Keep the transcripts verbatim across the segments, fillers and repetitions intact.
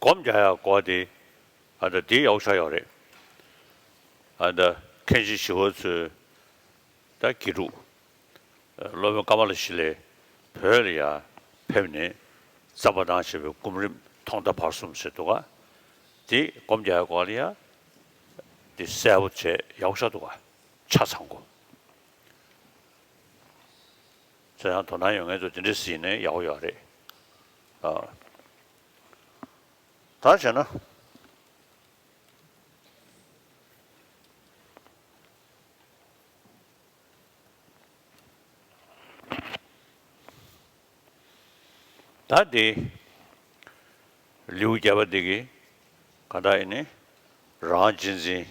སྒོམ་རྒྱག་ཡག་སྐོར་དེ་ཨ་ད་དེ་ཡག་ཤོས་ཡོད་རེད། ཨ་ད་མཁན་ཆེན་ཞི་བ་འཚོའི་ད་དགེ་ཕྲུག་སློབ་དཔོན་ཀ་མ་ལ་ཤཱི་ལའི་བོད་ལ་ཡར་ཕེབས་ནས་བརྩམས་པ་དང་བཅས་པའི་སྒོམ་རིམ་ཐོག་མཐའ་བར་གསུམ་ཟེར་འདུག་ག་དེ་སྒོམ་རྒྱག་ཡག་སྐོར་ལ་ཡ་དེ་གསལ་པོ་བྱས་ཡག་ཤོས་འདུག་ག་ཆ་ཚང་གོ་ཚོ་ཡང་དོ་སྣང་ཡོད་མཁན་ཚོ་དེ་འདྲ་ཟིན་ནས་ཡག་པོ་ཡོད་རེད། ཨ། ད་བྱས་ན། ད་དེ། ལེའུ་བརྒྱད་པ་འདི་གི་གང་ལྟར་ཡིན་ནི་རང་གཅེས་འཛིན་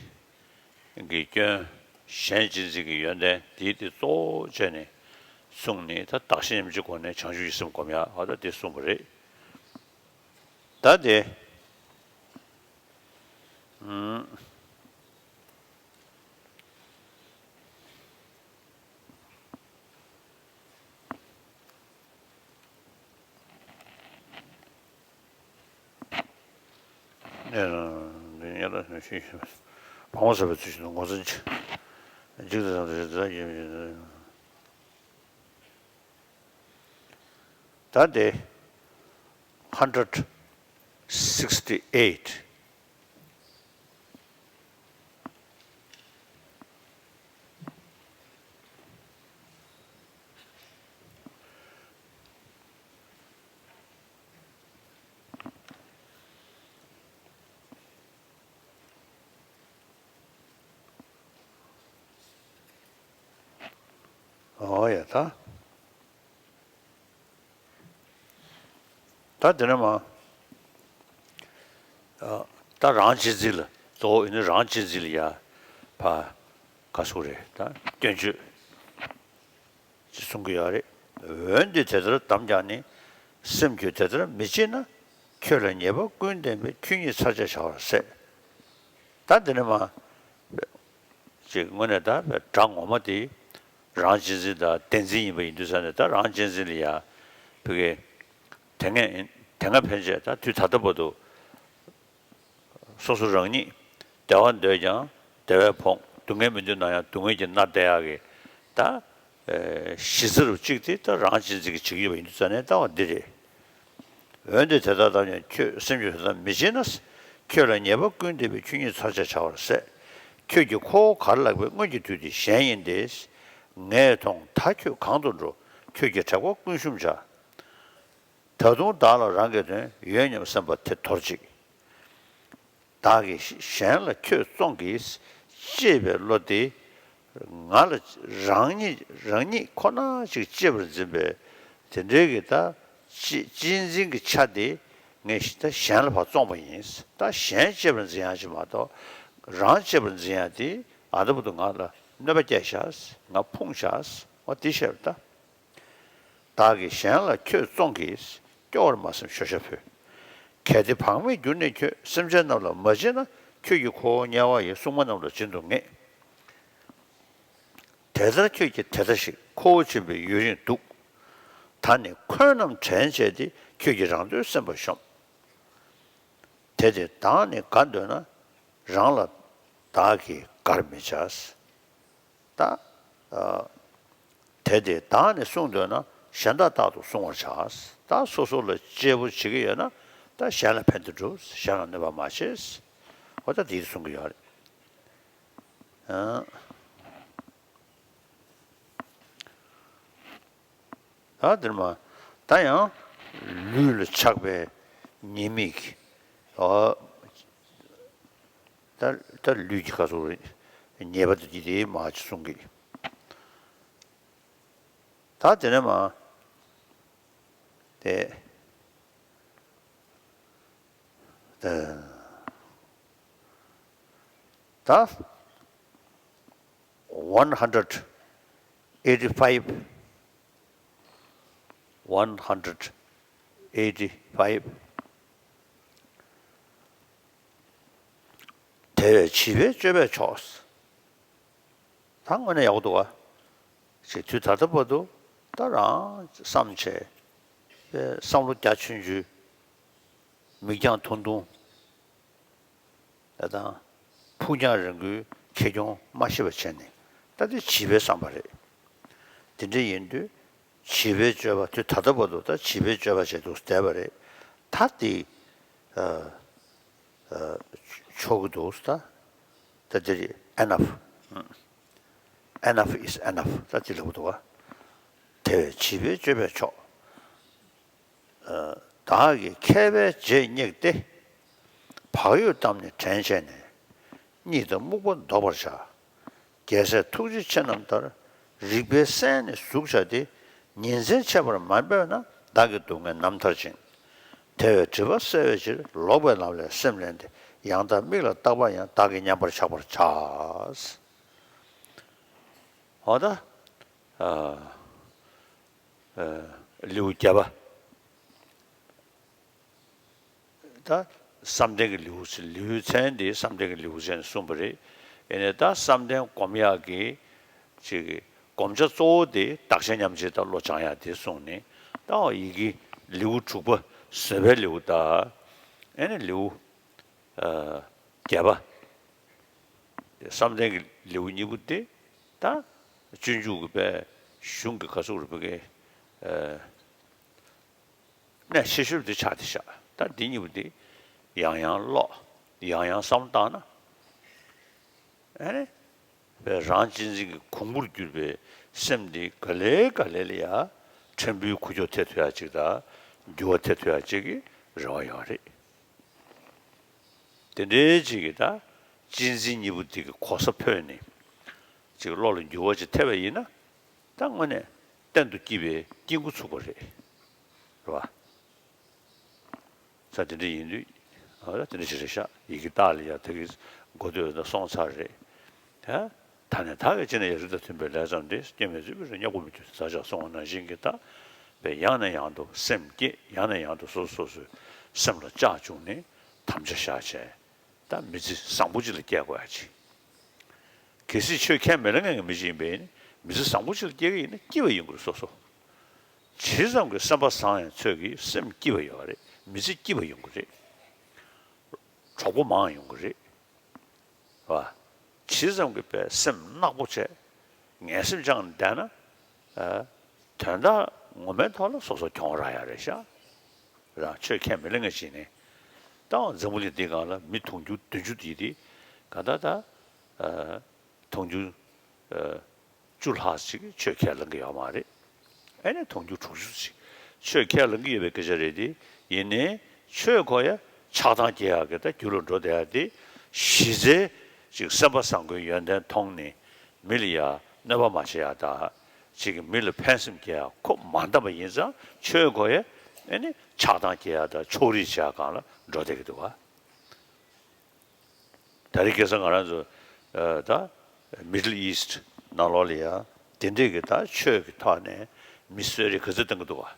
གྱི་སྐྱོན། གཞན་གཅེས་འཛིན་གྱི་ཡོན་ཏན་འདི་དེ་གཙོ་བོ་བྱས་ནས་གསུངས་ནས་ད་བདག་གཞན་མཉམ་བརྗེའི་སྒོ་ནས་བྱང་ཆུབ་ཀྱི་སེམས་སྒོམ་ཡག་ཨ་ད་དེ་གསུངས་པ་རེད། ད་དེ། ཨུམ། ནས་ཉེ་ར་ཞིག་བང་བ་ཟ་བའི་ཚུལ་བཞིན་དུ་ངོ་ཚ་འཇིག་ཏུ་སོང་དུ་ཞེས་ད་ཡིན། ད་དེ་hundred sixty eight། ཨོ་ཡ་ད། ད་དེ་ནས་མ། ཨ། ད་རང་གཅེས་འཛིན་ལ་གཙོ་བོ་ཡིན་ན་རང་གཅེས་འཛིན་ལ་ཡ་ཕ་ག་སུ་རེད་ད་སྐྱོན་བརྗོད་ཅེས་གསུང་གི་ཡོད་རེད། འོན་ཏེ་དེ་ལྟར་དམ་བཅའ་ནི། སེམས་ཁྱོད་དེ་ལྟར་མི་བྱེད་ན། ཁྱོད་ལ་ཉེས་པ་ཀུན་ལྡན་པའི། ཆོས་ཉིད་ཚར་བཅད་བྱ་བར་ཟད། ད་འདི་ནས་མ། ཅིག་དངོས་གནས་ད་དགྲ་ངོ་མ་དེ་རང་གཅེས་འཛིན་དང་བདེན་འཛིན་ཡིན་པ་ཡིན་དུས་ཙང་ནས་ད་རང་གཅེས་འཛིན་ལ་ཡ་ཕ་གི་དེ་སྔ་དེ་སྔ་ཕན་ཆད་ད་དུས་ད་ལྟ་བར་དུ་སོ་སོ་རང་ཉིད་བདེ་བ་འདོད་ཀྱང་བདེ་བས་ཕོངས། སྡུག་བསྔལ་མི་འདོད་ན་ཡང་སྡུག་བསྔལ་གྱིས་མནར་བསྡད་ཡག་གི་ད་གཞི་རྩ་རུ་གཅིག་དེ་ད་རང་གཅེས་འཛིན་གྱི་བྱེད་ཀྱི་ཡོད་པ་ཡིན་དུས་ཙང་ནས་ལྟ་བ་འདི་རེད། འོན་ཏེ་དེ་ལྟར་བསྡམས་ཀྱང་ཁྱོད་སེམས་ཁྱོད་དེ་ལྟར་མི་བྱེད་ན། ཁྱོད་ལ་ཉེས་པ་ཀུན་ལྡན་པའི། ཆོས་ཉིད་ཚར་བཅད་བྱ་བར་ཟད། ཁྱོད་ཀྱིས་ཁོ་བོ་ག་རེ་ལགས་པས། སྔོན་གྱི་དུས་འདི་གཞན་ཡིན་ཏེ། ངས་མཐོང་ད་ཁྱོད་གང་དུ་འགྲོ། ཁྱོད་ཀྱི་དྲེགས་པ་ཀུན་ཞུམ་བྱ། ད་དུང་བདག་ལ་རང་གི་དོན། ཡོད་སྙམ་སེམས་པ་དེ་དོར་ཅིག། བདག་གིས་གཞན་ལ་ཁྱོད་བཙོང་གིས་གཅེས་པའི་བློ་དེ། ང་ལ་རང་ཉིད་རང་ཉིད་ཁོ་ན་ཅིག་གཅེས་པར་འཛིན་པའི་དེ་འདྲའི་གི་ད་གཅེས་གཅེས་འཛིན་གྱི་ཆ་དེ་ངས་ད་གཞན་ལ་ཕར་བཙོངས་པ་ཡིན། ད་གཞན་གཅེས་པར་འཛིན་ཡག་ཅིག་མ་གཏོགས་རང་གཅེས་པར་འཛིན་ཡག་དེ་ཨ་ད་བར་དུ་ང་ལ་གནོད་པ་བསྐྱལ་ཤག་ང་ཕུང་ཤག་འོ་དེ་བཤད་པ་ད། བདག་གིས་གཞན་ལ་ཁྱོད་བཙོང་གིས། སྐྱོ་བར་མ་སེམས་ཤོ་ཤ་ཕོད། གལ་ཏེ་བག་མེད་གྱུར་ནས་ཁྱོད། སེམས་ཅན་རྣམས་ལ་མ་བྱིན་ན། ཁྱོད་ཀྱིས་ཁོ་བོ་དམྱལ་བ་ཡི། སྲུང་མ་རྣམས་ལ་བྱིན་དུ་ངེས། དེ་ལྟར་ཁྱོད་ཀྱིས་དེ་ལྟ་ཞིག་ཁོ་བོ་བྱིན་པས་ཡུན་རིང་འདུག། ད་ནི་འཁོན་རྣམས་དྲན་བྱས་ཏེ། ཁྱོད་ཀྱིས་རང་དོན་སེམས་པར་ཤོམས། དེ་སྟེ་བདག་ནི་དགའ་འདོད་ན། རང་ལ་བདག་གིས་དགར་མི་བྱ། ད། ཨ། དེ་སྟེ་བདག་ནི་སྲུང་འདོད་ན། གཞན་དག་རྟག་ཏུ་བསྲུང་བར་བྱ། ད་སོ་སོ་ལ་གཅེས་པོ་བྱེད་ཀྱི་ཡོད་ན། ད་གཞན་ལ་ཕན་དུ་སྒྲུབ། གཞན་ལ་གནོད་པ་མ་བྱེད། འོ་ད་དེ་གསུང་གི་ཡོད་རེད། ཨ། ད་འདིར་མ། ད་ཡང་ལུས་ལ་ཆགས་པའི་ཉེས་དམིགས། ཨ། ད་ད་ལུས་ཀྱི་ཁ་སོ་རེད། ཉེས་པ་དེ་དེ་མ་ཅི་གསུང་གི། ད་དེ་ནས་མ། དེ། ད། ད། One hundred eighty five, one hundred eighty five. དེ་བས་བྱིས་པའི་སྤྱོད་པས་ཆོག། ད་དངོས་གནས་ཡག་པོ་འདུག་བ། ཞེས་དུས་ད་ལྟ་བར་དུ་ད་རང་བསམ་བྱས་པའི་བསམ་བློ་རྒྱ་ཆུང་ཆུང་། མིག་རྒྱང་ཐུང་ཐུང་། ད་དང་། ཕུགས་རྒྱང་རིང་པོའི་ཁེ་གྱོང་མ་ཤེས་པ་བྱས་ནས་ད་དེ་བྱིས་པའི་བསམ་པ་རེད། དེ་འདྲ་ཡིན་དུས་བྱིས་པའི་སྤྱོད་པ་དེ་ད་ལྟ་བར་དུ་ད་བྱིས་པའི་སྤྱོད་པ་བྱས་འདུག་བསྡད་པ་རེད། ད་དེ་ཨ་ཨ་ཆོག་གི་འདུག་ད་ད་དེ་རེད། Enough. Enough is enough. ད་དེ་ལབ་འདུག་བ། དེ་བས་བྱིས་པའི་སྤྱོད་པས་ཆོག་བདག་གིས་མཁས་པའི་རྗེས་བསྙེགས་ཏེ། བག་ཡོད་གཏམ་ནི་དྲན་བྱས་ནས། གཉིད་དང་རྨུགས་པ་ལྡོག་པར་བྱ། རྒྱལ་སྲས་ཐུགས་རྗེ་ཆེ་རྣམས་ལྟར། རིག་པའི་སྲན་ནི་ཟུག་བྱ་སྟེ། ཉིན་མཚན་ཆད་པར་མ་འབད་ན། བདག་གི་སྡུག་བསྔལ་རྣམ་ཐར་ཕྱིན། དེ་བས་སྒྲིབ་པ་བསལ་བའི་ཕྱིར། ལོག་པའི་ལམ་ལས་སེམས་བླན་ཏེ། ཡང་དག་མིག་ལ་བལྟ་བ་ཡང་། བདག་གིས་མཉམ་པར་བཞག་པར་བྱ། འོ་ད། ཨ། ཨ། ལེའུ་བརྒྱད་པ། ད་བསམ་གཏན་གྱི་ལེའུ་ཟེར། ལེའུའི་མཚན་དེ་བསམ་གཏན་གྱི་ལེའུ་ཟེར་ནས་གསུངས་པ་རེད། ཡིན་ནའི་ད་བསམ་གཏན་སྒོམ་ཡག་གི་ཅིག་གི་སྒོམ་བྱ་གཙོ་བོ་དེ་བདག་གཞན་མཉམ་བརྗེ་དང་བློ་སྦྱང་ཡག་དེ་གསུངས་ནས། ད་འོ་ཡི་གེ་ལེའུ་དྲུག་པ་བཟོད་པའི་ལེའུ་དང་། ཨེ་ནི་ལེའུ་ཨ་བརྒྱད་པ། བསམ་གཏན་གྱི་ལེའུ་གཉིས་པོ་དེ་ད་སྤྱོད་འཇུག་གི་པའི་གཞུང་གི་ག་ཚོད་རེད་པ་གི་ཨ། གནད་ཆེ་ཤོས་འདི་ཆགས་བསྡད་ཤག་ད་འདི་གཉིས་པོ་འདི་ཡང་ཡང་ཀློག་ཡང་ཡང་བསམ་བློ་བཏང་ན། ཨ་ནི། པའི་རང་གཅེས་འཛིན་གྱི་གོང་བུར་གྱུར་པའི་སེམས་འདི་ག་ལེ་ག་ལེ་ལ་ཡ་ཕྲན་བུའི་ཁུག་ཀྱོག་ཐེབས་ཐུབ་ཡ་ཅིག་དང་འགྱུར་བ་ཐེབས་ཐུབ་ཡ་ཅིག་གི་རེ་བ་ཡོད་རེད། དེ་འདྲའི་ཅིག་གི་ད་གཅེས་འཛིན་གཉིས་པོ་འདི་གི་གོ་ས་ཕོད་ནས་ཅིག་བློ་ལ་འགྱུར་བ་ཅིག་ཐེབས་པ་ཡིན་ན། ད་དངོས་གནས་གཏན་དུ་སྐྱིད་པའི་སྐྱིད་འགོ་ཚུགས་པ་རེད། རེད་བ། ས་དེ་འདྲ་ཡིན་དུས། ཨ་ད་དེ་འདྲ་ཞིག་རེད་ཤག་ཡི་གེ་རྟགས་ལ་ཡ་དེ་གི་འགོ་སྟོད་ད་སོང་ཚར་རེད། ད་ད་ནས་ད་གི་ཅི་ན་ཡ་རིགས་དང་མཐུན་པའི་ལས་བསམ་སྟེ། སྐྱོན་མེད་བཟོད་པའི་རིགས་ཉམས་པ་མི་འགྱུར་ཟག་བཅས་གསུངས་པ་ནང་བཞིན་གྱི་ད་བས་ཡང་ནས་ཡང་དུ་སེམས་བསྐྱེད། ཡང་ནས་ཡང་དུ་སོ་སོ་སོ་སོའི་སེམས་ལ་ལྕག་བཅུག་ནས་དམ་བཅའ་བཞག་བྱས། ད་མི་ཚེ་བཟང་པོ་ཅིག་ལ་སྐྱེལ་དགོས་ཡ་ཅིག་གལ་སྲིད་ཆོས་ཁས་མི་ལེན་མཁན་གྱི་མི་ཞིག་ཡིན་པས་ནི། མི་ཚེ་བཟང་པོ་ཅིག་ལ་སྐྱེལ་གྱི་ཡིན་ན་སྐྱིད་པ་ཡོང་གི་རེད་སོ་སོ། ཇི་ཙམ་གྱི་སེམས་པ་བཟང་ཡང་ཚོད་ཀྱིས་སེམས་སྐྱིད་པ་ཡོང་བ་རེད། མི་ཚེ་སྐྱིད་པ་ཡོང་གི་རེད། གྲོགས་པོ་མང་ཡོང་གི་རེད། བ། ཇི་ཙམ་གྱི་པའི་སེམས་ནག་པོ་བྱས། ངན་སེམས་བཅངས་ནས་བསྡད་ན། ཨ། དོན་དག་ངོ་མའི་ཐོག་ལ་སོ་སོ་གྱོང་རག་ཡ་རེད་ཤག་རང་ཆོས་ཁས་མི་ལེན་མཁན་ཞིག་ནས། ད་འཛམ་བུ་གླིང་འདིའི་སྒང་ལ་མི་དུང་ཕྱུར་བདུན་ཅུ་དེ་དེ་ག་ད་ད། ཨ། དུང་ཕྱུར། ཨ། བཅུ་ལྷག་ཅིག་ཆོས་ཁས་ལེན་གྱི་ཡོད་མ་རེད། ཨེ་ནས་དུང་ཕྱུར་དྲུག་ཅུ་ཅིག་ཆོས་ཁས་ལེན་གྱི་ཡོད་པའི་སྐད་ཆ་རེད་དེ། ཡིན་ནའི་ཆོས་ཁོ་ཡ་ཆགས་སྡང་སྐྱེ་ཡག་གི་ད་རྒྱུ་ལ་འགྲོ་བསྡད་ཡ་དེ། གཞི་རྩའི་ཅིག་སེམས་པ་བཟང་པོའི་ཡོན་ཏན་མཐོང་ནས་མི་ལ་ཡ་གནོད་པ་མ་བྱེད་ཡ་ད། ཅིག་གི་མི་ལ་ཕན་སེམས་སྐྱེ་ཡ་ཁོ་མ་འདམ་པ་ཡིན་ཙང་། ཆོས་ཁོ་ཡ་ཨེ་ནས་ཆགས་སྡང་སྐྱེ་ཡ་ད་ཕྱོགས་རིས་བྱེད་ཡ་སྒང་ལ་འགྲོ་བསྡད་ཀྱི་འདུག་བ། ད་རེས་ཁ་སང་ང་རང་ཚོ་ཨ་ད་Middle East ནང་ལོགས་ལ་ཡ་དེ་འདྲས་ཀྱི་ད་ཆོས་ཀྱི་ཐོག་ནས་མི་གསོད་རེས་ག་ཚོད་གཏོང་གི་འདུག་བ།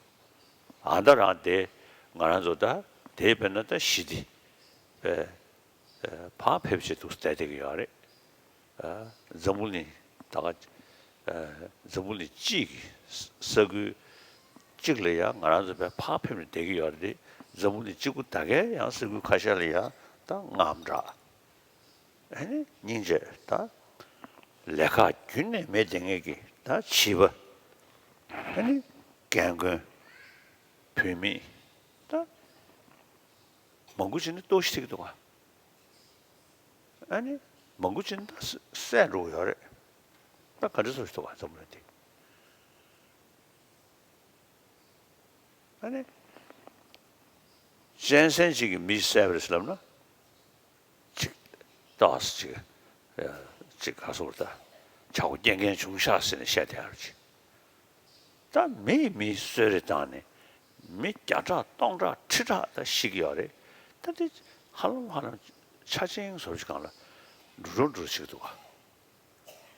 ཨ་ད་རང་དེ་ང་རང་ཚོ་ད་དེ་དཔེར་ན་ད་ཞི་བདེ་པའི་ཨ་ཕར་ཕེབས་བྱས་འདུག་བསྡད་བསྡད་ཀྱི་ཡོད་རེད། ཨ་འཛམ་བུ་གླིང་ད་ག་ཨ་འཛམ་བུ་གླིང་སྤྱིའི་ས་ཁུལ་གཅིག་ལ་ཡང་ང་རང་ཚོ་བས་ཕར་ཕེབས་ནས་བསྡད་ཀྱི་ཡོད་རེད། འཛམ་བུ་གླིང་གཅིག་པུ་ད་གའི་ཡང་ས་ཁུལ་ཁ་ཤས་ལ་ཡང་ད་དངངས་སྐྲག་ཨ་ནི་སྙིང་རྗེ་ད་ལས་ཀ་རྒྱུན་ནས་མེད་བསྡད་མཁན་གྱི་ད་བྱིས་པ། ཨ་ནི་རྒན་རྒོན། བུད་མེད་ད་མང་པོ་ཅིག་ནི་ལྟོགས་ཤི་ཐེབས་ཀྱི་འདུག་ག་ཨ་ནི་མང་པོ་ཅིག་ནི་ད་བསད་འགྲོ་གི་ཡོད་རེད། ད་ག་འདྲ་བཟོ་ཞིག་འདུག་ག་འཛམ་བུ་གླིང་འདི། ཨ་ནི། གཅན་གཟན་ཅིག་གིས་མི་བསད་པ་རེད་ལབ་ན། ཅིག་ཏོག་ཙམ་ཅིག་ཅིག་ག་སོགས་ད། བྱ་སྒོ་རྐྱེན་མཁན་བྱུང་ཤག་ཟེར་ནས་བཤད་བསྡད་ཡ་རེད་ཅིག་ད་མི་ཡིས་མི་གསོད་རེས་བཏང་ནས་མི་བརྒྱ་ཕྲག་སྟོང་ཕྲག་ཁྲི་ཕྲག་ད་ཤི་གི་ཡོད་རེད། ད་དེ་ཧ་ལམ་ཧ་ལམ་ཆ་ཆེན་བཟོ་ཞིག་སྒང་ལ་འགྲོ་འགྲོ་འགྲོ་ཞིག་འདུག་ག་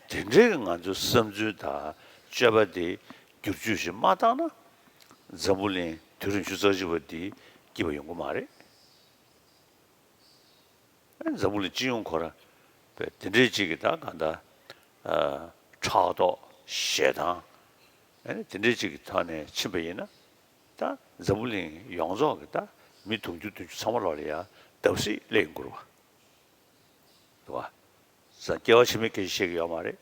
དེ་འདྲའི་གི་ང་ཚོའི་བསམ་ཚུལ་དང་སྤྱོད་པ་དེ་བསྒྱུར་བཅོས་ཤིག་མ་བཏང་ན། འཛམ་བུ་གླིང་དུས་རབས་ཉི་ཤུ་རྩ་གཅིག་པ་འདི་སྐྱིད་པ་ཡོང་གི་མ་རེད། ཨ་འཛམ་བུ་གླིང་སྤྱི་ཡོངས་ཁོ་རང་དཔེ་དེ་འདྲའི་ཅིག་གི་ད་གང་ལྟར་ཨ་ཕྲག་དོག་ཞེ་སྡང་ཨ་ནི་དེ་འདྲའི་ཅིག་གི་ཐོག་ནས་ཕྱིན་པ་ཡིན་ན། ད་འཛམ་བུ་གླིང་ཡོངས་རྫོགས་ཀྱི་ད་ མི་དུང་ཕྱུར་བདུན་ཅུ་ཚང་མ་ལོག་ལ་ཡ་བརྡབ་གསིག་སླེབས་ཡོང་གི་རེད་བ། འདུག་བ། ས་སྐྱེ་བ་ཕྱི་མའི་སྐད་ཆ་བཤད་ཀྱི་ཡོད་མ་རེད།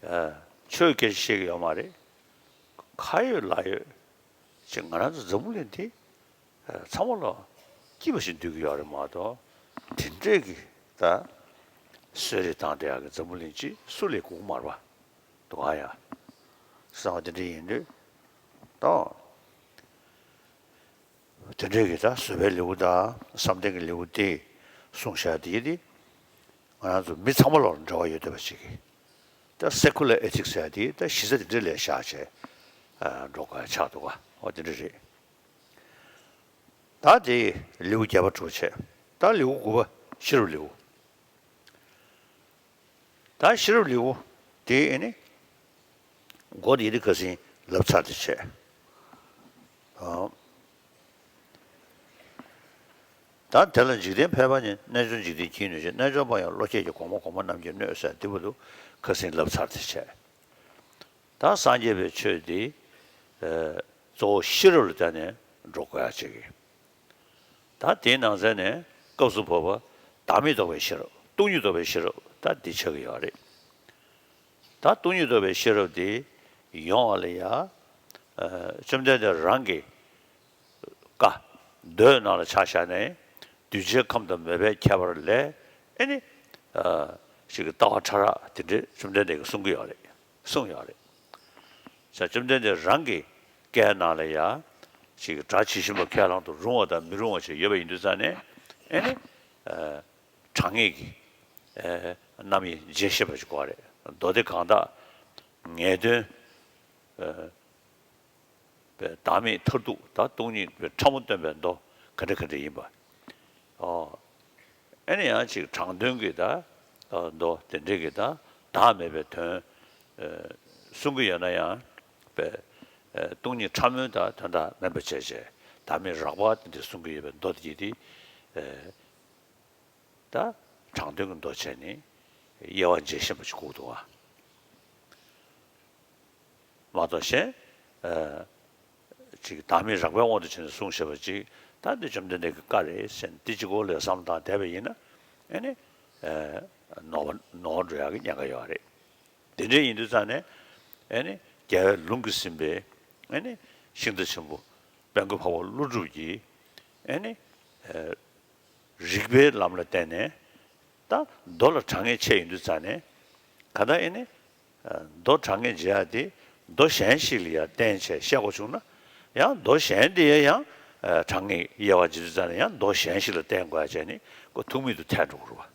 ཨ། ཆོས་སྐད་ཆ་བཤད་ཀྱི་ཡོད་མ་རེད། ཁ་ཡོད་ལག་ཡོད་ཅིག་ང་རང་ཚོ་འཛམ་བུ་གླིང་འདི་ཚང་མ་ལོག་སྐྱིད་པ་ཞིག་འདུག་གི་ཡོད་རེད་མ་གཏོགས། དེ་འདྲས་ཀྱི་ད་གསོད་རེས་བཏང་བསྡད་ཡག་གི་འཛམ་བུ་གླིང་སྤྱི་སུ་ལས་དགོས་ཀྱི་མ་རེད་བ། འདུག་ག་ཡ། བསམ་པ་དེ་འདྲ་ཡིན་དུས་ད། དེ་འདྲས་ཀྱི་ད་བཟོད་པའི་ལེའུ་དང་བསམ་གཏན་གྱི་ལེའུ་དེ་གསུངས་བཞག་དེ་དེ་ང་རང་ཚོ་མི་ཚང་མ་ལོག་འབྲེལ་བ་ཡོད་བསྡད་པ་ཞིག་གིས། ད་སེ་ཀུ་ལར་ཨེ་ཐིག་ཟེར་ཡ་དེ་ད་གཞི་རྩ་དེ་འདྲས་ལ་བཞག་བྱས་འགྲོ་དགོས་ཡ་ཆགས་འདུག་ག་འོ་དེ་འདྲ་རེད། ད་དེ་ལེའུ་བརྒྱད་པ་གྲུབ་བྱས། ད་ལེའུ་དགུ་པ་ཤེས་རབ་ལེའུ། ད་ཤེས་རབ་ལེའུ་དེ་ཨེ་ནི་མགོ་དེ་ཡི་དེ་ཁ་སང་ལབ་ཚར་དེ་བྱས། ཨ། ད་དེ་ལ་འཇིག་རྟེན་ཕལ་པ་ནི་རྣལ་འབྱོར་འཇིག་རྟེན་གྱིས་གནོད་ཅིང་། རྣལ་འབྱོར་པ་ཡང་བློ་ཁྱད་ཀྱིས་གོང་མ་གོང་མ་རྣམས་ཀྱིས་གནོད་ཟེར་དེ་བར་དུ་ཁ་སང་ལབ་ཚར་དེ་བྱས། ད་སངས་རྒྱས་པའི་ཆོས་འདི་ཨ་གཙོ་བོ་ཤེས་རབ་ལ་བརྟེན་ནས་འགྲོ་དགོས་ཡ་ཅིག་གིས། ད་དེའི་ནང་ཚན་ནས་སྐབས་སུ་བབ་པ་བདག་མེད་རྟོགས་པའི་ཤེས་རབ། སྟོང་ཉིད་རྟོགས་པའི་ཤེས་རབ་ད་འདི་ཆགས་ཀྱི་ཡོད་རེད། ད་སྟོང་ཉིད་རྟོགས་པའི་ཤེས་རབ་འདི་ཡོང་བ་ལ་ཡ། ཨ། བཅོམ་ལྡན་འདས་རང་གི་བཀའ་མདོའི་ནང་ལ་ཆ་བཞག་ནས་གདུལ་བྱའི་ཁམས་དང་མོས་པའི་ཁྱད་པར་ལས་ཨེ་ནི་ཨ་ཞིག་གི་ལྟ་བ་ཕྲ་རགས་དེ་འདྲས་བཅོམ་ལྡན་འདས་ཀྱིས་གསུང་གི་ཡོད་རེད། གསུངས་ཡོད་རེད། ས་བཅོམ་ལྡན་འདས་རང་གི་བཀའི་ནང་ལ་ཡ་ཞིག་གི་སྒྲ་ཇི་བཞིན་པ་ཁས་བླང་དུ་རུང་བ་དང་མི་རུང་བ་ཞིག་ཡོད་པ་ཡིན་དུས་ཙང་ནས་ཨེ་ནི་ཨ་གྲངས་ངེས་ཀྱི་ཨ་རྣམ་དབྱེ་འབྱེད་ཤེས་པ་ཞིག་དགོས་རེད། མདོ་སྡེ་གང་དག་ངེས་དོན་ཨ་བའི་བདག་མེད་མཐར་ཐུག་དང་སྟོང་ཉིད་པའི་ཕྲ་མོ་སྟོན་པའི་མདོ་ག་འདྲ་ག་འདྲ་ཡིན་པ། ཨོ། ཨེ་ནི་ཡང་ཅིག་དྲང་དོན་གྱི་ད་མདོ་དེ་འདྲས་ཀྱི་ད་བདག་མེད་པའི་དོན་ཨ་གསུང་གི་ཡོད་ན་ཡང་བའི་ཨ་སྟོང་ཉིད་ཕྲ་མོའི་ད་དོན་དག་མིན་པ་བྱས་བྱས་བདག་མེད་རགས་པ་དེ་འདྲ་གསུང་གི་ཡོད་པའི་མདོ་དེ་དེ་ཨ་ད་དྲང་དོན་གྱི་མདོ་བྱས་ནས་དབྱེ་བ་འབྱེད་ཤེས་པ་ཞིག་དགོས་འདུག་ཨ། མ་གཏོགས་གཞན། ཨ་ཅིག་བདག་མེད་རགས་པའི་དབང་དུ་བྱས་ནས་གསུངས་བཞག་པ་ཅིག་ད་འདི་བཅོམ་ལྡན་འདས་ཀྱི་བཀའ་རེད་ཟེར་ནས་འདི་གཅིག་པོ་ལ་བསམ་བློ་བཏང་བསྡད་པ་ཡིན་ན་ཨེ་ནི་ཨ་ནོར་བ་ནོར་འགྲོ་ཡག་གི་ཉེན་ཁ་ཡོད་རེད། དེ་འདྲ་ཡིན་དུས་ཙང་ནས་ཨེ་ནི་རྒྱལ་བའི་ལུང་གིས་ཟིན་པའི་ཨེ་ནི་ཤིང་རྟ་ཆེན་པོ་དཔལ་མགོན་འཕགས་པ་ཀླུ་སྒྲུབ་ཀྱིས་ཨེ་ནི་ཨ་རིགས་པའི་ལམ་ལ་བརྟེན་ནས་ད་མདོ་ལ་དྲང་ངེས་ཆེ་ཡིན་དུས་ཙང་ནས་གང་ལྟར་ཨེ་ནི་མདོ་དྲང་ངེས་འབྱེད་ཡག་དེ་མདོ་གཞན་ཞིག་ལ་ཡང་བརྟེན་བྱས་བཤད་དགོས་བྱུང་ན་ཡང་མདོ་གཞན་དེ་ཡང་དྲང་ངེས་དབྱེ་བ་འབྱེད་དུས་ཙང་ནས་ཡང་མདོ་གཞན་ཞིག་ལ་བརྟེན་དགོས་ཡག་བྱས་ནས་ཁོ་ཐུག་མེད་དུ་ཐལ་འགྲོ་གི་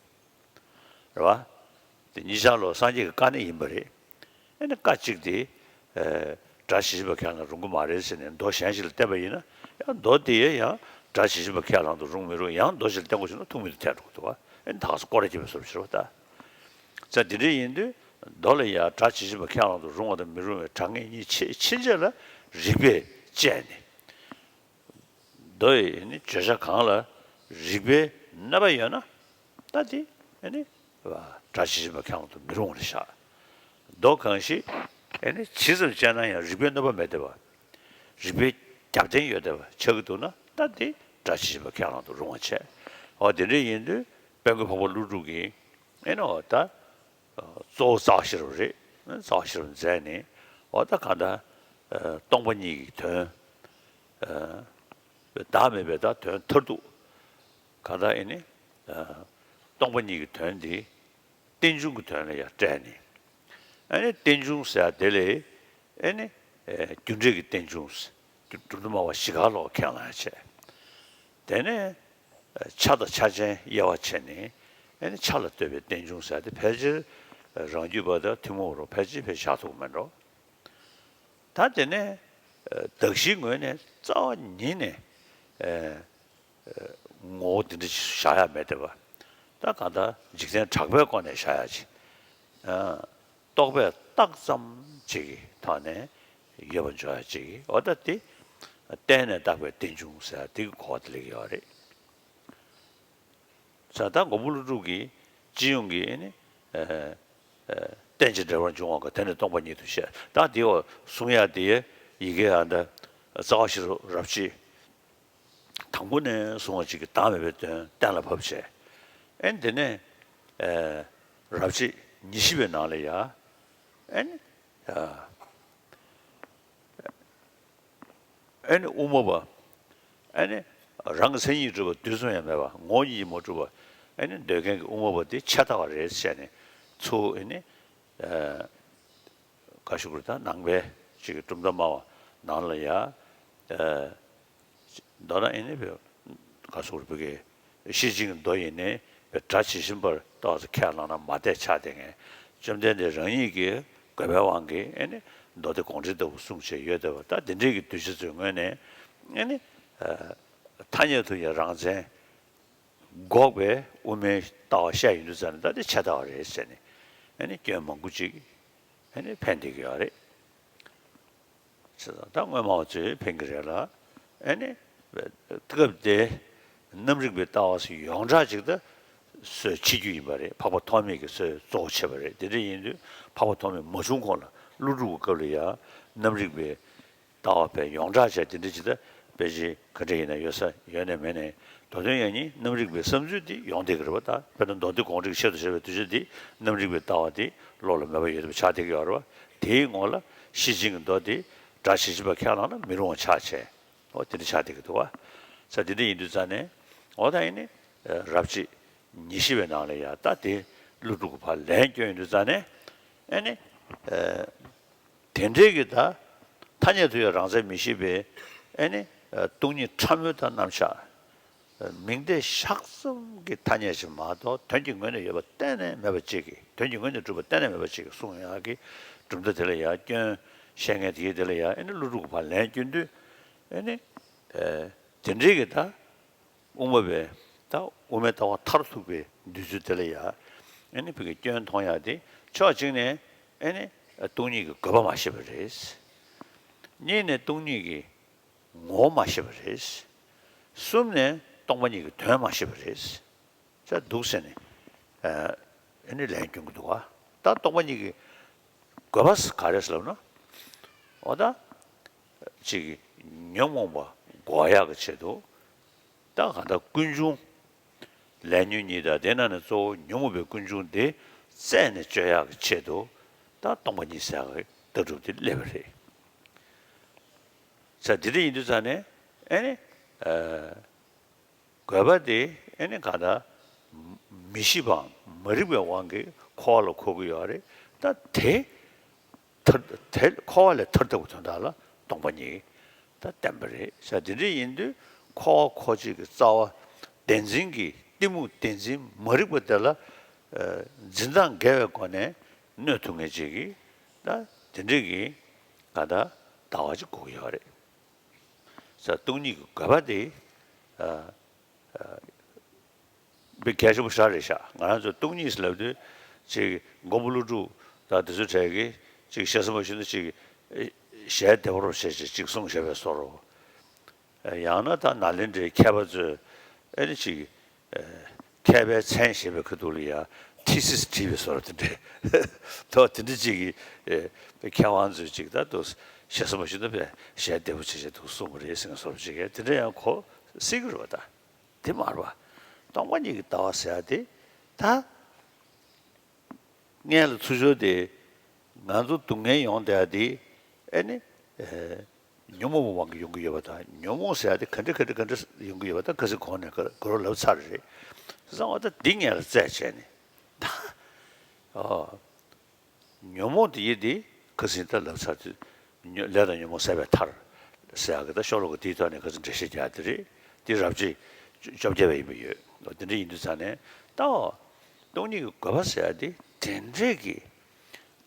རེད་བ། རེད་བ། དེ་གཉིས་ཆར་ལོ་སངས་རྒྱས་ཀྱི་བཀའ་ནི་ཡིན་པ་རེད། ཨེ་ནི་བཀའ་གཅིག་དེ། ཨེ། སྒྲ་ཇི་བཞིན་པ་ཁས་བླངས་རུང་གི་མ་རེད་ཟེར་ནས་མདོ་གཞན་ཞིག་ལ་བརྟེན་པ་ཡིན་ན་ཡང་མདོ་དེ་ཡང་སྒྲ་ཇི་བཞིན་པ་ཁས་བླངས་དུ་རུང་མི་རུང་ཡང་མདོ་ཞིག་ལ་བརྟེན་དགོས་བྱུང་ན་ཐུག་མེད་དུ་ཐལ་འགྲོ་གི་འདུག་བ། ཨེ་ནི་ད་ག་སེ་སྐོར་ར་རྒྱབ་པའི་བཟོ་འདྲ་ཞིག་རེད་བ་ད། ཙང་དེ་འདྲ་ཡིན་དུས་མདོ་ལ་ཡང་སྒྲ་ཇི་བཞིན་པ་ཁས་བླངས་དུ་རུང་བ་དང་མི་རུང་བའི་དྲང་ངེས་གཉིས་ཕྱིན་ཕྱིན་ཆད་ལ་རིགས་པས་དཔྱད་ནས། མདོ་ཡི་ནི་བརྗོད་བྱ་གང་ལ་རིགས་པའི་གནོད་པ་ཡོད་ན་ད་དེ་ནི་སྒྲ་ཇི་བཞིན་པ་ཁས་བླངས་དུ་མི་རུང་བར་བཞག་མདོ་གང་ཞིག་ནི་ཇི་ཙམ་དཔྱད་ན་ཡང་རིགས་པའི་གནོད་པ་མེད་བསྡད་པ། རིགས་པའི་རྒྱབ་རྟེན་ཡོད་བསྡད་པ་ཆགས་ཀྱི་འདུག་ན་ད་དེ་སྒྲ་ཇི་བཞིན་པ་ཁས་བླངས་དུ་རུང་བ་བྱས། འོ་དེ་འདྲ་ཡིན་དུས་དཔལ་མགོན་འཕགས་པ་ཀླུ་སྒྲུབ་ཀྱིས་ཨེ་ནི་འོ་ད། གཙོ་བོ་རྩ་བ་ཤེས་རབ་རེད། རྩ་བ་ཤེས་རབ་མཛད་ནས་འོ་ད་གང་ལྟར་སྟོང་པ་ཉིད་ཀྱི་དོན། བདག་མེད་པའི་ད་དོན་མཐར་ཐུག་གང་ལྟར་ཨེ་ནི་སྟོང་པ་ཉིད་ཀྱི་དོན་འདི་རྟེན་འབྱུང་གི་དོན་ལ་ཡང་སྤྲད་ནས་ཨེ་ནི་རྟེན་འབྱུང་ཟེར་ཡ་དེ་ལས་ཨེ་ནི་རྒྱུ་འབྲས་ཀྱི་རྟེན་འབྱུང་སྒྲུབ་བསྡུ་སྨྲ་བ་བཞི་ཀ་ལོག་ཁས་བླངས་ཡ་བྱས། དེ་ནས་ཆ་དང་ཆ་ཅན་དབྱེ་བ་ཕྱེ་ནས་ཨེ་ནི་ཆ་ལ་ལྟོས་པའི་རྟེན་འབྱུང་ཟེར་ཏེ་ཕལ་ཆེར་རང་རྒྱུད་པ་དང་ཐུན་མོང་བ་རུ་ཕལ་ཆེར་ཕལ་ཆེར་བཞག་ཐུབ་ཀྱི་མེད་འགྲོ། ད་དེ་ནས་གདགས་གཞིའི་ངོས་ནས་རྩ་བ་ཉིད་ནས་ངོ་བོ་འདི་འདྲ་ཞིག་བཞག་ཡ་མེད་བསྡད་པ། ད་གང་ལྟར་འཇིག་རྟེན་གྲགས་པའི་སྒོ་ནས་བཞག་ཡ་ཅིག་རྟོག་པས་བཏགས་ཙམ་ཅིག་གི་ཐོག་ནས་ཡོད་པ་འཇོག་ཡ་ཅིག་འོ་ད་དེ་བརྟེན་ནས་བཏགས་པའི་རྟེན་འབྱུང་ཟེར་ཡ་དེ་གི་གོ་བ་དེ་སླེབས་ཀྱི་ཡོད་རེད། ས་ད་མགོན་པོ་ཀླུ་སྒྲུབ་ཀྱིས་སྤྱི་ཡོངས་ཀྱི་ནི་རྟེན་ཅིང་འབྲེལ་བར་འབྱུང་བ་གང་དེ་ནི་སྟོང་པ་ཉིད་དུ་བཤད། ད་དེ་འོ་གསུང་ཡ་དེ་ཡི་གེ་ཨ་ད་རྩ་བ་ཤེས་རབ་རབ་བྱེད། དང་པོ་ནས་བཟུང་བ་ཅིག་གིས་བདག་མེད་པའི་དོན་གཏན་ལ་ཕབ་བྱས། ཨེ་ནི་དེ་ནས་ཨེ་རབ་བྱེད་ཉི་ཤུ་པའི་ནང་ལ་ཡ། ཨེ་ནི་ཨ་ཨེ་ནི་དབུ་མ་པ། ཨེ་ནི་རང་གི་མཚན་ཉིད་གྲུབ་པ་དུས་གསུམ་ཡང་མེད་པ་ངོ་བོ་ཉིད་ཀྱིས་མ་གྲུབ་པ། ཨེ་ནི་འདོད་མཁན་གྱི་དབུ་མ་པ་དེ་ཆད་ལྟ་བ་རེད་བཤད་ནས་ཚུར་ཨེ་ནི་ཨ་བཀའ་ཞུ་དགོས། ད་ནང་པའི་ཅིག་གི་གྲུབ་མཐའ་སྨྲ་བ་ནང་ལ་ཡ། ཨ་མདོར་ན་ཨེ་ནི་བཀའ་ཞུ་དགོས་པའི་གི་ཤེར་ཕྱིན་གྱི་མདོ་ཡིན་ནའི་སྒྲ་ཇི་བཞིན་པར་ལྟ་བ་ཁས་བླངས་ན་མ་དད་ཆགས་བསྡད་མཁན། བཅོམ་ལྡན་འདས་རང་ཉིད་ཀྱིས་དགོས་པའི་དབང་གིས་ཨེ་ནི་མདོ་སྡེ་དགོངས་འགྲེལ་ལྟ་བུ་གསུངས་བྱས་ཡོད་བསྡད་པ། ད་དེ་འདྲའི་གི་གདུལ་བྱ་ཚོའི་ངོས་ནས་ཨེ་ནི་ཨ་ཐ་སྙད་དུ་ཡང་རང་མཚན་འགོག་པའི་དབུ་མའི་ལྟ་བ་བཤད་ཡོང་དུས་ཙམ་ནས་ད་དེ་ཆད་ལྟ་བ་རེད་ཟེར་ནས་ཨེ་ནི་སྐྱོན་མང་པོ་ཅིག་ཨེ་ནི་ཕན་བསྡད་ཀྱི་ཡོད་རེད། ད་སྔོན་མ་བ་ཚོས་ཕན་གྱི་རེད་ལ། ཨེ་ནི་སྐབས་དེ་རྣམ་རིག་པའི་ལྟ་བ་སོགས་ཡོངས་གྲགས་ཅིག་ད་སྲོལ་ཕྱེ་རྒྱུ་ཡིན་པ་རེད། འཕགས་པ་ཐོགས་མེད་ཀྱི་སྲོལ་གཙོ་བོ་བྱས་པ་རེད། དེ་འདྲ་ཡིན་དུས་འཕགས་པ་ཐོགས་མེད་མ་བྱུང་གོང་ལ་ཀླུ་སྒྲུབ་ཀྱི་སྐབས་ལ་ཡང་རྣམ་རིག་པའི་ལྟ་བ་བས་ཡོངས་གྲགས་བྱས་དེ་འདྲ་ཅིག་ད་དཔེ་ཆའི་ག་འདྲ་ཡིན་ན་ཡོད་ས་ཡོད་ནས་མེད་ནས། མདོ་དོན་ཡང་སྙིང་རྣམ་རིག་པའི་བསམ་ཚུལ་དེ་ཡོང་བསྡད་ཀྱི་རེད་པ། ད་དཔེར་ན་མདོ་སྡེ་དགོངས་འགྲེལ་གྱི་ཆེད་དུ་བྱས་པའི་གདུལ་བྱ་དེ་རྣམ་རིག་པའི་ལྟ་བ་དེ་བློ་ལ་མོས་པ་ཡོད་པ་ཆགས་བསྡད་ཀྱི་ཡོད་རེད་པ། དེའི་ངོ་ལ་ཤེར་ཕྱིན་གྱི་མདོ་དེ་སྒྲ་ཇི་བཞིན་པ་ཁས་བླངས་ན་མི་རུང་བ་ཆགས་བྱས། འོ་དེ་འདྲ་ཆགས་བསྡད་ཀྱི་འདུག་བ། ས་དེ་འདྲ་ཡིན་དུས་ཙང་ནས་འོ་ད་ཡིན་ནི་རབ་བྱེད་ཉི་ཤུ་པའི་ནང་ལ་ཡ་ད་དེ་ཀླུ་སྒྲུབ་ཀྱི་ཕར་ལན་བསྐྱོན་ཡོང་དུས་ཙང་ནས་ཨེ་ནི། དེ་འདྲའི་གི་ད་ཐ་སྙད་དུ་ཡང་རང་མཚན་མི་ཤེས་པའི་ཨེ་ནི་སྟོང་ཉིད་ཕྲ་མོའི་ད་རྣམ་གཞག་མིང་བརྡས་ཤག་ཙམ་གྱི་ཐ་སྙད་ཅིག་མ་གཏོགས་དོན་གྱི་ངོས་ནས་ཡོད་པ་གཏན་ནས་མེད་པ་ཅིག་གིས། དོན་གྱི་ངོས་ནས་གྲུབ་པ་གཏན་ནས་མེད་པ་ཅིག་གིས་གསུངས་ཡག་གི་གྲུབ་མཐའ་དེ་ལ་ཡང་སྐྱོན་བཤད་མཁན་དེ་གིས་དེ་ལ་ཡང་ཨེ་ནི་ཀླུ་སྒྲུབ་ཀྱི་ཕར་ལན་བསྐྱོན་དུས་ཨེ་ནི་དེ་འདྲའི་གི་ད། དབུ་མ་པས་ད་དབུ་མའི་ལྟ་བ་མཐར་ཐུག་པའི་འདོད་ཚུལ་དེ་ལ་ཡ་ཨེ་ནི་ཕ་གི་སྐྱོན་མཐོང་ཡག་དེ་ཕྱོགས་གཅིག་ནས་ཨེ་ནི་སྟོང་ཉིད་ཀྱི་དགོས་པ་མ་ཤེས་པ་རེད། གཉིས་ནས་སྟོང་ཉིད་ཀྱི་ངོ་བོ་མ་ཤེས་པ་རེད། གསུམ་ནས་སྟོང་པ་ཉིད་ཀྱི་དོན་མ་ཤེས་པ་རེད། ཅེས་འདུག་ཟེར་ནས་ཨེ་ནི་ལན་སྐྱོན་གྱི་འདུག་ག་ད་སྟོང་པ་ཉིད་ཀྱི་དགོས་པ་ག་རེ་ཟེར་ལབ་ན། འོ་ད་ཅིག་ཉོན་མོངས་པ་འགོག་ཡག་གི་ཆེད་དུ། ད་གང་ལྟར་ཀུན་འབྱུང་ལས་ཉོན་གཉིས་དང་དེ་ནང་ནས་གཙོ་བོ་ཉོན་མོངས་པའི་ཀུན་འབྱུང་དེ་རྩད་ནས་གཅོད་ཡག་གི་ཆེད་དུ་ད་སྟོང་པ་ཉིད་ཟེར་ཡག་གི་ལྟ་གྲུབ་དེ་སླེབས་པ་རེད། ས་དེ་འདྲ་ཡིན་དུས་ཙང་ནས་ཨེ་ནི་ཨ་དགོས་པ་དེ་ཨེ་ནི་གང་ལྟར་མི་ཤེས་པའམ་མ་རིག་པའི་དབང་གིས་འཁོར་བ་ལ་འཁོར་གྱི་ཡོད་རེད། ད་དེ། ཐར་དེ་འཁོར་བ་ལས་ཐར་ཐབས་ཀྱི་དོན་དག་ལ་སྟོང་པ་ཉིད་ད་བསྟན་པ་རེད་ཟེར། དེ་འདྲ་ཡིན་དུས་འཁོར་བ་འཁོར་བྱེད་ཀྱི་རྩ་བ་བདེན་འཛིན་གྱི་གཏི་མུག་བདེན་འཛིན་མ་རིག་པ་དེ་ལ་འཛིན་སྟངས་འགལ་བའི་སྒོ་ནས་གནོད་ཐུབ་མཁན་ཅིག་གིས་ད་དེ་འདྲ་གི་ག་ད་ལྟ་བ་ཅིག་དགོས་ཀྱི་ཡོད་རེད་ཟེར། སྟོང་ཉིད་ཀྱི་དགོས་པ་དེ། དཔེ་གལ་ཆེན་པོ་ཞེ་དྲག་རེད་ཤག་ང་རང་ཚོ་སྟོང་ཉིད་ཟེར་ལབ་དུས་ཅིག་མགོན་པོ་ཀླུ་སྒྲུབ་དང་དེ་ཚོའི་གྲས་ཀྱིས་ཅིག་ཞེ་ས་མ་ཞུ་ན་ཅིག་ཞལ་བདེ་བོར་བྱས་ཅིག་ཅིག་གསུངས་བཞག་པའི་བཟོ་འདྲ། ཡང་ན་ད་ནཱ་ལེནྡྲའི་མཁས་པ་ཚོས་ཨེ་ནི་ཅིག་མཁས་པའི་མཚན་ཞེས་པའི་ཁ་ཐུག་ལ་ཡང་ཐི་སིས་བྲིས་པའི་བཟོ་འདྲ་དེ་འདྲས་ཐོག་དེ་འདྲ་ཅིག་གིས་མཁས་དབང་ཚོས་ཅིག་ད་དུ་ཞེ་ས་མ་ཞུ་ན་པའི་ཞལ་བདེ་བོ་བྱས་བྱས་འདུག་གསུངས་པ་རེད་ཟེར་ནས་བཟོ་འདྲ་ཅིག་གིས་དེ་འདྲ་ཡང་གོ་སྲིད་ཀྱི་རེད་པ། ད། དེ་མ་རེད་པ། སྟོང་པ་ཉིད་ཀྱི་ལྟ་བ་ཟེར་ཡ་དེ་ད་སྔོན་ལ་ཚུར་ཕྱོགས་དེ་ང་ཚོ་སྡུག་བསྔལ་ཡོང་བསྡད་ཡ་དེ་ཨེ་ནི་ཨེ་ཉོན་མོངས་པའི་དབང་གིས་ཡོང་གི་ཡོད་པ་དང་། ཉོན་མོངས་ཟེར་ཡ་དེ་ག་འདྲ་ག་འདྲ་ག་འདྲ་ཡོང་གི་ཡོད་པ་དང་། ཁ་སང་གོང་ནས་ག་རེ་ལབ་ཚར་རེད། བྱས་ཙང་འོ་ད་འདི་སྔོན་ལ་རྩད་བཅད་ནས་ད་ཨོ། ཉོན་མོངས་དེ་ཡི་དེ་ཁ་སང་ད་ལབ་ཚར་དུས། ཉོ་ལས་དང་ཉོན་མོངས་ཟད་པའི་མཐར་ཟེར་ཡག་གི་ད་ཤོ་ལོ་ཀ་དེའི་ཐོག་ནས་ཁ་སང་འགྲེལ་བཤད་རྒྱག་ཡག་དེ་རེད། དེ་རབ་བྱེད་བཅོ་བརྒྱད་པ་ཡིན་པ་ཡོད། འོ་དེ་འདྲ་ཡིན་དུས་ཙང་ནས་ད་འོ་སྟོང་ཉིད་ཀྱི་དགོས་པ་ཟེར་ཡག་དེ་དེ་འདྲས་ཀྱི་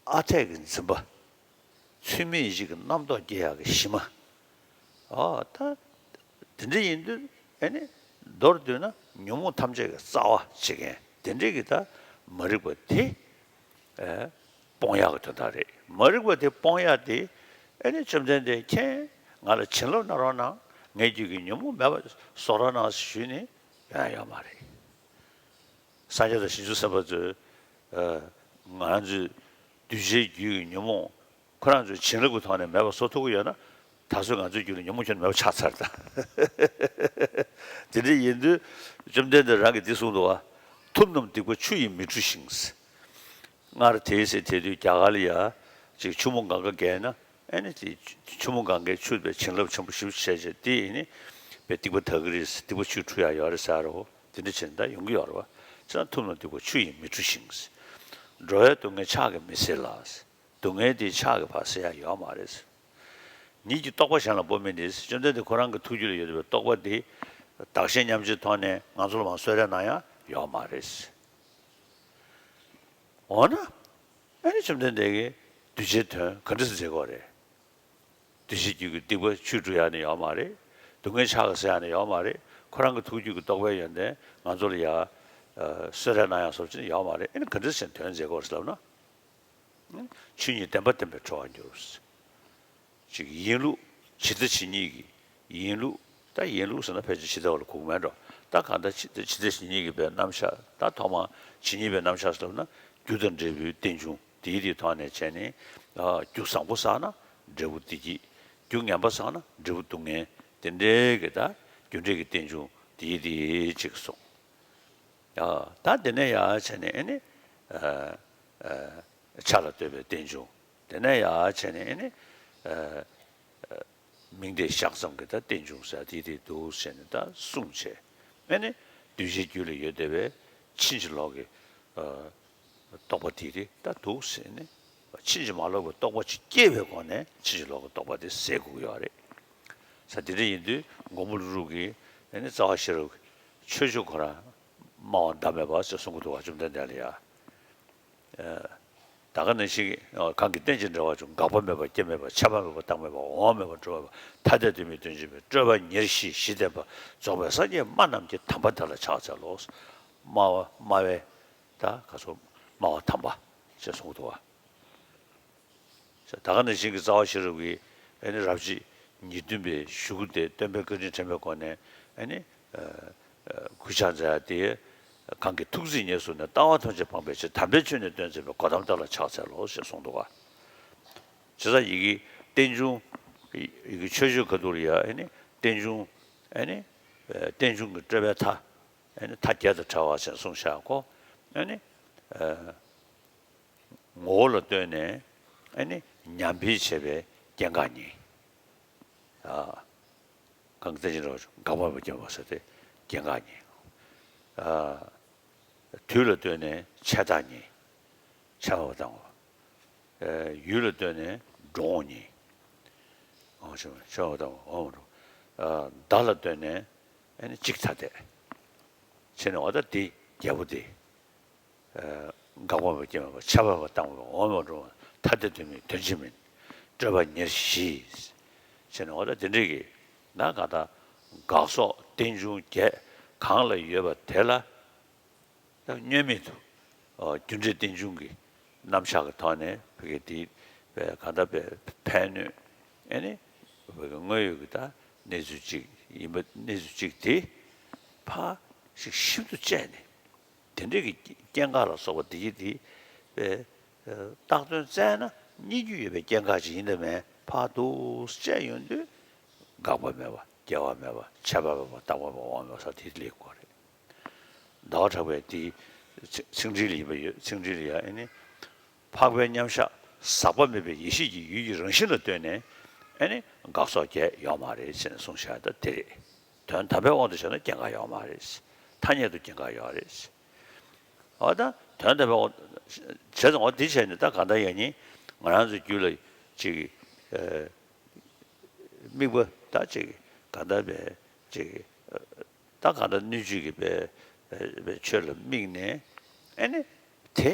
ཨ་འཐས་ཀྱི་འཛིན་པ། ཚུལ་མིན་ཡིད་བྱེད་ཀྱི་རྣམ་རྟོག་སྐྱེ་ཡག་གི་གཞི་མ། ཨོ་ད། དེ་འདྲ་ཡིན་དུས་ཨེ་ནི་མདོར་བསྡུས་ན་ཉོན་མོངས་ཐམས་ཅད་ཀྱི་རྩ་བ་བྱེད་མཁན་དེ་འདྲའི་གི་ད་མ་རིག་པ་དེ་ཨེ་སྤོང་ཡག་གི་དོན་དག་རེད། མ་རིག་པ་དེ་སྤོང་ཡག་དེ་ཨེ་ནི་བཅོམ་ལྡན་འདས་ཁྱེད་ང་ལ་བྱིན་རླབས་གནང་རོགས་གནང་། ངའི་རྒྱུད་ཀྱི་ཉོན་མོངས་མེད་པ་བཟོ་རོགས་གནང་ཞུས་ནས་ཡོང་ཡག་ཡོད་མ་རེད། སངས་རྒྱས་དང་བྱང་ཆུབ་སེམས་དཔའ་ཚོས་ཨེ་ང་རང་ཚོའི་གདུལ་བྱའི་རྒྱུད་ཀྱི་ཉོན་མོངས་ཁོ་རང་ཚོའི་བྱིན་རླབས་ཀྱི་ཐོག་ནས་མེད་པ་བཟོ་ཐུབ་ཀྱི་ཡོད་ན། ད་གཟོད་ང་ཚོའི་རྒྱུད་ལ་ཉོན་མོངས་ཁྱོན་མེད་པ་ཆགས་ཚར་ད། དེ་འདྲ་ཡིན་དུས་བཅོམ་ལྡན་འདས་རང་གིས་འདི་གསུངས་འདུག་བ། ཐུབ་རྣམས་སྡིག་པ་ཆུ་ཡིས་མི་འཁྲུ་ཞིང་། སྔར་དེའི་ཚེ་དེ་དུས་རྒྱ་གར་ལ་ཡ་ཅིག་ཆུ་མོ་གངྒཱ་བརྒལ་ན། ཨེ་ནི་དེ་ཆུ་མོ་གངྒཱའི་ཆུ་བའི་བྱིན་རླབས་ཆེན་པོ་ཞེ་པོ་ཅིག་བྱས་བྱས་དེ་ཡིན་ནི་བའི་སྡིག་པ་དག་གི་རེད། སྡིག་པ་ཆུས་འཁྲུ་ཡག་ཡོད་རེད་ཟེར་རོ། དེ་འདྲ་བྱས་ན་ད་ཡོང་གི་ཡོད་རེད་བ། བྱས་ན་ཐུབ་རྣམས་སྡིག་པ་ཆུ་ཡིས་མི་འཁྲུ་ཞིང་། འགྲོ་བའི་སྡུག་བསྔལ་ཕྱག་གིས་མི་སེལ་ལ། སྡུག་བསྔལ་དེ་ཕྱག་གིས་ཕར་སེལ་ཡག་ཡོད་མ་རེད། ཉིད་ཀྱི་རྟོག་པ་གཞན་ལ་སྤོ་མིན་ཏེ། བཅོམ་ལྡན་འདས་ཁོ་རང་གི་ཐུགས་རྒྱུད་ལ་ཡོད་པའི་རྟོག་པ་དེ་བདག་གཞན་མཉམ་བརྗེའི་ཐོག་ནས་ང་ཚོ་ལ་མར་གསོལ་རས་གནང་ཡག་ཡོད་མ་རེད། འོ་ན། ཨ་ནི་བཅོམ་ལྡན་འདས་ཀྱིས་གདུལ་བྱའི་དོན་ག་འདྲ་སེ་མཛད་དགོས་རེད། གདུལ་བྱའི་རྒྱུད་ཀྱི་སྡིག་པ་ཆུས་འཁྲུ་ཡག་ནི་ཡོད་མ་རེད། སྡུག་བསྔལ་ཕྱག་གིས་སེལ་ཡག་ནི་ཡོད་མ་རེད། ཁོ་རང་གི་ཐུགས་རྒྱུད་ཀྱི་རྟོག་པའི་ཡོན་ཏན་ང་ཚོ་ལ་ཡ། ཨ། གསོལ་རས་གནང་ཡག་སོགས་ཅི་ནི་ཡོད་མ་རེད། ཨ་ནི་ག་འདྲ་སེ་དོན་མཛད་དགོས་རེད་ལབ་ན། ཆོས་ཉིད་བདེན་པ་བདེན་པར་གྲོལ་བར་འགྱུར། ཅིག་ཡིན་ལུགས་ཇི་ལྟ་ཇི་སྙེད་ཀྱི་ཡིན་ལུགས། ད་ཡིན་ལུགས་ཟེར་ན་ཕལ་ཆེར་ཇི་ལྟ་བ་ལ་གོ་གི་མེད་འགྲོ། ད་གང་ལྟར་ཇི་ལྟ་ཇི་ལྟ་ཇི་སྙེད་ཀྱི་བའི་རྣམ་གཞག་ད་ཐོག་མ་ཇི་སྙེད་པའི་རྣམ་གཞག་ཟེར་ལབ་ན། རྒྱུ་དང་འབྲས་བུའི་རྟེན་འབྱུང་དེའི་དེའི་ཐོག་ནས་བྱས་ནས། ཨ། རྒྱུ་བཟང་པོ་བསགས་ན་འབྲས་བུ་བདེ་སྐྱིད། རྒྱུ་ངན་པ་བསགས་ན་འབྲས་བུ་སྡུག་བསྔལ། དེ་འདྲའི་གི་ད་རྒྱུ་འབྲས་ཀྱི་རྟེན་འབྱུང་དེའི་དེའི་ཅིག་གསུངས། ཨ། ད་དེ་ནས་ཡར་བྱས་ནས་ཨེ་ནི། ཨ། ཨ། ཆ་ལ་ལྟོས་པའི་རྟེན་འབྱུང་། དེ་ནས་ཡར་བྱས་ནས་ཨེ་ནི། ཨ། ཨ། མིང་དེ་བཞག་ཙམ་གྱི་ད་རྟེན་འབྱུང་ཟེར་དེ་དེ་འདུག་ཟེར་ནས་ད་གསུངས་བྱས། ཨེ་ནི་གདུལ་བྱའི་རྒྱུད་ལ་ཡོད་བསྡད་པའི་ཕྱིན་ཅི་ལོག་གི། ཨ། རྟོག་པ་དེ་དེ་ད་འདུག་ཟེར་ནས། ཕྱིན་ཅི་མ་ལོག་པའི་རྟོག་པ་ཅིག་སྐྱེས་པའི་སྒོ་ནས་ཕྱིན་ཅི་ལོག་གི་རྟོག་པ་དེ་ཟད་དགོས་ཀྱི་ཡོད་རེད། ས་དེ་འདྲ་ཡིན་དུས་མགོན་པོ་ཀླུ་སྒྲུབ་ཀྱིས་ཨེ་ནི་རྩ་བ་ཤེས་རབ་ཀྱི་ཆོས་སྤྱོད་ཁོ་རང་སྨྲ་བ་ཟླ་མེད་པ་ཞེས་གསུང་གི་འདུག་བ། བཅོམ་ལྡན་འདས་ལ་ཡ། ཨ། ད་ག་ནང་བཞིན་གྱི། ཨ། གང་གིས་རྟེན་ཅིང་འབྲེལ་བར་འབྱུང་། འགག་པ་མེད་པ་སྐྱེ་མེད་པ། ཆད་པ་མེད་པ་བཏང་མེད་པ། འོང་བ་མེད་པ་འགྲོ་བ་མེད་པ། ཐ་དད་དོན་མིན་དོན་གཅིག་མིན། སྤྲོས་པ་ཉེར་ཞི་ཞི་བསྟན་པ། རྫོགས་པའི་སངས་རྒྱས་སྨྲ་རྣམས་ཀྱི། དམ་པ་དེ་ལ་ཕྱག་འཚལ་ལོ། སྨྲ་བ་སྨྲ་བའི་ད་ག་ཚོད་སྨྲ་བ་དམ་པ་ཞེས་གསུང་གི་འདུག་བ། ད་ག་ནང་བཞིན་གྱི་རྩ་བ་ཤེས་རབ་ཀྱིས་ཨེ་ནི་རབ་བྱེད་ཉེར་བདུན་པའི་གཞུག་གུ་དེ་སྟོན་པའི་བཀའ་དྲིན་དྲན་པའི་སྒོ་ནས་ཨེ་ནི། ཨ། ཨ། གུས་ཕྱག་མཛད་ཡ་དེ། གང་གིས་ཐུགས་བརྩེས་ཉེར་བཟུང་ནས། ལྟ་བ་ཐམས་ཅད་སྤངས་པའི་ཕྱིར། དམ་པའི་ཆོས་ནི་སྟོན་མཛད་པའི། གོ་ཏམ་དེ་ལ་ཕྱག་འཚལ་ལོ་ཞེས་གསུངས་འདུག་བ། བྱས་ཙང་ཡི་གེ་རྟེན་འབྱུང་། ཡི་གེ་མཆོད་བརྗོད་ཁ་ཐུག་ལ་ཡ་ཨེ་ནི་རྟེན་འབྱུང་། ཨེ་ནི། ཨ། རྟེན་འབྱུང་གི་སྤྲོས་པའི་མཐའ། ཨེ་ནི་མཐའ་བརྒྱད་དང་བྲལ་བ་ཞེས་གསུངས་བཞག་གོ། ཨེ་ནི། ཨ། ངོ་བོ་ལ་ལྟོས་ནས་ཨེ་ནི་ཉམས་སྤེལ་བྱས་པའི་སྐྱེ་འགག་གཉིས། ཨ། གང་གི་རྟེན་ཅིང་འབྲེལ་བར་འབྱུང་། འགག་པ་མེད་པ་སྐྱེ་མེད་པ་ཟེར་ཏེ་སྐྱེ་འགག་གཉིས། ཨ། དུས་ལ་ལྟོས་ནས་ཆད་ལྟ་གཉིས། ཆད་པ་བཏང་བ། ཨ། ཡུལ་ལ་ལྟོས་ནས་འགྲོ་འོང་གཉིས། འོང་ཆད་པ་བཏང་བ། འོང་འགྲོ། ཨ། བརྡ་ལ་ལྟོས་ནས་ཨེ་ནི་གཅིག་ཐ་དད། བྱས་ནས་འོ་ད་དེ་བརྒྱད་པོ་དེ། ཨ། འགག་པ་མེད་པ་སྐྱེ་མེད་པ། ཆད་པ་མེད་པ་བཏང་བ། འོང་བ་འགྲོ་བ། ཐ་དད་དོན་མིན་དོན་གཅིག་མིན། སྤྲོས་པ་ཉེར་ཞི། བྱས་ནས་འོ་ད་དེ་འདྲས་ཀྱི་ན་གང་ལྟར་འགག་སོགས་རྟེན་འབྱུང་བརྒྱད་གང་ལ་ཡོད་པ་དེ་ལ་ད་བསྙོན་མེད་དུ། ཨ། རྒྱུ་འབྲས་རྟེན་འབྱུང་གི་རྣམ་གཞག་གི་ཐོག་ནས་བོད་ཀྱི་དེ་བས་གང་ལྟར་བས་ཕན་གནོད། ཨེ་ནི་བོད་ཀྱི་དངོས་ཡོད་ཀྱི་ད་གནས་ཚུལ་གཅིག་ཡིན་པ། གནས་ཚུལ་གཅིག་དེ་ཕར་ཞིག་ཞིབ་ཏུ་དཔྱད་ནས། དེ་འདྲའི་གི་སྐྱེ་འགག་ལ་སོགས་པ་དེ་ཡི་དེ་བས་བཏགས་དོན་བཙལ་ན་རྙེད་རྒྱུ་ཡོད་པའི་སྐྱེ་འགག་ཅིག་ཡིན་དང་མིན་ཕར་འདུག་དཔྱད་ཡོང་དུས། འགག་པ་མེད་པ། སྐྱེ་བ་མེད་པ། ཆད་པ་མེད་པ། རྟག་པ་མེད་པ། འོང་མེད་པ་ཟེར་དེ་སླེབས་དགོས་རེད། ཟླ་བ་གྲགས་པས་དེའི་ཚིག་ཚིག་འགྲེལ་ལ་ཡིན་པ་ཡོད། ཚིག་འགྲེལ་ལ་ཡང་ཨེ་ནི། འཕགས་པའི་མཉམ་གཞག་ཟག་པ་མེད་པའི་ཡེ་ཤེས་ཀྱི་ཡུལ་གྱི་རང་བཞིན་ལ་ལྟོས་ནས་ཨེ་ནི་འགག་སོགས་བརྒྱད་ཡོད་མ་རེད་ཟེར་ནས་གསུངས་བཞག་ད་དེ་རེད། དོན་དམ་པའི་དབང་དུ་བྱས་ན་སྐྱེ་འགག་ཡོད་མ་རེད། ཐ་སྙད་དུ་སྐྱེ་འགག་ཡོད་རེད། འོ་ད་དོན་དམ་པའི་དབང་བྱས་ཙང་འོ་དེ་བྱས་ནས་ད་གང་ལྟར་ཡང་ནི་ང་རང་ཚོའི་རྒྱུད་ལ་ཅིག་ཨ། དམིགས་པ་ད་ཅིག་གང་ལྟར་བས་ཅིག་ད་གང་ལྟར་སྣོད་བཅུད་ཀྱི་བས་བས་ཆོས་ལ་དམིགས་ནས་ཨེ་ནི་དེ་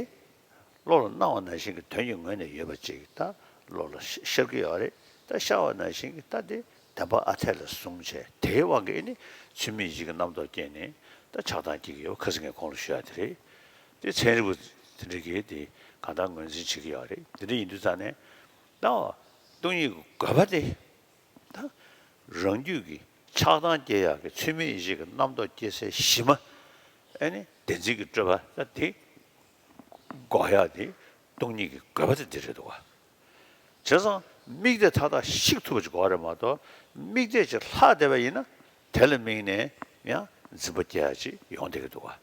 བློ་ལ་སྣང་བ་ནང་བཞིན་གྱི་དོན་གྱི་ངོས་ནས་ཡོད་པ་ཅིག་ད་བློ་ལ་ཤར་གྱི་ཡོད་རེད། ད་ཤར་བ་ནང་བཞིན་གྱི་ད་དེ་བདེན་པ་ཨ་འཐས་ལ་བཟུང་བྱས་དེའི་དབང་གིས་ཨེ་ནི་ཚུལ་མིན་ཡིད་ཀྱི་རྣམ་རྟོག་སྐྱེས་ནས་ད་ཆགས་སྡང་སྐྱེ་གི་ཡོད་པ་ཁ་སང་ངས་གོང་ལ་ཞུ་ཡ་དེ་རེད། དེ་ཚན་རིག་པ་དེ་འདྲ་གིས་དེ་གང་ལྟར་ངོས་འཛིན་བྱེད་ཀྱི་ཡོད་རེད། དེ་འདྲ་ཡིན་དུས་ཙང་ནས་ད་སྟོང་ཉིད་ཀྱི་དགོས་པ་དེ། ད་རང་རྒྱུད་ཀྱི་ཆགས་སྡང་སྐྱེ་ཡག་གི་ཚུལ་མིན་ཡིད་བྱེད་ཀྱི་རྣམ་རྟོག་སྐྱེ་སའི་གཞི་མ། ཨེ་ནི་བདེན་འཛིན་གྱི་སྤྲོས་པ་ད་དེ་འགོག་ཡག་དེ་སྟོང་ཉིད་ཀྱི་དགོས་པ་དེ་འདི་རེད་འདུག་བ། བྱས་ཙང་ དམིགས་གཏད་མཐའ་དག་བཤིག་ཐུབ་པ་ཅིག་དགོས་རེད་མ་གཏོགས། དམིགས་གཏད་ཅིག་ལྷག་བསྡད་པ་ཡིན་ན། དེ་ལ་དམིགས་ནས་ཡང་འཛིན་པ་སྐྱེ་ཡ་ཅིག་ཡོང་བསྡད་ཀྱི་འདུག་ག་བྱས་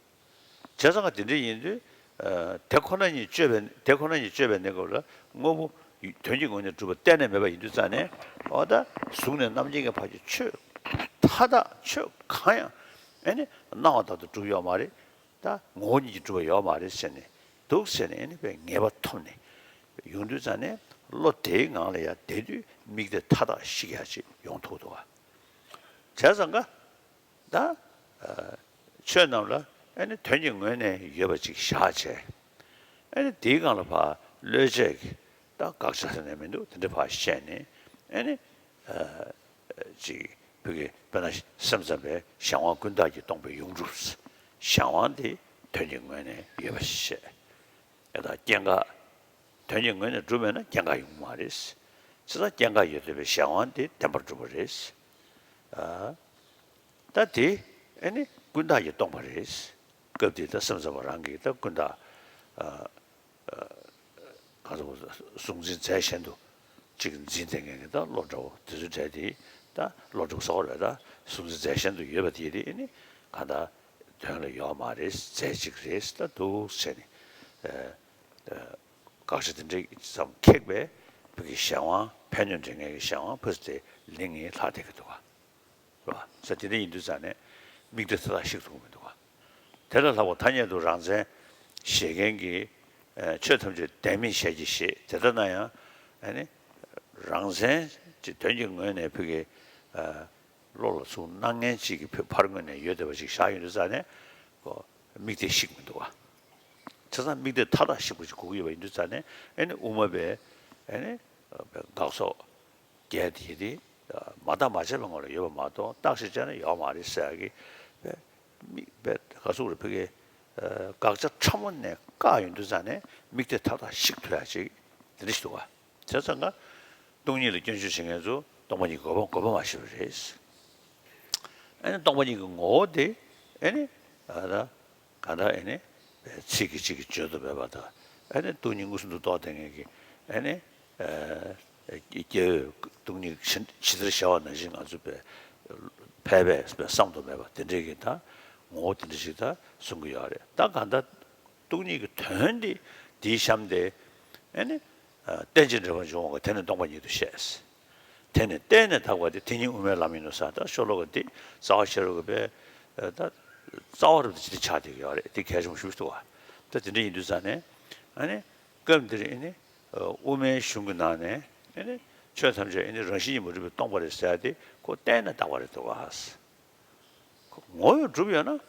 ཙང་ང་དེ་འདྲ་ཡིན་དུས། ཨ། དེ་ཁོ་ན་ཉིད་དཔྱོད་པའི། དེ་ཁོ་ན་ཉིད་དཔྱོད་པའི་གནས་སྐབས་ལ་དངོས་པོ་དོན་གྱི་ངོས་ནས་གྲུབ་པ་གཏན་ནས་མེད་པ་ཡིན་དུས་ཙང་ནས། འོ་ད་གཟུགས་ནས་རྣམ་མཁྱེན་གྱི་བར་གྱི་ཆོས་མཐའ་དག། ཆོས་གང་ཡང་ཨེ་ནི་སྣང་བ་ལྟར་དུ་གྲུབ་ཡོད་མ་རེད། ད་ངོ་བོ་ཉིད་ཀྱིས་གྲུབ་པ་ཡོད་མ་རེད་ཟེར་ནས། འདུག་ཟེར་ནས་ཨེ་ནི་དཔེ་ངེས་པ་ཐོབ་ནས་ཡོང་དུས་ཙང་ནས། བློ་དེའི་ངང་ལ་ཡར་བསྡད་དུས་དམིགས་གཏད་མཐའ་དག་བཤིག་ཡ་ཅིག་ཡོང་ཐུབ་འདུག་ག་བྱས་ཙང་ཀ་ད། ཨ། ཆོས་རྣམས་ལ་ཨེ་ནི་དོན་གྱི་ངོས་ནས་ཡོད་པ་ཅིག་བཞག་བྱས། ཨེ་ནི་དེའི་སྒང་ལ་ཕར་བློས་བྱས་ཀྱི་ད་དགག་བྱ་ཟེར་ནས་མི་འདུག་དེ་འདྲ་ཕར་བཤད་ནས། ཨེ་ནི། ཨ། ཅིག་བོད་ཀྱི་དཔེར་ན་སེམས་ཙམ་པས་གཞན་དབང་ཀུན་བཏགས་ཀྱིས་སྟོང་པའི་ཡོངས་གྲུབ། གཞན་དབང་དེ་དོན་གྱི་ངོས་ནས་ཡོད་པ་ཞིག་བཤད། ཨེ་ད་སྐྱེ་འགག་དོན་གྱི་ངོས་ནས་གྲུབ་མེད་ན་སྐྱེ་འགག་ཡོང་གི་མ་རེད། བྱས་ཙང་སྐྱེ་འགག་ཡོད་བསྡད་པའི་གཞན་དབང་དེ་བདེན་པར་གྲུབ་པ་རེད། ཨ། ད་དེ་ཨེ་ནི་ཀུན་བཏགས་ཀྱིས་སྟོང་པ་རེད། སྐབས་དེའི་ད་སེམས་ཙམ་པ་རང་གིས་ད་ཀུན་བཏགས། ཨ། ཨ། ག་ཚོད་གཟུང་འཛིན་རྫས་གཞན་དུ་ཅིག་འཛིན་བསྡད་མཁན་གྱི་ད་བློ་འདྲ་བོ་དེ་ཚོའི་གྲས་དེ། ད་བློ་གྲུབ་སོགས་རེད། ད་གཟུང་འཛིན་རྫས་གཞན་དུ་ཡོད་པ་དེ་དེ་ཨེ་ནི་གང་ལྟར་དོན་ལ་ཡོད་མ་རེད། རྫས་གཅིག་རེད། ད་འདུག་བྱས་ནས། ཨ། ཨ། དགག་བྱ་དེ་འདྲ་ཙམ་ཁེགས་པས་བོད་ཀྱི་གཞན་དབང་ཕན་གནོད་འདྲེན་མཁན་གྱི་གཞན་དབང་ཕུ་ཚུ་དེ་ལིང་ངེ་ལྷག་བསྡད་ཀྱི་འདུག་ག་རེད་པ། ས་དེ་འདྲ་ཡིན་དུས་ཙང་ནས་དམིགས་གཏད་མཐའ་དག་བཤིག་ཐུབ་ཀྱི་མི་འདུག་ག་དེ་ལས་ལྷག་པ་ཐ་སྙད་དུ་རང་མཚན་བཞེད་མཁན་གྱིས། ཨ། ཆོས་ཐམས་ཅད་བདེན་མེད་ཞལ་གྱིས་བཞེས། དེ་ལྟར་ན་ཡང་ཨ་ནི་རང་མཚན་གྱི་དོན་གྱི་ངོས་ནས་བོད་ཀྱི། ཨ། བློ་ལ་ཚུར་སྣང་མཁན་ཅིག་གི་ཕར་ངོས་ནས་ཡོད་བསྡད་པ་ཅིག་བཞག་ཡོང་དུས་ཙང་ནས། ཁོ་དམིགས་གཏད་བཤིག་མི་འདུག་ག་བྱས་ཙང་དམིགས་གཏད་མཐའ་དག་བཤིག་པ་ཅིག་དགོས་ཀྱི་ཡོད་པ་ཡིན་དུས་ཙང་ནས། ཨ་ནི་དབུ་མ་པས་ཨ་ནི་དགག་སོགས་བརྒྱད་དེ་དེ་མ་བརྟགས་མ་དཔྱད་པའི་ངོ་ལ་ཡོད་པ་མ་གཏོགས། བརྟགས་ཤིང་དཔྱད་ན་ཡོད་མ་རེད་ཟེར་ཡག་གི་དཔེ་མི་དཔེ་ག་ཟེར་དགོས་རེད། བོད་ཀྱི་དགག་བྱ་ཕྲ་མོ་ནས་བཀག་ཡོང་དུས་ཙང་ནས་དམིགས་གཏད་མཐའ་དག་བཤིག་ཐུབ་ཡག་ཅིག་དེ་འདྲ་ཞིག་འདུག་ག་བྱས་ཙང་ཀ་སྟོང་ཉིད་ལ་སྐྱོན་བརྗོད་བྱེད་མཁན་ཚོ་སྟོང་པ་ཉིད་ཀྱི་དགོས་པ། དགོས་པ་མ་ཤེས་པ་རེད། ཨ་ནི་སྟོང་པ་ཉིད་ཀྱི་ངོ་བོ་དེ་ཨ་ནི་ཨ་ད་ག་འདྲ་ཨ་ནི་ཚིག་གིས་གཅིག་གིས་བརྗོད་ཐུབ་མེད་པ་དང་། ཨ་ནི་སྟོང་ཉིད་མངོན་སུམ་དུ་རྟོགས་བསྡད་མཁན་གྱི་ཨ་ནི་ཨ་སྐྱེ་བོས་སྟོང་ཉིད་ཇི་ལྟར་ཤར་བ་ནང་བཞིན་ང་ཚོ་དཔེ་ཕལ་པས་བསམ་དུ་མེད་པ་དེ་འདྲའི་གི་ད་ངོ་བོ་དེ་འདྲ་ཞིག་ད་གསུང་གི་ཡོད་རེད། ད་གང་ལྟར་སྟོང་ཉིད་ཀྱི་དོན་དེ་དེའི་གཤམ་དེ་ཨ་ནི་རྟེན་ཅིང་འབྲེལ་པར་འབྱུང་བ་དེ་ནི་སྟོང་པ་ཉིད་དུ་བཤད། དེ་ནི་གཏན་ནས་དག་པ་སྟེ། དེ་ཉིད་དབུ་མའི་ལམ་ཡིན་ནོ་ཟེར། ད་ཤོ་ལོ་ཀ་འདི་རྩ་བ་ཤེས་རབ་ཀྱི་དཔེ། ད་རྩ་བ་རབ་ཏུ་ཇི་སྟེ་ཆགས་ཏེ་ཡོད་རེད། དེ་གལ་ཆེན་པོ་ཞེ་པོ་ཅིག་འདུག་ག་ད་དེ་འདྲ་ཡིན་དུས་ཙང་ནས་ཨ་ནི་སྐབས་འདིར་ཨ་ནི་དབུ་མའི་གཞུང་གི་ནང་ནས་ཨ་ནི་ཆོས་ཐམས་ཅད་ཨ་ནི་རང་བཞིན་གྱིས་མ་གྲུབ་པས་སྟོང་པ་རེད་ཟེར་ཡ་དེ་ཁོ་གཏན་ནས་དག་པ་རེད་འདུག་ག་ངོ་བོས་གྲུབ་ཡོད་ན་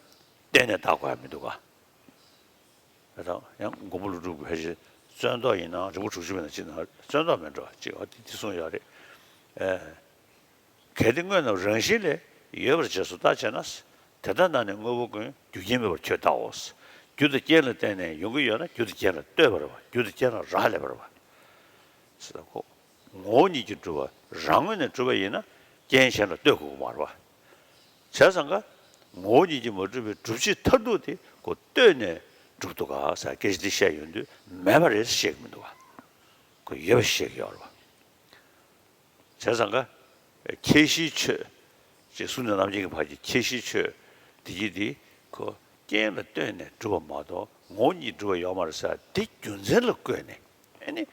གཏན་ནས་དག་དགོས་ཡ་མི་འདུག་ག་ད་ཡང་མགོན་པོ་ཀླུ་སྒྲུབ་ཀྱི་ཕལ་ཆེར་རྩོད་ཟློག་ཡིན་ནའང་། རིགས་པ་དྲུག་ཅུ་པའི་ནང་ཅིག་ནང་རྩོད་ཟློག་མེད་འགྲོ་ཅིག་འོ་དེ་དེ་གསུངས་ཡོད་རེད། ཨེ། གལ་ཏེ་དངོས་རྣམས་རང་བཞིན་ལས། ཡོད་པར་རྗེས་སུ་བརྟག་དཔྱད་ན། དེ་ལྟར་ན་ནི་དངོས་པོ་ཀུན། རྒྱུ་རྐྱེན་མེད་པར་ཁྱོད་བལྟའོ། རྒྱུ་དང་རྐྱེན་ལ་བརྟེན་ནས་ཡོང་གི་ཡོད་ན། རྒྱུ་དང་རྐྱེན་ལ་ལྟོས་པར་བ། རྒྱུ་དང་རྐྱེན་ལ་རག་ལས་པར་བ། ཟེར་ཁོ། ངོ་བོ་ཉིད་ཀྱིས་གྲུབ་པ་རང་ངོས་ནས་གྲུབ་པ་ཡིན་ན་རྐྱེན་གཞན་ལ་ལྟོས་དགོས་ཀྱི་མ་རེད་པ། བྱས་ཙང་ཀ་ངོ་བོ་ཉིད་ཀྱིས་མ་གྲུབ་པའི་སྒྲུབ་བྱེད་མཐར་ཐུག་དེ་ཁོ་ལྟོས་ནས་གྲུབ་འདུག་ག་ཟེར་སྐད་ཆ་དེ་བཤད་ཡོང་དུས་མེད་པ་རེད་ཟེར་བཤད་ཀྱི་མི་འདུག་ག་ཁོ་ཡོད་པ་བཤད་ཀྱི་ཡོད་རེད་པ། བྱས་ཙང་ཀ་ཁྱད་གཞིའི་ཆོས། ཅེས་གཟུགས་ནས་རྣམ་མཁྱེན་གྱི་བར་གྱི་ཁྱད་གཞིའི་ཆོས་དེ་གྱིས་དེ་ཁོ་རྐྱེན་ལ་ལྟོས་ནས་གྲུབ་པ་མ་གཏོགས་ངོ་བོ་ཉིད་གྲུབ་པ་ཡོད་མ་རེད་ཟེར་དེ་རྒྱུ་མཚན་ལ་བཀོད་ནས་ཨ་ནི་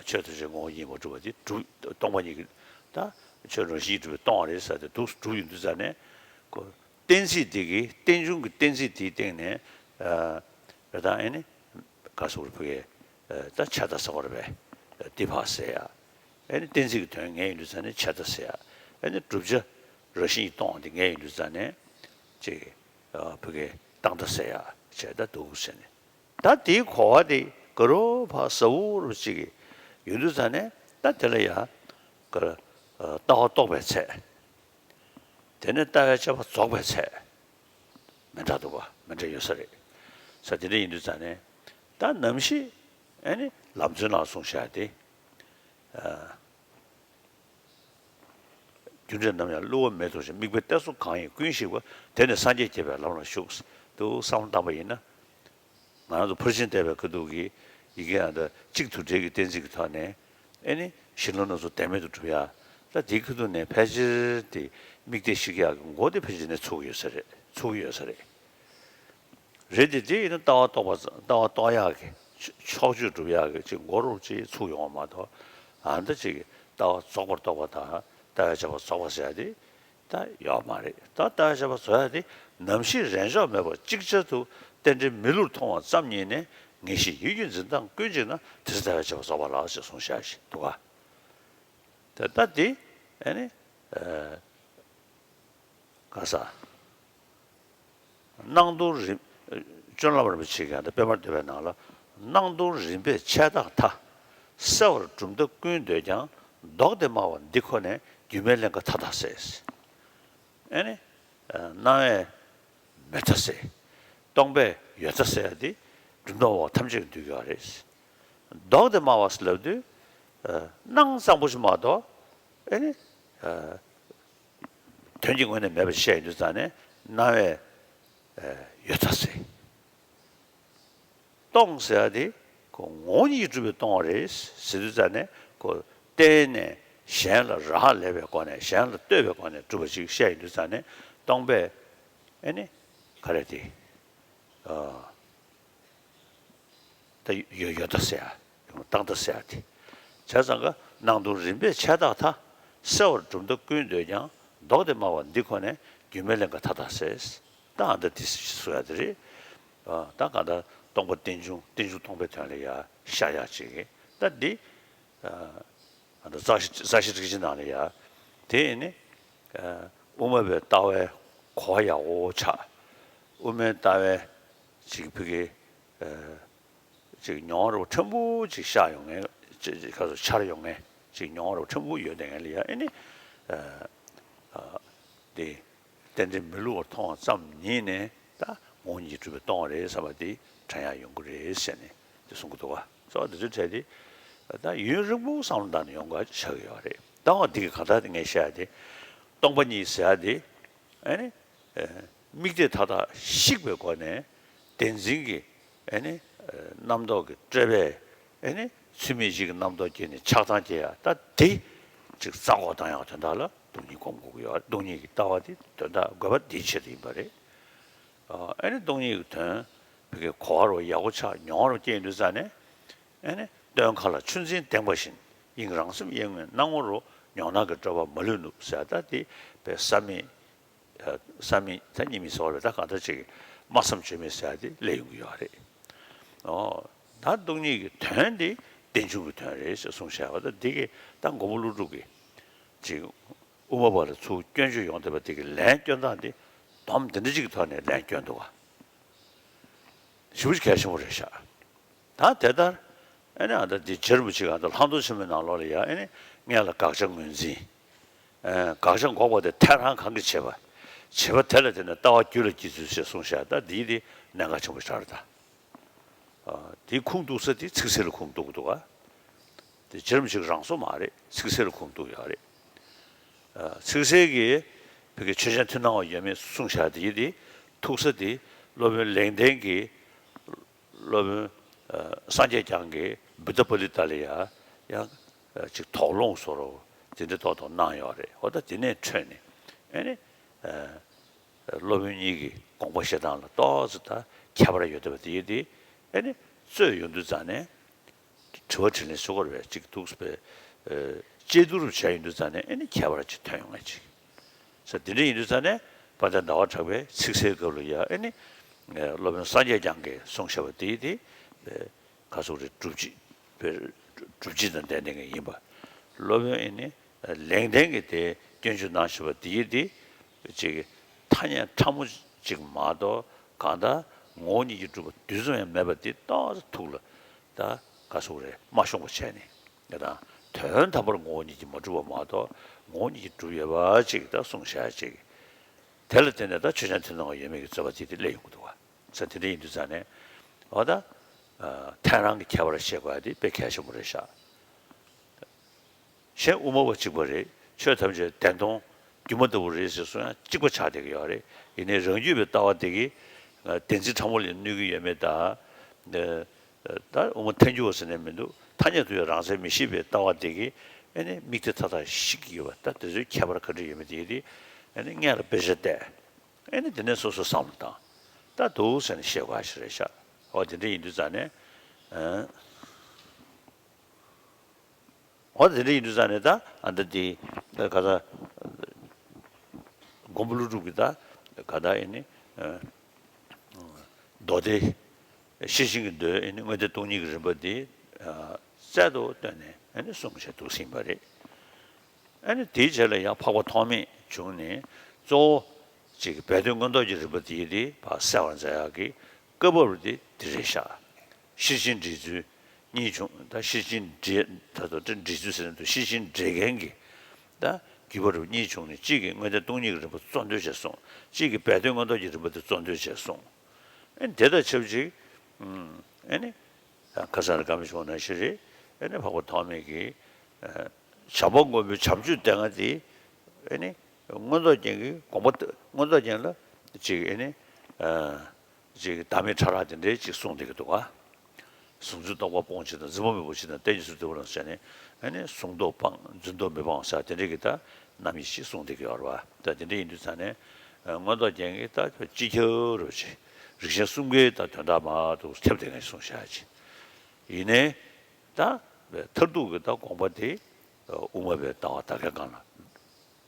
ཆོས་ཐམས་ཅད་ངོ་བོ་ཉིད་མ་གྲུབ་པ་དེ་གྲུབ། སྟོང་པ་ཉིད་ཀྱིས་ད་ཆོས་རང་བཞིན་གྱིས་གྲུབ་པས་སྟོང་པ་རེད་ཟེར་དེ་འདུག་གྲུབ་ཡོང་དུས་ཙང་ནས་ཁོ་གཏན་ཚིགས་དེ་གི་རྟེན་འབྱུང་གི་གཏན་ཚིགས་དེའི་སྟེང་ནས་ཨ་རེད་ད་ཨ་ནི་ག་ཟེར་བ་རེད། ད་ཁྱབ་བདག་ཟེར་བ་རེད་པས། འདི་ཕར་ཟེར་ཡ། ཨ་ནི་གཏན་ཚིགས་ཀྱི་དོན་ངེས་ཡིན་དུས་ཙང་ནས་ཁྱབ་བདག་ཟེར་ཡ། ཨ་ནི་བསྒྲུབ་བྱ་རང་བཞིན་གྱིས་སྟོང་བ་འདི་ངེས་ཡིན་དུས་ཙང་ནས་ཅིག་བོད་སྐད་བཏང་བདག་ཟེར་ཡ་བྱས་ད་འདུག་ཟེར་ནས། ད་དེའི་གོ་བ་དེ་ག་རུ་ཕར་ཟ་འུར་ཅིག་ཡོང་དུས་ཙང་ནས་ད་དེ་ལ་ཡ་ག་ལྟ་བ་རྟོགས་པའི་ཚད། དེ་ནས་ལྟ་བའི་དཔྱད་པ་རྫོགས་པའི་ཚད། མི་འདྲ་འདུག་པ། མི་འདྲ་ཡོད་ས་རེད། ས་དེ་འདྲ་ཡིན་དུས་ཙང་ནས་ད་ནམ་ཞིག་ཨ་ནི་ལམ་གཙོའི་ནང་གསུངས་བཞག་དེ། རྒྱུ་འབྲས་རྣམས་ཡང་བསླུ་བ་མེད་དོ་ཞེས། དམིགས་པའི་གཏད་སོ་གང་ཡིན་ཀུན་ཞིག་པ། དེ་ནི་སངས་རྒྱས་བསྐྱེད་པའི་ལམ་ལ་ཞུགས། འདུག་བསམ་བློ་བཏང་པ་ཡིན་ན། ང་རང་ཚོ་ཕར་ཕྱིན་བལྟས་པའི་ཁ་ཐུག་གི་ཡི་གེ་ཨ་ད་གཅིག་དུ་འབྲེལ་གྱི་གཏན་ཚིགས་ཀྱི་ཐོག་ནས་ཨེ་ནི་ ཞིང་ལུས་སྣ་ཚོགས་བདེན་མེད་དུ་གྲུབ་ཡ། ད་དེའི་ཁ་ཐུག་ནས་ཕལ་ཆེར་དེ་དམིགས་གཏད་བཤིག་ཡག་གི་མགོ་དེ་ཕལ་ཆེར་ནས་ཚུགས་ཡོད་ས་རེད། ཚུགས་ཡོད་ས་རེད། རེད་དེ། དེ་ཡིན་ན་ལྟ་བ་རྟོགས་པ། ལྟ་བ་རྟོགས་ཡག་གི་ཕྱོགས་ཆོས་སྒྲུབ་ཡག་གི་ཅིག་མགོ་རུ་ཅིག་ཚུགས་ཡོང་བ་མ་གཏོགས། ཨ་ནི་ད་ཅིག་ལྟ་བ་རྫོགས་པར་རྟོགས་པ་དང་ལྟ་བའི་ཆོས་པ་རྫོགས་པ་ཟེར་ཡ་དེ་ད་ཡོད་མ་རེད། ད་ལྟ་བའི་ཆོས་པ་རྫོགས་ཡ་དེ་ནམ་ཞིག་རེས་འཇོག་མེད་པར་ཅིག་ཅར་དུ་རྟེན་འབྲེལ་མི་བསླུར་མཐོང་བ་ཙམ་ཉིད་ནས་ངེས་ཤེས་ཡིད་ཀྱི་འཛིན་སྟངས་ཀུན་གཅིག་ན་དེ་ཚེ་ལྟ་བའི་ཆོས་པ་རྫོགས་པ་ལགས་ཞེས་གསུངས་བཞག་ཞིག་འདུག་ག། ད་ལྟ་དེ་ཨ་ནི་ག་ས། སྣང་སྟོང་རིམ། སྤྱོད་ལམ་རིན་པོ་ཆེ་གིས་ད་དཔེ་མར་འདོད་པའི་ནང་ལ། སྣང་སྟོང་རིམ་པས་ཆད་བརྟག་མཐའ། སེལ་བར་གྲུབ་མཐའ་ཀུན་འདོད་ཀྱང་། ལྡོག་སྟེ་སྨྲ་བ་འདི་ཁོ་ནས། རྒྱུད་སྨད་ཀླན་ཀ་མཐའ་དག་སེལ། ཨེ་ནི། སྣང་བས་མེད་མཐའ་སེལ། སྟོང་པས་ཡོད་མཐའ་སེལ་ཡ་དེ་གྲུབ་མཐའ་འོག་ཐམས་ཅད་ཀྱིས་འདུས་ཡོད་རེད། ལྡོག་སྟེ་སྨྲ་བ་ཟེར་ལབ་དུས། སྣང་ཙམ་པོ་ཞིག་མ་གཏོགས། ཨེ་ནི། དོན་གྱི་ངོས་ནས་མེད་པ་བཤད་ཡོང་དུས་ཙང་ནས་སྣང་བས་ཡོད་མཐའ་སེལ། སྟོང་ཟེར་ཡ་དེ་ཁོ་ངོ་བོ་ཉིད་ཀྱིས་གྲུབ་པའི་སྟོང་པ་རེད་ཟེར་དུས་ཙང་ནས། ཁོ་བརྟེན་ནས་གཞན་ལ་རག་ལས་པའི་སྒོ་ནས། གཞན་ལ་ལྟོས་པའི་སྒོ་ནས་གྲུབ་པ་ཅིག་བཤད་ཡོང་དུས་ཙང་ནས་སྟོང་པས་ཨེ་ནི་ག་རེ་དེ། ད་ཡོད་ཡོད་མཐའ་སེལ་ཡ། ཡོད་མཐའ་སེལ་ཡ་དེ། བྱས་ཙང་ཀ་སྣང་སྟོང་རིམ་པས་ཆད་བརྟག་མཐའ། སེལ་བར་གྲུབ་མཐའ་ཀུན་འདོད་ཀྱང་། ལྡོག་སྟེ་སྨྲ་བ་འདི་ཁོ་ནས། རྒྱུད་སྨད་ཀླན་ཀ་མཐའ་དག་སེལ། ད་ཨ་ད་དེ་གསུང་ཡ་དེ་རེད། ད་གང་ལྟར་སྟོང་པ་རྟེན་འབྱུང་། རྟེན་འབྱུང་སྟོང་པའི་དོན་ལ་ཡ་ཤར་ཡ་ཅིག་གི། ད་འདི་ཨ་ད་རྩ་ཤེ་རྩ་ཤེ་ཊཱིཀ་ཆེན་ནང་ལ་ཡ། དེ་ནི་དབུ་མ་པའི་ལྟ་བའི་གོ་བ་ཡག་པོ་ཆགས། དབུ་མའི་ལྟ་བའི་ཅིག་ཕ་གི་ཅིག་མྱོང་བ་ཕྲན་བུ་ཅིག་ཤར་ཡོང་མཁན། ཅིག་ཅིག་ག་ཚོད་འཆར་ཡོང་མཁན། ཅིག་མྱོང་བ་ཕྲན་བུ་ཡོད་བསྡད་མཁན་ལ་ཡ། ཨེ་ནི་ཨ་ཨ་དེ་རྟེན་འབྲེལ་མི་བསླུ་བར་མཐོང་བ་ཙམ་ཉིད་ནས་ད་ངོ་བོ་ཉིད་ཀྱིས་གྲུབ་པའི་སྟོང་པ་རེད་བསམ་པ་དེ་དྲན་ཡག་ཡོང་གི་རེད་ཟེར་ནས་དེ་གསུང་གི་འདུག་ག། གཙོ་བོ་དེ་ཚོའི་གྲས་དེ་ད་ཡུན་རིང་པོ་བསམ་བློ་བཏང་ནས་ཡོང་དགོས་ཆགས་ཀྱི་ཡོད་རེད། ད་འོ་འདི་གི་གང་ལྟར་དེ་ངས་བཤད་ཡ་དེ། སྟོང་པ་ཉིད་ཟེར་ཡ་དེ་ཨེ་ནི། དམིགས་གཏད་མཐའ་དག་བཤིག་པའི་སྒོ་ནས་བདེན་འཛིན་གྱི་ཨེ་ནི་རྣམ་རྟོག་གི་སྤྲོས་པས་ཨེ་ནི་ཚུལ་མིན་བཞི་གི་རྣམ་རྟོག་སྐྱེས་ནས་ཆགས་སྡང་སྐྱེ་ཡ། ད་དེ་ཅིག་རྩ་འགོག་བཏང་ཡག་དོན་དག་ལ་སྟོང་ཉིད་སྒོམ་དགོས་ཀྱི་ཡོད། སྟོང་ཉིད་ཀྱི་ལྟ་བ་དེ་དོན་དག་དགོས་པ་དེའི་ཆེད་དུ་ཡིན་པ་རེད། ཨེ་ནི་སྟོང་ཉིད་ཀྱི་དོན་བོད་སྐད་གོ་བ་རུ་ཡག་པོ་ཆགས། མྱོང་བ་རུ་སྐྱེས་ཡོང་དུས་ཙང་ནས། ཨེ་ནི་སྟོན་ཁ་ལ་ཆུ་འཛིན་ལྡེང་བ་བཞིན། དབྱིངས་རང་སེམས་གཡེང་བའི་སྣང་ངོ་རུ། མྱོང་སྣང་གི་སྤྲོས་པ་མ་ལུས་ནུབ་ཟེར་ཡ། ད་དེ་བས་ས་མིག་ས་མིག་ད་གཉིས་མིག་ཟེར་བ་རེད། ད་གང་ལྟར་ཅིག་སྨྲ་བསམ་བརྗོད་མེད་ཟེར་ཡ་དེ་སླེབས་ཡོང་གི་ཡོད་རེད། ཨོ། ད་སྟོང་ཉིད་ཀྱི་དོན་དེ་རྟེན་འབྱུང་གི་དོན་རེད་ཟེར་གསུངས་བཞག་པ། ད་འདི་གི་ད་མགོན་པོ་ཀླུ་སྒྲུབ་ཀྱི་ཅིག་དབུ་མ་པ་ལ་ཚུར་སྐྱོན་བརྗོད་ཡོང་བསྡད་པ་དེ་གི་ལན་སྐྱོན་སྟངས་དེ་སྡོམ་འདི་འདྲ་ཅིག་གི་ཐོག་ནས་ལན་སྐྱོན་འདུག་ག། ཞེ་པོ་ཅིག་གལ་ཆེན་པོ་རེད་ཤག། ད་དེ་ལྟར་ཨེ་ནི་ཨ་ད་འདི་རྗེ་རིན་པོ་ཆེ་ག་ད་ལྷག་མཐོང་ཆེན་མོའི་ནང་ལོགས་ལ་ཡ། ཨེ་ནི་སྔོན་ལ་དགག་བྱ་ངོས་འཛིན། ཨེ་དགག་བྱ་འགོག་པ་དེ་ཐལ་རང་གང་གིས་བྱེད་པ། བྱེད་པ་དེ་ལ་བརྟེན་ནས་ལྟ་བ་རྒྱུད་ལ་སྐྱེ་ཚུལ་ཞེས་གསུངས་ཤག། ད་འདིའི་དེ་གནད་འགག་ཆེན་པོ་ཞིག་རེད་ད། ཨ་དེའི་ཁུངས་གཏུགས་ས་དེ་ཚིག་གསལ་ལ་ཁུངས་གཏུགས་ཀྱི་འདུག་ག། དེ་རྗེ་རིན་པོ་ཆེ་གི་རང་སྲོག་མ་རེད། ཚིག་གསལ་ལ་ཁུངས་གཏུགས་ཡོད་རེད། ཨ་ཚིག་གསལ་གྱི་བོད་ཀྱི་ཆོས་ཅན་མཐུན་སྣང་བ་ཡོད་མེད་གསུངས་བཞག་དེ་ཡི་དེ་ཐུག་ས་དེ་སློབ་དཔོན་ལེགས་ལྡན་གྱིས། སློབ་དཔོན་ཨ་སངས་རྒྱས་བསྐྱངས་ཀྱིས་བུདྡྷ་པཱ་ལི་ཏ་ལ་ཡ་ཡང་ཨ་ཅིག་དོགས་སློང་བཟོ་འདྲ་དེ་འདྲ་ཏོག་ཏོག་གནང་ཡོད་རེད། འོ་ད་དེ་ནས་འཕྲོས་ནས་ཨེ་ནི་ཨ་སློབ་དཔོན་གཉིས་ཀྱི་དགོངས་པ་བཞེས་སྟངས་ལ་ཏོག་ཙམ་ད་ཁྱད་པར་ཡོད་བསྡད་པ་དེ་ཡི་དེ་ཨེ་ནི་རྩོད་ཡོང་དུས་ཙང་ནས། དྲི་བ་དྲིས་ལན་ཞུ་དགོས་རེད་པས། ཅིག་འདུག་སེ་བས། ཨ་དཔྱད་བསྡུར་བྱས་ཡོང་དུས་ཙང་ནས་ཨེ་ནི་ཁྱད་པར་ཅིག་ཐོན་ཡོང་ངེས་ཅིག། ས་དེ་འདྲ་ཡིན་དུས་ཙང་ནས་དཔལ་ལྡན་ཟླ་བ་གྲགས་པའི་ཚིག་གསལ་སྐབས་ལ་ཡ་ཨེ་ནི་ཨ་སློབ་དཔོན་སངས་རྒྱས་བསྐྱངས་ཀྱིས་གསུངས་བཞག་པ་དེ་དེ་ཨ་ག་ཟེར་རེད། སྒྲུབ་བྱེད་པའི་སྒྲུབ་བྱེད་དང་ལྡན་ལྡན་གྱི་ཡིན་པ། སློབ་དཔོན་ཨེ་ནི་ཨ་ལེགས་ལྡན་གྱིས་དེ་སྐྱོན་བརྗོད་གནང་བཞག་པ་དེ་དེ་ཅིག་ཐ་སྙད་ཕྲ་མོ་ཅིག་མ་གཏོགས་གང་ལྟར་ངོ་བོ་ཉིད་ཀྱིས་གྲུབ་པ་དུས་གསུམ་ཡང་མེད་པ་དེ་ཏོག་ཙམ་ཐུགས་ལ། ད་ག་ཟེར་རེད། མ་ཤོང་བ་བྱས་ནས་ང་དང་དོན་དམ་པར་ངོ་བོ་ཉིད་ཀྱིས་མ་གྲུབ་པ་མ་གཏོགས་ངོ་བོ་ཉིད་ཀྱིས་གྲུབ་ཡོད་པ་ཅིག་ད་གསུངས་བཞག་ཅིག། དེ་ལ་བརྟེན་ནས་ད་ཆོས་ཅན་མཐུན་སྣང་བ་ཡོད་མེད་ཀྱི་རྩོད་པ་དེ་དེ་སླེབས་ཡོང་གི་འདུག་བ། ས་དེ་འདྲ་ཡིན་དུས་ཙང་ནས་འོ་ད་ཐལ་རང་གི་ཁྱད་པར་བཤད་དགོས་ཡ་དེ་དཔེ་གལ་ཆེན་པོ་རེད་ཤག། གཞན་དབུ་མ་པ་གཅིག་པ་རེད། ཆོས་ཐམས་ཅད་བདེན་སྟོང་སྒྱུ་མ་ལྟ་བུ་རེད་ཟེར་གསུང་ཡ་གཅིག་པ་ཆགས་བསྡད་ཀྱི་ཡོད་རེད། ཡིན་ནའི་རང་རྒྱུད་པའི་ལྟ་བ་དེ་གིས་བདེན་འཛིན་ཕྲ་མོ་ལས་གནོད་ཀྱི་ཡོད་མེད་དང་། ད་དབུ་མ་ཐལ་འགྱུར་བ་ཟེར་ནས་མི་འདུག། ཐ་སྙད་དུ་ཡང་རང་མཚན་མི་ཤེས་པའི་ལྟ་བ་དེ་གིས་ ཨེ་ནི་དམིགས་གཏད་མཐའ་དག་ཞིག་ཡོད་པ། ད་དེ་ཚོའི་ཁྱད་པར་ག་འདྲ་ཡོད་མེད་དེ་ཡིན་དེ་ཨེ་ནི་སྔོན་ལ་དཔེ་ཆ་བལྟས། ཨེ་ནི་དེ་ནས་སོ་སོ་བསམ་བློ་བཏང་། ད་འདུག་ཟེར་ནས་བཤད་དགོས་ཞིག་རེད་ཤག་འོ་དེ་འདྲ་ཡིན་དུས་ཙང་ནས། ཨ། འོ་དེ་འདྲ་ཡིན་དུས་ཙང་ནས་ད་ཨ་ད་དེ་ག་ད་མགོན་པོ་ཀླུ་སྒྲུབ་ཀྱི་ད་ག་ད་ཨེ་ནི་མདོ་སྡེ། ཤེར་ཕྱིན་གྱི་མདོའི་ཨེ་ནི་དངོས་གཏེར་སྟོང་ཉིད་ཀྱི་རིམ་པ་འདི་རྩལ་དུ་བཏོན་ནས་ཨེ་ནི་གསུངས་བྱས་འདུག་ཟིན་པ་རེད། ཨ་ནི་དེའི་རྗེས་ལ་ཡང་འཕགས་པ་ཐོགས་མེད་བྱུང་ནས་གཙོ་བོ་གཅིག་སྦས་དོན་མངོན་རྟོགས་ཀྱི་རིམ་པ་དེ་དེ་ཕར་གསལ་བར་མཛད་ཡག་གི་བཀའ་བབས་དེ་འདི་རེད་ཤག་ཤེར་ཕྱིན་འགྲེལ་ཚུལ་གཉིས་བྱུང་། ད་ཤེར་ཕྱིན་འགྲེལ་ད་དུ་འགྲེལ་ཚུལ་ཟེར་ན་འདུག་ཤེར་ཕྱིན་འགྲེལ་མཁན་གྱི་ད་བརྒྱུད་པ་རུ་གཉིས་བྱུང་ནས་གཅིག་གིས་དངོས་གཏེར་སྟོང་ཉིད་ཀྱི་རིམ་པ་གཙོ་འདོན་བྱས་གསུངས། གཅིག་གིས་སྦས་དོན་མངོན་རྟོགས་ཀྱི་རིམ་པ་དེ་གཙོ་འདོན་བྱས་གསུངས། ཨ་ནི་དེ་དང་ཆབས་ཅིག་ཨ་ནི། ཁ་སང་རེ་བཀའ་མོལ་བྱུང་ནང་བཞིན་རེད། ཨེ་ནི་འཕགས་པ་ཐོགས་མེད་ཀྱིས་བྱམས་པ་མགོན་པོའི་བྱམས་ཆོས་སྡེ་ལྔ་དེ་ཨེ་ནི་མངོན་རྟོགས་རྒྱན་གྱི་དགོངས་པ་མངོན་རྟོགས་རྒྱན་ལ་ཅིག་ཨེ་ནི་ཅིག་བདག་མེད་ཕྲ་རགས་དེ་འདྲའི་ཅིག་གསུངས་བསྡད་ཀྱི་འདུག་ག་གཟུང་འཛིན་རྟོག་པ་སྤོང་ཕྱིར་དང་། འཛིན་པ་མེད་པར་ཕྱིར་དང་། བརྟེན་ཅིང་གཟུགས་བདེ་བ་ལ་ཟེར་ནས་ཨེ་ནི་གཟུང་རྟོག་སྤང་འཛིན་རྟོག་མི་སྤང་ཟེར་དེ་འདྲའི་གི་ད་རྣམ་དབྱེ་ཅིག་གསུངས་བསྡད་ཀྱི་ཡོད་རེད་བ། ད་དེ་འདྲ་ཡིན་དུས་ཙང་ནས་མངོན་རྟོགས་རྒྱན་གྱི་ད་སྤྱི་ཁྱབ་རུ་ཅིག་རིགས་ཆེན་གསུམ་ཀའི་ད་དོན་དག་མར་དུ་ཁྱབ་བསྡད་མཁན་གསུངས་བཞག་ཅིག་ཡིན་ནའི། ད་མཐར་ཐུག་གི་ད་དགོངས་པ་དེ་དབུ་མ་པའི་ལྟ་བ་ད་གའི་སྒང་ལ་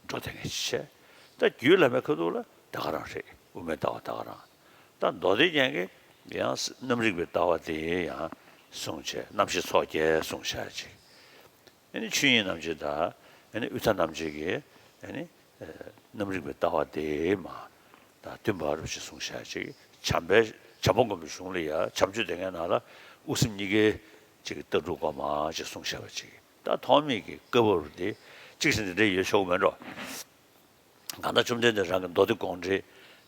འགྲོ་བསྡད་མཁན་ཞིག་བྱས། ད་རྒྱུད་བླ་མའི་ཁ་ཐུག་ལ་ད་ག་རང་རེད། དབུ་མའི་ལྟ་བ་ད་ག་རང་། ད་མདོ་སྡེ་རྒྱན་གྱི་ཡང་རྣམ་རིག་པའི་ལྟ་བ་དེ་ཡང་གསུངས་བྱས། རྣམ་བཤད་ཚོགས་བརྒྱད་གསུངས་བཞག་ཅིག་ཨ་ནི་ཆོས་དབྱིངས་རྣམ་འབྱེད་དང་ཨ་ནི་དབུས་མཐའ་རྣམ་འབྱེད་ཀྱི་ཨ་ནི་རྣམ་རིག་པའི་ལྟ་བ་དེ་མ་དང་མཐུན་པ་རུ་ཞིག་གསུངས་བཞག་ཅིག་བྱམས་པའི་བྱམས་པ་མགོན་པོའི་གཞུང་ལ་ཡ་བྱམས་ཆོས་སྡེ་ལྔའི་ནང་ལ་དབུ་སེམས་གཉིས་ཀའི་ཅིག་ལྟ་གྲུབ་སྒོ་མ་ཅིག་གསུངས་བཞག་པ་ཅིག་ད་ཐོགས་མེད་ཀྱི་བཀའ་བབས་དེ་གཅིག་བཞིན་དེ་འདྲ་ཡོད་ཆོག་མེད་འགྲོ། གང་ལྟར་བཅོམ་ལྡན་འདས་རང་གི་མདོ་སྡེ་དགོངས་འགྲེལ་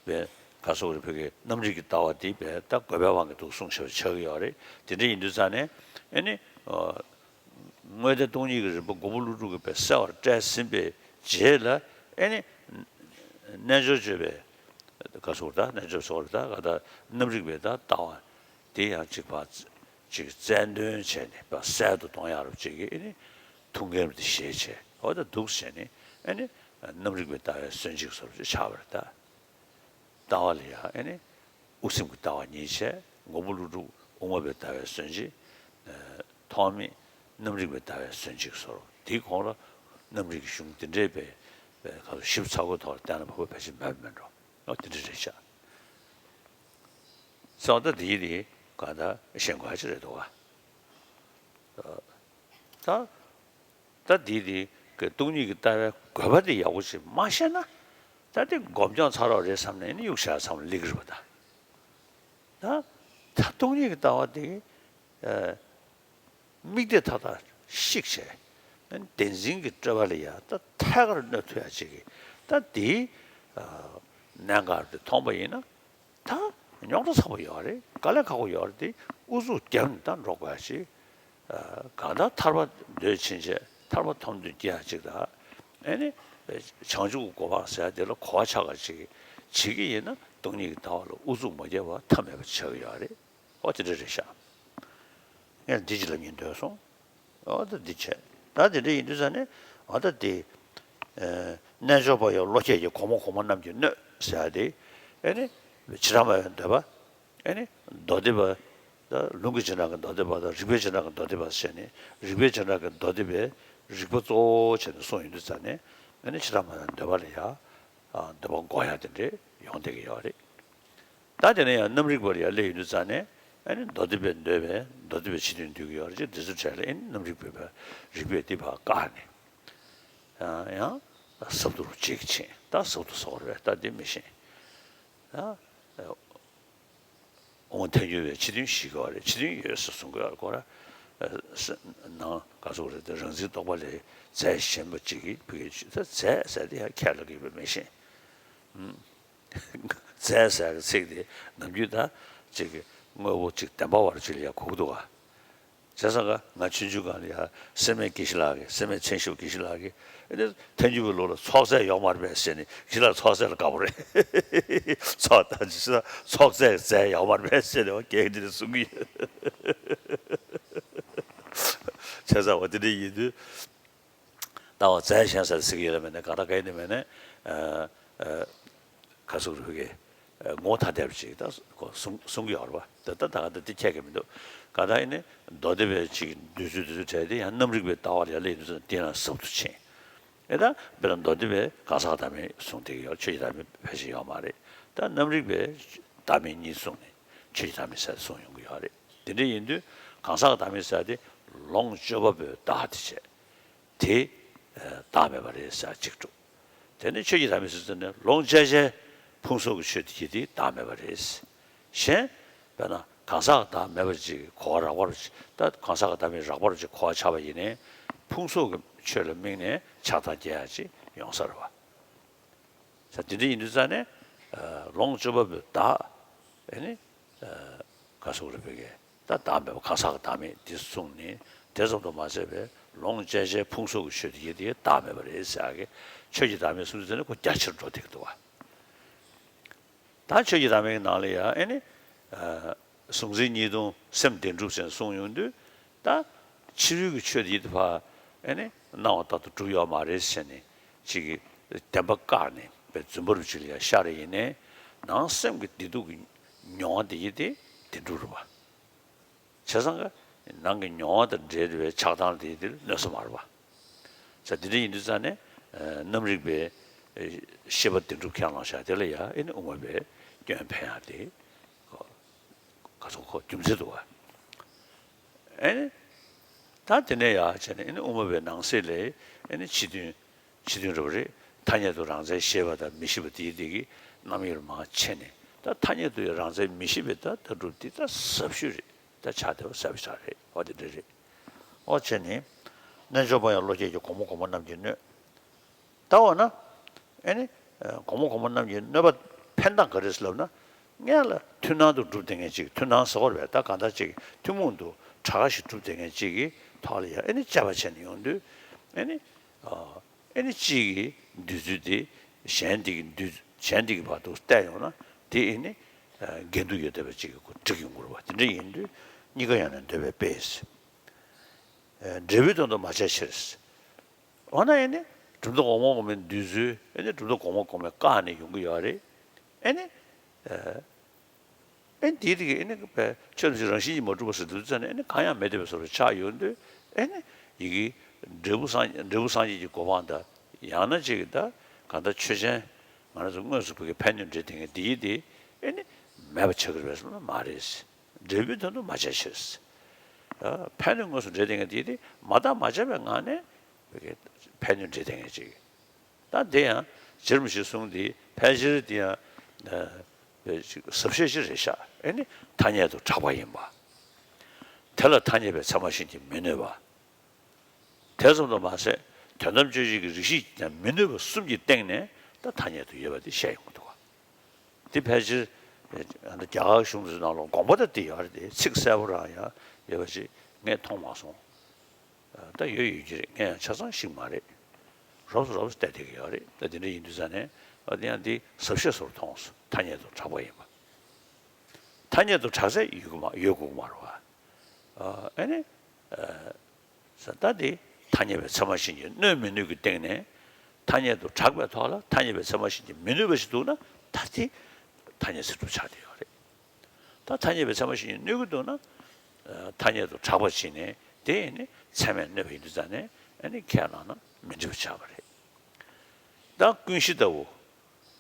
བའི་ག་སོགས་རེ་བོད་ཀྱི་རྣམ་རིག་གི་ལྟ་བ་དེ་བས་ད་དགོས་པའི་དབང་གིས་འདུག་གསུངས་བཞག་ཆགས་ཀྱི་ཡོད་རེད། དེ་འདྲ་ཡིན་དུས་ཙང་ནས་ཨེ་ནི། དངོས་གཏེར་སྟོང་ཉིད་ཀྱི་རིམ་པ་མགོན་པོ་ཀླུ་སྒྲུབ་ཀྱིས་བས་གསལ་བར་བཀྲལ་ཟིན་པའི་རྗེས་ལ་ཨེ་ནི། རྣལ་འབྱོར་སྤྱོད་པའི་ག་སོགས་ད་རྣལ་འབྱོར་སོགས་ད་ག་ད་རྣམ་རིག་པའི་ད་ལྟ་བ་དེ་ཡང་གཅིག་པ་ཅིག་རྩལ་འདོན་བྱས་ནས་པ་གསལ་དུ་གཏོང་ཡག་རུ་ཅིག་གི་ཨེ་ནི་ཐུགས་འགན་དེ་བཞེས་བྱས་འོ་ད་འདུག་བྱས་ནས་ཨེ་ནི་རྣམ་རིག་པའི་ལྟ་བའི་སོན་འཇིག་སོགས་ཅིག་ཆགས་པ་རེད་ད། ལྟ་བ་ལ་ཡང་ཨེ་ནི་དབུ་སེམས་ཀྱི་ལྟ་བ་གཉིས་བྱས། མགོན་པོ་ཀླུ་སྒྲུབ་དབུ་མ་པའི་ལྟ་བའི་སོན་འཇིག་ཐོགས་མེད་རྣམ་རིག་པའི་ལྟ་བའི་སོན་འཇིག་སོགས་དེའི་གོང་ལ་རྣམ་རིག་གི་གཞུང་དེ་འདྲའི་པའི་པའི་ཁ་ཞིབ་ཚགས་པོའི་ཐོག་ལ་བསྟན་ན་བབ་པ་ཕལ་ཆེར་མེད་པ་མེད་འགྲོ། ཨོ་དེ་འདྲ་རེད་ཤག་ཚང་མ་ད་དེའི་དེ་ག་ད་ཤེས་དགོས་ཡ་ཅིག་རེད་འདུག་ག་ད། ད་འདི་འདི་གི་སྟོང་ཉིད་ཀྱི་ལྟ་བའི་དགོས་པ་དེ་ཡག་པོ་ཞིག་མ་ཤེས་ན། ད་དེ་སྒོམ་སྦྱང་ཚར་བ་རེད་བསམ་ནས་ནི་གཡུག་བཞག་བསམ་ལེགས་རེད་པ་ད། ད་ད་སྟོང་ཉིད་ཀྱི་ལྟ་བ་དེ་ཨ་དམིགས་གཏད་མཐའ་དག་བཤིག་བྱས། བདེན་འཛིན་གྱི་སྤྲོས་པ་ལ་ཡ་ད་ཐད་ཀར་གནོད་ཐུབ་ཡ་ཅིག་གི་ད་དེའི་ཨ་གནད་འགག་དེ་མཐོང་པ་ཡིན་ན། ད་རྙོག་དྲ་ཚ་པོ་ཡོད་རེད། དཀའ་ལས་ཁག་པོ་ཡོད་རེད་དེ་ཨུ་ཚུགས་བརྒྱབ་ནས་ད་འགྲོ་དགོས་ཡ་ཅིག་གང་ལྟར་ཐར་པ་འདོད་ཕྱིན་ཆད་ཐར་པ་ཐོབ་འདོད་སྐྱེ་ཡ་ཅིག་དང་། ཨེ་ནི། བྱང་ཆུབ་ཀྱི་གོ་འཕང་ཟེར་ཡ་དེ་ལ་གོ་བ་ཆགས་པ་ཅིག་བྱེད་ཀྱི་ཡིན་ན་སྟོང་ཉིད་ཀྱི་ལྟ་བ་ལ་ཨུ་ཚུགས་མ་བརྒྱབ་པ་ཐབས་མེད་པ་ཆགས་ཀྱི་ཡོད་རེད། ཨོ་དེ་འདྲ་རེད་ཤག་ངས་འདི་ཅིག་ལབ་སྙིང་འདོད་སོང་། ཨོ་ད་འདི་བྱས། ད་དེ་འདྲ་ཡིན་དུས་ཙང་ནས་ཨོ་ད་དེ། རྣལ་འབྱོར་པ་ཡང་བློ་ཁྱད་ཀྱིས་གོང་མ་གོང་མ་རྣམས་ཀྱིས་གནོད་ཟེར་ཡ་དེ། ཨེ་ནི། བྱེ་བྲག་སྨྲ་བའི་འདོད་པ། ཨེ་ནི། མདོ་སྡེ་པ། ད་ལུང་གི་བྱེ་བྲག་གི་མདོ་སྡེ་པ་དང་རིགས་པའི་བྱེ་བྲག་གི་མདོ་སྡེ་པ་ཟེར་ནས་རིགས་པའི་བྱེ་བྲག་གི་མདོ་སྡེ་པའི་རིགས་པ་གཙོ་བོ་བྱས་ནས་གསུངས་ཡོང་དུས་ཙང་ནས་ཨེ་ནི་བྱེ་བྲག་སྨྲ་བའི་འདོད་པ་ལ་ཡ། འདོད་པ་འགོག་ཡ་དེ་འདྲས་ཡོང་བསྡད་ཀྱི་ཡོད་རེད། ད་དེ་ནས་ཡང་རྣམ་རིག་པ་ལ་ཡར་སླེབས་ཡོང་དུས་ཙང་ནས་ཨ་ནི་མདོ་སྡེ་པས་འདོད་པས་མདོ་སྡེ་པའི་ཕྱི་དོན་འདོད་ཀྱི་ཡོད་རེད་ཅེས་འདི་ཚོའི་གྲས་ལ་ཨ་ནི་རྣམ་རིག་པའི་བར་རིགས་པས་འདི་ཕར་བཀག་ནས། ཡང་ཟབ་ཏུ་རུ་འཇིག་ཕྱིན་ད་ཟབ་ཏུ་སོགས་རེད་ད་འདི་མི་ཤེས། ད་འོང་ཐལ་འགྱུར་བའི་ཕྱི་དོན་ཞིག་གི་བ་རེད་ཕྱི་དོན་ཡོད་ཟེར་གསུང་གི་ཡོད་རེད་ཁོ་ར། ནང་ག་ཚོད་རེད་དེ་རང་འཛིན་རྟོག་པ་ལས་རྫས་གཞན་པ་གཅིག་གིས་བུ་གའི་ཆུ་ད་རྫས་ཟེར་དེ་ཡང་ཁས་ལ་གིས་པ་མི་ཤེས། རྫས་ཟེར་གྱི་ཚིག་དེ་ནམ་རྒྱུན་ད་ཅིག་གི་དངོས་པོ་ཅིག་བདེན་པ་བར་ཅིག་ལ་ཡ་གོ་གི་འདུག་ག་བྱས་ཙང་ང་ཆུང་ཆུང་སྒང་ལ་ཡ་སེར་སྨད་དགེ་བཤེས་ལགས་ཀྱིས་སེར་སྨད་ཚན་ཞབས་དགེ་བཤེས་ལགས་ཀྱིས་ཨེ་ནི་ཐལ་འགྱུར་བའི་ལུགས་ལ་ཚོགས་རྫས་ཡོག་མར་པས་ཟེར་ནས་དགེ་བཤེས་ལགས་ཚོགས་རྫས་ལ་དགའ་པོ་རེད། ཚོགས་ད་ཅི་ཟེར་ཚོགས་རྫས་རྫས་ཡོག་མར་པས་ཟེར་ནས་བ་སྐད་འདི་ནས་གསུང་གི་ཡོད། བྱས་ཙང་བ་དེ་འདྲ་ཡིན་དུས། ལྟ་བ་རྫས་གཞན་ཟེར་ཟེར་གྱི་ཡོད་ལ་མེད་ན་གང་ལྟར་ག་ཡིན་ནི་མེད་ན། ཨ་ཨ་ག་ཟེར་དགོས་རེད། ངོ་ཐ་དད་པ་ཅིག་ད་གོ་གསུང་གསུང་གི་ཡོད་རེད་པ། ད་ད་ད་ག་ད་འདི་ཁྱད་ཀྱི་མི་འདུག། གང་ལྟར་ཡིན་ནི་མདོ་སྡེ་པའི་ཅིག་འདོད་ཚུལ་འདོད་ཚུལ་བྲལ་ཏེ་ཡང་རྣམ་རིག་པའི་ལྟ་བ་ལ་ཡ་ལ་ཡིན་དུས་ཙམ་དེ་ཡང་ཟབ་ཏུ་ཕྱིན། ཨེ་ད་དཔེར་ན་མདོ་སྡེ་པའི་གང་ཟག་བདག་མེད་གསུང་བསྡད་ཀྱི་ཡོད། ཆོས་ཀྱི་བདག་མེད་ཕལ་ཆེར་ཡོད་མ་རེད། ད་རྣམ་རིག་པའི་བདག་མེད་གཉིས་གསུངས་ནས་ཆོས་ཀྱི་བདག་མེད་ཟེར་གསུངས་ཡོང་གི་ཡོད་རེད། དེ་འདྲ་ཡིན་དུས་གང་ཟག་བདག་མེད་ཟེར་དེ་ལོངས་སྤྱོད་པ་པོའི་བདག་དེ་བྱས། དེ་བདག་མེད་པ་རེད་ཟེར་གཅིག་འགྲོ། དེ་ནས་ཆོས་ཀྱི་བདག་མེད་ཟེར་ཙམ་ནས་ལོངས་སྤྱད་བྱའི་ཕུང་སོགས་ཀྱི་ཆོས་དེ་དེ་བདག་མེད་པ་རེད། གཞན་དཔེར་ན་གང་ཟག་བདག་མེད་པ་ཅིག་གོ་བ་རགས་པ་རུ་ཅིག་ད་གང་ཟག་བདག་མེད་རགས་པ་རུ་ཅིག་གོ་བ་ཆགས་པ་ཡིན་ནའི་ཕུང་སོགས་ཀྱི་ཆོས་ལ་དམིགས་ནས་ཆགས་སྡང་སྐྱེ་ཡ་ཅིག་ཡོང་ས་རེད་པ། ས་དེ་འདྲ་ཡིན་དུས་ཙང་ནས་ལོངས་སྤྱོད་པ་པོའི་བདག་ཨེ་ནི་ག་ཟེར་དགོས་རེད། བོད་སྐད་ད་བདག་མེད་པ་གང་ཟག་གི་བདག་མེད་འདི་གསུངས་ནས་དེ་ཙམ་དུ་མ་ཟད་པའི་ལོངས་སྤྱད་བྱའི་ཕུང་སོགས་ཀྱི་ཆོས་དེ་ཡི་དེ་བདག་མེད་པ་རེད་ཟེར་ཡག་གི་ཆོས་ཀྱི་བདག་མེད་གསུངས་དུས་ཙང་ནས་ཁོ་རྒྱ་ཆེར་འགྲོ་བསྡད་ཀྱི་འདུག་བ། ད་ཆོས་ཀྱི་བདག་མེད་ཀྱི་ནང་ལ་ཡང་ཨེ་ནི། གཟུང་འཛིན་གཉིས་སྟོང་སེམས་བདེན་གྲུབ་ཟེར་གསུངས་ཡོང་དུས་ད་ཕྱི་རོལ་གྱི་ཆོས་དེ་ཡིད་དུ་ཕར་ཨེ་ནི་སྣང་བ་ལྟར་དུ་གྲུབ་ཡོད་མ་རེད་ཟེར་ནས་ཅིག་གིས་བདེན་པ་བཀག་ནས་པའི་རྫུན་པ་རུ་ཅིག་ལ་ཡང་ཤར་རེ་ཡིན་ནའི་ནང་སེམས་ཀྱི་བདེ་སྡུག་གི་མྱོང་བ་དེ་ཡིད་དེ་བདེན་གྲུབ་རེད་པ། བྱས་ཙང་ཀ་ནང་གི་མྱོང་བ་དང་འབྲེལ་བའི་ཆགས་སྡང་དེ་ཡིད་དེ་གནོད་ས་མ་རེད་པ། ས་དེ་འདྲ་ཡིན་དུས་ཙང་ནས་རྣམ་རིག་པའི་ཤེས་པ་བདེན་གྲུབ་ཁས་བླངས་བཞག་དེ་ལ་ཡང་ཨེ་ནི་དབུ་མ་པའི་སྐྱོན་ཕན་ཡག་དེ། ག་ཚོད་ཁོ་རྒྱུ་མཚན་འདུག་བ། ཨེ་ནི། ད་དེ་ནས་ཡར་བྱས་ནས་ཨེ་ནི་དབུ་མ་པའི་ནང་གསེས་ལས་ཨེ་ནི་ཕྱི་དོན། ཕྱི་དོན་འདྲ་བོ་རེད། ཐ་སྙད་དུ་རང་མཚན་ཤེས་པ་དང་མི་ཤེས་པ་དེའི་སྟེང་གི་རྣམ་དབྱེ་རུ་མར་ཕྱེ་ནས་ད་ཐ་སྙད་དུ་ཡང་རང་མཚན་མི་ཤེས་པའི་ད་ལྟ་གྲུབ་འདི་ད་ཟབ་ཤོས་རེད། ད་ཆགས་བསྡད་པ་ཟབ་ཤོས་རེད། འོ་དེ་འདྲ་རེད། འོ་བྱས་ནས། རྣལ་འབྱོར་པ་ཡང་བློ་སྐྱེད་ཀྱི་གོང་མ་གོང་མ་རྣམས་ཀྱིས་གནོད། ད་འོ་ན། ཨེ་ནི། གོང་མ་གོང་མ་རྣམས་ཀྱིས་གནོད་པ་ཕན་སྟངས་ག་རེ་ཟེར་ལབ་ན། སྔོན་ལ་མཐུན་སྣང་དུ་གྲུབ་བསྡད་མཁན་ཅིག་མཐུན་སྣང་ཟེར་བ་རེད་པས། ད་གང་ལྟར་ཅིག་ཐུན་མོང་དུ་གྲགས་ཤིག་གྲུབ་བསྡད་མཁན་ཅིག་གི་ཐོག་ལ་ཡང་ཨེ་ནི་དཔྱད་པ་བྱས་ནས་ཡོང་དུས། ཨེ་ནི། ཨེ་ནི་གཅིག་གི་འདོད་ཚུལ་དེ་གཞན་དེ་གི་འདོད་གཞན་དེ་གི་བར་དུ་བལྟས་ཡོང་ན་དེ་ཨེ་ནི། འགལ་འདུ་ཡོད་བསྡད་པ་ཅིག་གི་སྒྲིག་ཡོང་གི་རེད་པ། དེ་འདྲ་ཡིན་དུས་གཉིས་ཀ་ཡང་ནས་འདོད་པའི་དཔེས། འབྲས་བུའི་དོན་དུ་མ་བྱས་ཕྱིར། འོ་ན་ཨེ་ནི་གྲུབ་མཐའ་གོང་མ་གོང་མའི་འདོད་ཚུལ་ཨེ་ནི་གྲུབ་མཐའ་གོང་མ་གོང་མས་བཀག་ནས་ཡོང་གི་ཡོད་རེད། ཨེ་ནི། ཨེ་ནི་དེའི་རིགས་ཨེ་ནི་པའི་ཆོས་ཐམས་ཅད་རང་བཞིན་གྱིས་མ་གྲུབ་པ་ཟེར་དུས་ཙམ་ནས་ཨེ་ནི་གང་ཡང་མེད་བསྡད་པའི་བཟོ་འདྲ་ཆགས་ཡོང་དུས་ཨེ་ནི་ཡི་གེ་འབྲས་བུ་སངས་འབྲས་བུ་སངས་རྒྱས་ཀྱི་གོ་འཕང་དང་ཡང་ན་ཅིག་གི་ད་གང་ལྟར་ཆོས་ཅན་ང་རང་ཚོ་དངོས་སུ་བོད་ཀྱི་ཕན་གནོད་འབྲེལ་བསྡད་མཁན་དེ་ཡི་དེ་ཨེ་ནི་མེད་པ་ཆགས་ཀྱི་རེད་པས་ཟེར་ན་མ་རེད། འབྲས་བུའི་དོན་དུ་མ་བྱས་ཕྱིར། ཕན་གནོད་དངོས་སུ་འབྲེལ་བསྡད་མཁན་དེ་ཡི་དེ་མ་བརྟགས་མ་དཔྱད་པའི་ངང་ནས། བོད་ཀྱི་ཕན་གནོད་འབྲེལ་ལྡན་ངེས་ཅིག་ད་འདི་ཡང་ཇིར་མི་ཤེས་གསུང་འདི་ཕལ་ཆེར་འདི་ཡང་བོད་ཅིག་ཟབ་ཤོས་ཅིག་རེད་ཤག་ཨེ་ནི་ཐ་སྙད་དུ་གྲགས་པ་ཡིན་པ། དེ་ལ་ཐ་སྙད་པའི་ཚད་མ་གཞན་གྱིས་མི་གནོད་པ། དེ་ཙམ་དུ་མ་ཟད་དོན་དམ་དཔྱོད་བྱེད་ཀྱི་རིགས་ཤེས་ཀྱིས་ཀྱང་མི་གནོད་པ་གསུམ་གྱི་སྟེང་ནས་ད་ཐ་སྙད་དུ་ཡོད་པ་འདི་བཤད་ཡོང་གི་འདུག་བ། འདི་ཕལ་ཆེར་རྒྱ་གར་གཞུང་ཚོའི་ནང་ལ་དགོངས་པ་ད་འདི་ཡོད་རེད་དེ་ཚིག་གསལ་པོ་རང་ཡང་ཡོད་པ་ཅིག་ངས་མཐོང་མ་སོང་། ད་ཡོད་ཡོད་ཀྱི་རེད། ངས་ཡང་ཆ་ཚང་ཤེས་ཀྱི་མ་རེད། རོབ་ཙམ་རོབ་ཙམ་བལྟས་བསྡད་ཀྱི་ཡོད་རེད། ད་དེ་འདྲ་ཡིན་དུས་ཙང་ནས་ཨ་དེ་ཡང་འདི་ཟབ་ཤོས་སུ་མཐོང་སོང་། ཐ་སྙད་དུ་གྲགས་པ་ཡིན་པ། ཐ་སྙད་དུ་གྲགས་ཚད་ཡོད་དགོས་མ་ཡོད་དགོས་ཀྱི་མ་རེད་བ། ཨ་ནི། ས་ད་དེ་ཐ་སྙད་པའི་ཚད་མ་གཞན་གྱིས་གནོད་མི་ནུས་ཀྱི་སྟེང་ནས་ཐ་སྙད་དུ་གྲགས་པའི་ཐོག་ལ་ཐ་སྙད་པའི་ཚད་མ་གཞན་གྱིས་མི་གནོད་པ་ཞིག་འདུག་ན་ད་དེ་ཐ་སྙད་ཚིག་གྲུབ་ཆགས་བསྡད་ཡོད་རེད། ད་ཐ་སྙད་པའི་ཚད་མ་གཞན་གྱིས་གནོད་ཀྱི་འདུག་ན། ཐ་སྙད་དུ་གྲགས་པ་བྱས་ནས་དེ་ཡིན་ནི་ཚད་མས་གནོད་པ་ཡིན་དུས་ཙང་ནས་ཨ་ནི་ཁས་བླངས་ན་མི་འགྲིག་པ་ཆགས་པ་རེད། ད་ཀུན་གཞི་ལྟ་བུ།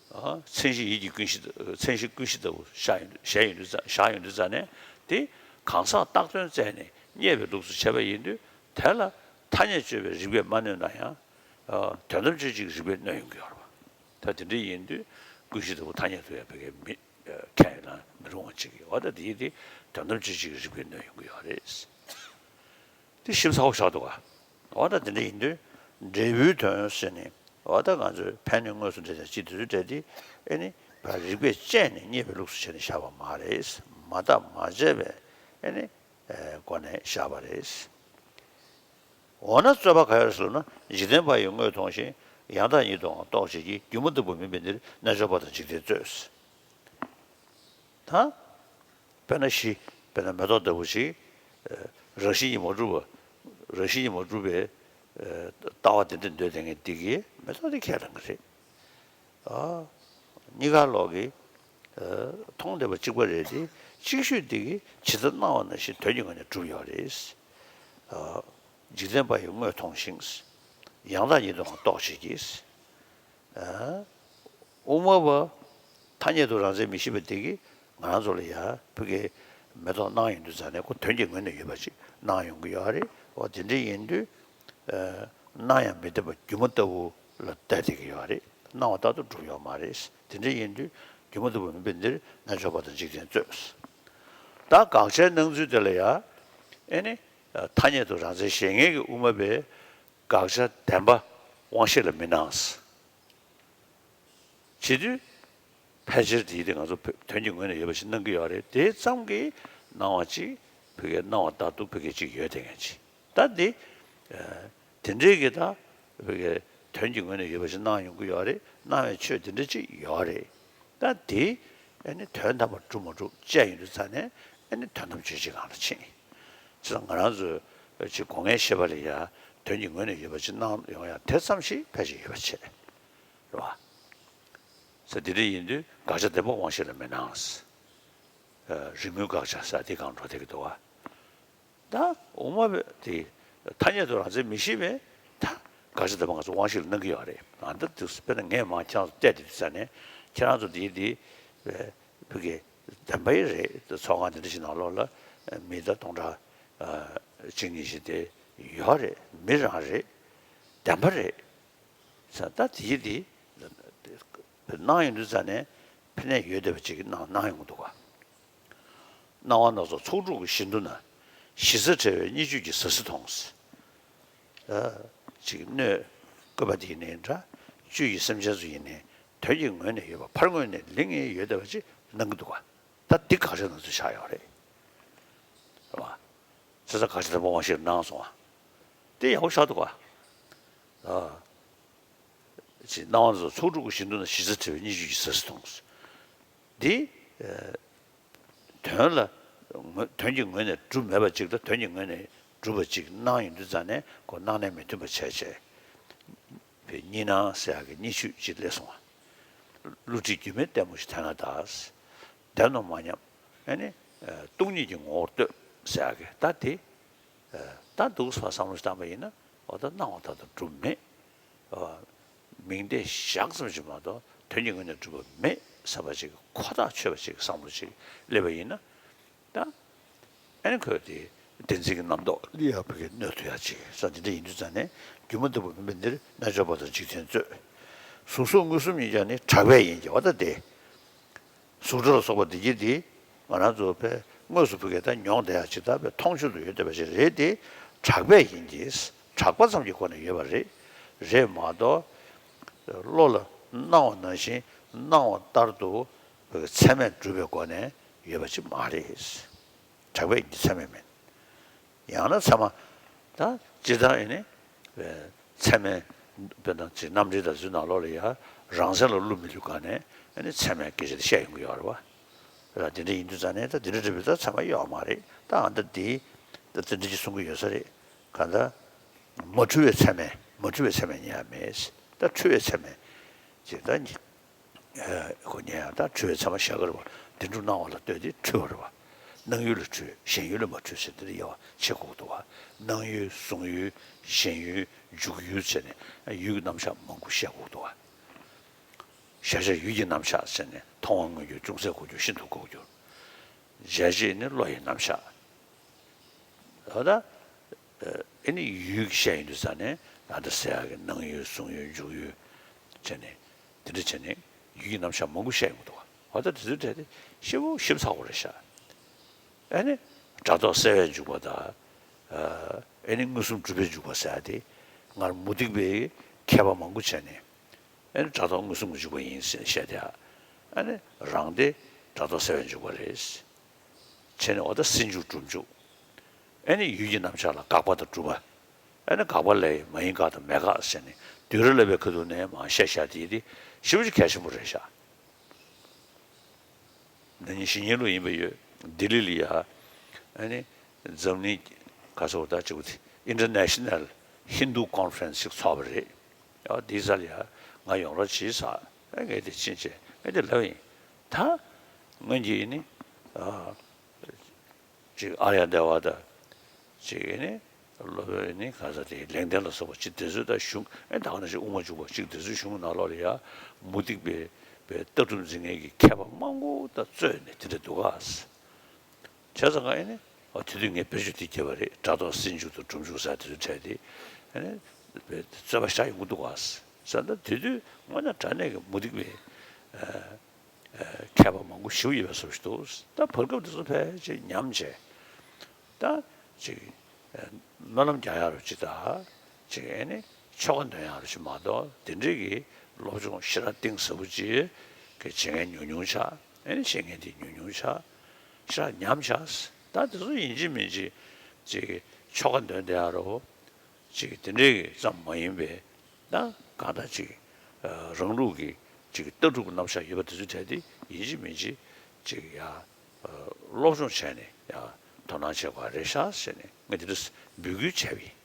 མཚན་གཞི་ཡིད་ཀྱི་ཀུན་གཞི་མཚན་གཞི་ཀུན་གཞི་ལྟ་བུ་བཞག་ཡོང་དུས་བཞག་ཡོང་དུས་ཙང་བཞག་ཡོང་དུས་ཙང་ནས་དེ་གང་ཟག་བཏགས་དོན་བཙལ་ནས་རྙེད་པའི་ལུགས་སུ་བྱས་པ་ཡིན་དུས་དེ་ལ་ཐ་སྙད་དཔྱོད་པའི་རིགས་པས་མ་གནོད་ན་ཡང་། དོན་དམ་དཔྱོད་བྱེད་ཀྱི་རིགས་པས་གནོད་ཡོང་གི་ཡོད་རེད་བ། ད་དེ་འདྲ་ཡིན་དུས་ཀུན་གཞི་ལྟ་བུ་ཐ་སྙད་དུ་ཡང་བོད་སྐད་མི་ཁས་ལེན་མི་རུང་བ་ཅིག་ཡོད། ད་དེ་དེ་དོན་དམ་དཔྱོད་བྱེད་ཀྱི་རིགས་པས་གནོད་ཡོང་གི་ཡོད་རེད། དེ་ཞིབ་ཚགས་པོ་བཞག་འདུག་ག་འོ་ད་དེ་འདྲ་ཡིན་དུས་འབྲས་བུའི་དོན་ཟེར་ནས་འོ་ད་ང་ཚོས་ཕན་གནོད་དངོས་སུ་འབྲེལ་བྱ་ཅི་དེ་ཚོའི་གྲས་དེ་ཨེ་ནི་ཕར་རིགས་པས་དཔྱད་ནས་རྙེད་པའི་ལུགས་སུ་བྱས་ནས་བཞག་པ་མ་རེད། མ་བརྟགས་མ་དཔྱད་པའི་ཨེ་ནི་སྒོ་ནས་བཞག་པ་རེད། འོ་ན་རྩོད་པ་ག་ཡོད་ཟེར་ན་འཇིག་རྟེན་པ་ཡིས་དངོས་མཐོང་ཞིང་ཡང་དག་ཉིད་དུའང་རྟོག་བྱེད་ཀྱི་སྒྱུ་མ་ལྟ་བུ་མིན་པའི་འདིར་རྣལ་འབྱོར་པ་དང་འཇིག་རྟེན་རྩོད། ད། དཔེར་ན་གཞི། དཔེར་ན་མེ་ཏོག་ལྟ་བུ་ཞིག་རང་བཞིན་གྱིས་མ་གྲུབ་པ། རང་བཞིན་གྱིས་མ་གྲུབ་པའི་ ལྟ་བ་དེ་འདྲ་འདོད་བསྡད་མཁན་འདི་གིས་མེ་ཏོག་དེ་ཁས་བླངས་གི་རེད། ཨ། གཉིས་ཀ་ལོག་གི། ཨ། མཐོང་བསྡད་པ་གཅིག་པ་རེད་དེ། གཅིག་ཤོས་འདི་གིས་ཇི་ལྟར་སྣང་བ་ནང་བཞིན་དོན་གྱི་ངོས་ནས་གྲུབ་ཡོད་རེད། ཨ། འཇིག་རྟེན་པ་ཡིས་དངོས་མཐོང་ཞིང་། ཡང་དག་ཉིད་དུའང་རྟོགས་བྱེད་ཀྱི། ཨ། དབུ་མ་པ་ཐ་སྙད་དུ་རང་མཚན་མི་ཤེས་པ་དེ་གིས་ང་རང་ཚོ་ལ་ཡ་ཕ་གིའི་མེ་ཏོག་སྣང་ཡོང་དུས་ཙང་ནས་ཁོ་དོན་གྱི་ངོས་ནས་ཡོད་པ་ཅིག་སྣང་ཡོང་གི་ཡོད་རེད། འོ་དེ་འདྲ་ཡིན་དུས། ཨ། སྣང་ཡང་མི་བདེན་པ་སྒྱུ་མ་ལྟ་བུ་ལ་བལྟས་བསྡད་ཀྱི་ཡོད་རེད། སྣང་བ་ལྟར་དུ་གྲུབ་ཡོད་མ་རེད། དེ་འདྲ་ཡིན་དུས་སྒྱུ་མ་ལྟ་བུ་མིན་པས་འདིར་རྣལ་འབྱོར་པ་དང་འཇིག་རྟེན་རྩོད། ད་དགག་བྱའི་སྣང་ཚུལ་དེ་ལ་ཡ། ཨེ་ནི། ཐ་སྙད་དུ་རང་མཚན་གཞན་ངེས་ཀྱི་དབུ་མ་པས་དགག་བྱ་བདེན་པ་དབང་ཤེས་ལ་མི་སྣང་། བྱེད་དུས། ཕལ་ཆེར་དེའི་དེ་ང་ཚོ་བོད་དོན་གྱི་ངོས་ནས་ཡོད་པ་ཞིག་སྣང་གི་ཡོད་རེད། དེ་ཙམ་གྱིས་སྣང་བ་གཅིག་ཕ་གིའི་སྣང་བ་ལྟར་དུ་ཕ་གིའི་གཅིག་ཡོད་དེ་ངན་ཅིག་ད་འདི། ཨ། དེ་འདྲའི་གི་ད་ཕ་གིའི་དོན་གྱི་ངོས་ནས་ཡོད་པ་ཞིག་སྣང་ཡོང་གི་ཡོད་རེད། སྣང་བའི་ཆོས་དེ་འདྲ་ཅིག་ཡོད་རེད། ད་དེ་ཨ་ནི་དོན་དམ་པར་གྲུབ་མ་གྲུབ་དཔྱད་ཡོང་དུས་ཙང་ནས་ཨ་ནི་དོན་དམ་དཔྱོད་བྱེད་སྒང་ལ་ཕྱིན། བྱས་ཙང་ང་རང་ཚོའི་ཅིག་སྒོ་ལྔའི་ཤེས་པ་ལ་ཡ་དོན་གྱི་ངོས་ནས་ཡོད་པ་ཅིག་སྣང་ཡོང་ཡ་དེ་ཙམ་ཞིག་ཕལ་ཆེར་ཡོད་པ་བྱས། རེད་བ། ཟེར་དེ་འདྲ་ཡིན་དུས་དགག་བྱ་བདེན་པ་དབང་ཤེས་ལ་མི་སྣང་། ཨ། རིགས་དངོས་དགག་བྱ་ཟེར་དེ་སྒང་འགྲོ་བསྡད་ཀྱི་འདུག་བ། ད་དབུ་མ་པས་དེ་ཐ་སྙད་དུ་རང་མཚན་མི་ཤེས་པས་ད་དགག་བྱ་བདེན་པ་ང་ཚོ་དབང་ཤེས་ལ་སྣང་གི་ཡོད་རེད། ཨ། ད་དུས་དཔེར་ན་ངས་མ་ཁྱེད་རང་ཚོ་བལྟས་དེ་དུས་ཙང་ནས་ཁྱེད་རང་ཚོ་དེ་དེ་ཕ་གི་བདེན་པ་ཡི་རེད། ཚོགས་ཁང་དེ་འདྲ་ཞིག་ནང་ལོགས་ལ་མི་ད་སྟོང་ཕྲག་གཅིག་གཉིས་ཤིག་དེ་ཡོད་རེད། མི་རང་རེད། བདེན་པ་རེད། ས་ད་དེ་དེ་སྣང་ཡོང་དུས་ཙང་ནས་ཕ་གིར་ཡོད་བསྡད་པ་ཅིག་གི་སྣང་སྣང་ཡོང་གི་འདུག་ག་སྣང་བ་སྣ་ཚོགས་ཚོགས་དྲུག་གི་བཞི་མདོ་ན། གཞི་རྩ་བྲལ་བའི་གཉིས་བཅུད་ཀྱི་ཟ་ཟི་མཐོང་། ཨ། ཅིག་སྣོད་བཀོད་པ་དེ་ཡིན་ནའི་འདྲ། བཅུད་ཀྱི་སེམས་ཅན་ཚོ་ཡིན་ནའི་དོན་གྱི་ངོས་ནས་ཡོད་པ་ཕར་ངོས་ནས་ལིང་ངེ་ཡོད་བསྡད་པ་ཅིག་སྣང་གི་འདུག་ག་ད་འདི་དགག་བྱ་སྣང་ཚུལ་ཆགས་ཡོད་རེད། རེད་བ། ཚེ་ས་དགག་བྱ་བདེན་པ་དབང་ཤེས་སྣང་སོང་བ། དེ་ཡག་པོ་ཞེ་དྲག་འདུག་ག་ཨ། ཅེས་སྣང་བ་སྣ་ཚོགས་ཚོགས་དྲུག་གི་བཞི་མདོ་ན། གཞི་རྩ་བྲལ་བའི་གཉིས་བཅུད་ཀྱི་ཟ་ཟི་མཐོང་། འདི། ཨ། དོན་ལ། ངོ་། དོན་གྱི་ངོས་ནས་གྲུབ་མེད་པ་ཅིག་དང་དོན་གྱི་ངོས་ནས་གྲུབ་པ་ཅིག་སྣང་ཡོང་དུས་ཙང་ནས་ཁོ་སྣང་གནས་མི་མཐུན་པ་བྱས་བྱས། པའི་གཉིས་སྣང་ཟེར་ཡག་གི་གཉིས་བཅུད་ཅིག་སླེབས་སོང་བ། བསླུ་བྲིད་སྒྱུ་མའི་ལྟད་མོ་ཞིག་མཐོང་ན་གདའ། བདེན་ནོ་མ་སྙམ། ཨ་ནི། ཨ། སྟོང་ཉིད་ཀྱི་ངོ་བོར་ལྟོས་ཟེར་ཡག་གི་ད་དེ། ཨ། ད་འདུག་སེ་བསམ་བློ་ཞིག་བཏང་པ་ཡིན་ན། འོ་ད་སྣང་བ་ལྟར་དུ་གྲུབ་མེད། ཨ། མིང་བརྡས་བཞག་ཙམ་ཞིག་མ་གཏོགས་དོན་གྱི་ངོས་ནས་གྲུབ་པ་མེད་བསམ་པ་ཅིག་གི་ཁོ་ཐག་ཆོད་པ་ཅིག་གི་བསམ་བློ་ཅིག་སླེབས་པ་ཡིན་ན། ད། ཨ་ནི་ཁོས་དེ་བདེན་འཛིན་གྱི་རྣམ་རྟོག་ལ་ཡ་ཕ་གིར་གནོད་ཐུབ་ཡག་ཅིག་ས་འདི་འདྲ་ཡིན་དུས་ཙང་ནས་སྒྱུ་མ་ལྟ་བུ་མིན་པས་འདིར་རྣལ་འབྱོར་པ་དང་འཇིག་རྟེན་རྩོད། གཟུགས་སོགས་མངོན་སུམ་ཡིན་ཀྱང་ནི་གྲགས་པས་ཡིན་གྱི། འོ་ད་དེ། གཟུགས་སྒྲ་ལ་སོགས་པ་འདི་གྱིས་འདི། ང་རང་ཚོ་ཕ་གིར་དངོས་སུ་ཕ་གིར་ད་མྱོང་བསྡད་ཡག་ཅིག་ད་ཕ་གིར་མཐོང་ཆོས་དུ་ཡོད་བསྡད་པ་ཞིག་རེད་དེ། གྲགས་པས་ཡིན་གྱི། གྲགས་པ་ཙམ་གྱི་སྒོ་ནས་ཡོད་པ་རེད། རེད་མ་གཏོགས། བློ་ལ་སྣང་བ་ནང་བཞིན་སྣང་བ་ལྟར་དུ་ཕ་གིར་ཚད་མས་གྲུབ་པའི་སྒོ་ནས་ཡོད་པ་ཅིག་མ་རེད། གྲགས་པས་ཡིན་གྱི། ཚད་མས་མིན། ཡང་ན་ཚད་མ། ད་སྤྱིར་བཏང་ཡིན་ནི། ཚད་མའི། དཔེར་ན་ཅིག་རྣམ་འགྲེལ་དང་ཚུལ་ནང་ལོགས་ལ་ཡ། རང་མཚན་ལ་བསླུ་མི་བསླུ་ག་ནས་ཨ་ནི་ཚད་མའི་སྐད་ཆ་དེ་བཤད་ཡོང་གི་ཡོད་རེད་བ། ད་དེ་འདྲ་ཡིན་དུས་ཙང་ནས་ད་དེ་འདྲ་འདྲ་བའི་ད་ཚད་མ་ཡོད་མ་རེད། ད་ཨ་ད་དེ། ད་དེ་འདྲ་ཅིག་གསུང་གི་ཡོད་ས་རེད། གང་ལྟར། མ་འཁྲུལ་བའི་ཚད་མས། མ་འཁྲུལ་བའི་ཚད་མས་ཉེ་བ་མེད། ད་འཁྲུལ་བའི་ཚད་མས། ཅིག་ད་ཉེ། ཨེ། ཁོ་ཉན་ཡང་ད་འཁྲུལ་བའི་ཚད་མ་བཞག་གི་རེད་བ། བདེན་གྲུབ་སྣང་བ་ལ་ལྟོས་ཏེ་འཁྲུལ་བ་རེད་བ། སྣང་ཡུལ་ལ་འཁྲུལ། ཞེན་ཡུལ་ལ་མ་འཁྲུལ་ཟེར་འདི་ལ་དབྱེ་བ་ཕྱེ་དགོས་ཀྱི་འདུག་བ། སྣང་ཡུལ་གཟུང་ཡུལ་ཞེན་ཡུལ་འཇུག་ཡུལ་བྱས་ནས་ཡུལ་གྱི་རྣམ་གཞག་མང་པོ་བཤད་དགོས་ཀྱི་འདུག་བ། གཞལ་བྱ་ཡུལ་གྱི་རྣམ་གཞག་ཟེར་ནས་མཐོང་བ་མངོན་གྱུར་ཅུང་ཟད་གོ་འགྱུར་ཤིན་ཏུ་ལྐོག་གྱུར། གཞལ་བྱེད་ནི་བློ་ཡི་རྣམ་གཞག་འོ་ད། ཨེ་ནི་ཡུལ་གྱི་བཤད་ཡོང་དུས་ཙང་ནས་ད་ལྟ་ཟེར་ཡག་གི་སྣང་ཡུལ་གཟུང་ཡུལ་འཇུག་ཡུལ་བྱས་ནས་དེ་འདྲ་བྱས་ནས་ཡུལ་གྱི་རྣམ་གཞག་མང་པོ་བཤད་ཡོང་གི་འདུག་བ། འོ་ད་དེ་ཚོའི་གྲས་དེ་ཞེ་པོ་ཞིབ་ཚགས་པོ་རེད་ཤག་ཨེ་ནི་སྒྲ་རྟོག་གསལ་བས་འཇུག་པ་དང་། ཨེ་ནི་མངོན་སུམ་གྲུབ་པས་འཇུག་པ་ཟེར་ཡག་དེ་སྔར་མུ་སྟེགས་པའི་མཁས་པ་མང་པོ་བྱས་ནས། ཨེ་ནི་སྒྲ་རྟོག་མངོན་སུམ་གྱིས་འཇུག་པ་ཡིན་ཟེར་བཤད་དེ། ཨ་ནི་རང་སྡེ་སྒྲ་རྟོག་གསལ་བས་འཇུག་པ་རེད། བྱས་ནས་འོ་ད་སེལ་འཇུག་སྒྲུབ་འཇུག་ཨེ་ནི་ཡུལ་གྱི་རྣམ་གཞག་ལ་དགག་པ་དང་སྒྲུབ་པ། ཨེ་ནི་དགག་པ་ལས་མ་ཡིན་དགག་དང་མེད་དགག་ཟེར་ནས་བསྡུས་གྲྭ་བསླབ་པའི་ཁ་ཐུག་ནས་མར་བཤད་བཞག་དེ་དེ་ཞེ་པོ་ཅིག་གལ་ཆེན་པོ་རེད་ཤག་ན་ནིང་གཞེས་ནིང་ལོ་ཡིན་པ་ཡོད། ལྡི་ལི་ལ་ཡ། ཨ་ནི། འཛམ་གླིང་། ག་ཚོད་ད་ཅིག་དེ་International ཧིན་དུ་ཀོན་ཧྥ་རན་སི་ཞིག་ཚོགས་པ་རེད། ཨ་དེའི་རྩ་ལ་ཡ་ང་ཡོང་རོགས་བྱེད་ཟེར། ཨ་ངས་དེ་ཕྱིན་བྱས་ངས་དེ་ལབ་ཡིན། ད་སྔོན་གྱི་ནི་ཨ་ཅིག་ཨཱརྱ་དེ་ཝ་དང་ཅིག་ནི་སློབ་དཔོན་ནི་ག་ས་དེ་ལེགས་ལྡན་ལ་སོགས་པ་ཅིག་དེ་ཚོས་ད་གཞུང་ཨེ་ད་ག་ནང་བཞིན་དབུ་མ་འཇུག་པ་ཅིག་དེ་ཚོའི་གཞུང་ནང་ལོགས་ལ་ཡ་མུ་སྟེགས་པའི་པའི་ལྟ་གྲུབ་འཛིན་མཁན་གྱི་མཁས་པ་མང་པོ་ད་གཙོས་ནས་དེ་འདྲ་འདུག་ག་བྱས་ཙང་ཨེ་ནི་ཨ་དེ་དུས་ངས་དཔེར་བརྗོད་དེ་བརྒྱབ་པ་རེད། སྒྲ་རྟོག་སེལ་འཇུག་དང་སྒྲུབ་འཇུག་ཟེར་དེ་ཚོ་འཕྲད་དེ་ཨེ་ནི་རྩོད་པ་བཞག་ཡོང་གི་འདུག་ག་ཟེར་ན། དེ་དུས་དངོས་གནས་དྲང་གནས་ཀྱི་མུ་སྟེགས་པའི་ཨ་ཨ་མཁས་པ་མང་པོ་ཞེ་པོ་ཡོད་པའི་བཟོ་ཞིག་འདུག་ད་བར་སྐབས་འདི་ཚོ་ཕལ་ཆེར་ཉམས་བྱས། ད་ཅིག་ཨ་སྨོན་ལམ་རྒྱག་ཡག་རུ་ཅིག་ད་ཅིག་ཨེ་ནི་ཆོ་ག་འདོན་ཡག་རུ་ཅིག་མ་གཏོགས་དེ་འདྲའི་གི་སློབ་སྦྱོང་ཞེ་དྲག་གཏིང་ཟབ་པོ་ཅིག་གི་བྱེད་མཁན་ཉུང་ཉུང་ཆགས། ཨེ་ནི་ཤེས་མཁན་དེ་ཉུང་ཉུང་ཆགས། ཞེ་དྲག་ཉམས་ཆགས། ད་དེ་ཚོ་ཡིན་གཅིག་མིན་གཅིག་ཅིག་ཆོ་ག་འདོན་བསྡད་ཡག་རུ་ཅིག་དེ་འདྲའི་གི་ཙམ་མ་ཡིན་པའི་ད་གང་ལྟར་ཅིག་ཨ་རང་ལུགས་ཀྱི་ཅིག་ལྟ་གྲུབ་རྣམ་གཞག་ཡོད་པ་དེ་ཚོའི་གྲས་དེ་ཡིན་གཅིག་མིན་གཅིག་ཅིག་ཡ་ཨ་སློབ་སྦྱོང་བྱས་ནས་ཡ་དོ་སྣང་བྱེད་དགོས་རེད་ཤག་ཟེར་ནས་ངས་དེ་འདྲ་འབོད་སྐུལ་བྱས་པ་ཡིན།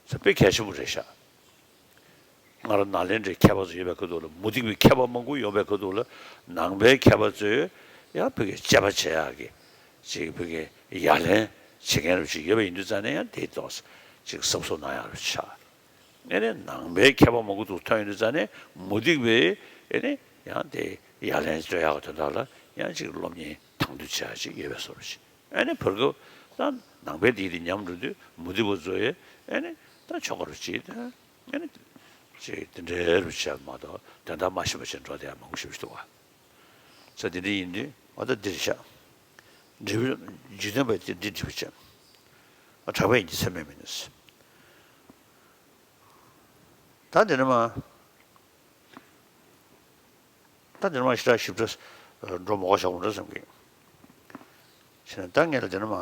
ས་དཔེ་གལ་ཆེན་པོ་རེད་ཤག་ང་རང་ནཱ་ལེནྡྲའི་མཁས་པ་ཚོ་ཡོད་པའི་ཁ་ཐུག་ལ་མུ་སྟེགས་པའི་མཁས་པ་མང་པོ་ཡོད་པའི་ཁ་ཐུག་ལ་ནང་པའི་མཁས་པ་ཚོས་ཡང་བོད་ཀྱི་དཔྱད་པ་བྱེད་ཡག་གི་ཅིག་བོད་ཀྱི་ཡ་ལན་བྱེད་མཁན་རུ་ཅིག་ཡོད་པ་ཡིན་དུས་ཙང་ནས་ཡང་དེའི་ཐོག་ཅིག་གཟབ་གཟབ་གནང་ཡག་རུ་ཆགས། ཨེ་ནས་ནང་པའི་མཁས་པ་མང་པོ་ཚོ་ཐོན་ཡོང་དུས་ཙང་ནས་མུ་སྟེགས་པའི་ཨེ་ནས་ཡང་དེ་ཡ་ལན་སྤྲོད་ཡག་གི་དོན་དག་ལ་ཡང་ཅིག་སློབ་གཉེར་དང་དུ་བྱེད་ཡག་ཅིག་ཡོད་པའི་བཟོ་འདྲ་ཅིག་ཨ་ནི་བར་སྐབས་ད་ནང་པའི་དེ་དེ་ཉམས་འགྲོ་དུས་མུ་སྟེགས་པ་ཚོ་ཡི་ཨ་ནི་ད་ཆོ་ག་རུ་བྱེད་དེ་ཨ་ནི་ཅིག་དེ་འདྲའི་རུ་བྱས་མ་གཏོགས་དོན་དག་མ་ཤེས་པ་བྱས་འགྲོ་དེ་ཡང་མང་པོ་ཞེ་པོ་ཞིག་འདུག་བ། ས་དེ་འདྲ་ཡིན་དུས་ཨ་ད་འདིར་བཞག་འབྲས་བུ་འཇིག་རྟེན་པ་དེ་འདི་འབྲས་བུ་ཅན། ཨ་གྲགས་པ་ཡིན་གྱི་ཚད་མས་མིན་ནུས། ད་འདི་ནི་མ། ད་འདི་ནི་མ་ཞེ་དྲག་ཞིབ་ཕྲ་འགྲོ་མ་དགོས་བཞག་འོང་འདྲ་བསམ་གི། བྱས་ན་ད་ངས་ལ་འདི་ནི་མ་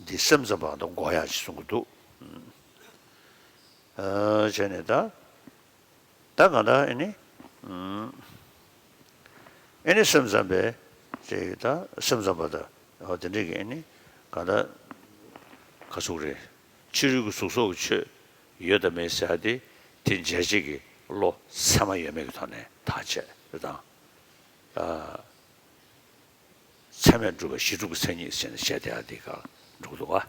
འདི་སེམས་ཙམ་པ་འདི་འགོག་ཡག་ཅིག་གསུང་གི་འདུག་བྱས་ནས་ད་ད་གང་ལྟར་ཨེ་ནི་ཨེ་ནི་སེམས་ཙམ་པས་ཅེས་ད་སེམས་ཙམ་པ་ད་འོ་དེ་འདྲས་ཀྱི་ཨེ་ནི་གང་ལྟར་ག་ཟུག་རེད། ཕྱི་རོལ་གྱི་གཟུགས་སོགས་ཀྱི་ཆོས་ཡོད་དང་མེད་ཟེར་ཏེ་དེ་འཇལ་བྱེད་ཀྱི་བློ་ཚད་མ་ཡོད་མེད་ཀྱི་ཐོག་ནས་ཐག་བཅད་དེ་དང་། ཚད་མས་གྲུབ་པ་གཞི་གྲུབ་ཀྱི་མཚན་ཉིད་ཟེར་ནས་བཤད་བསྡད་ཡ་དེ་ག་འགྲོ་གི་འདུག་ག་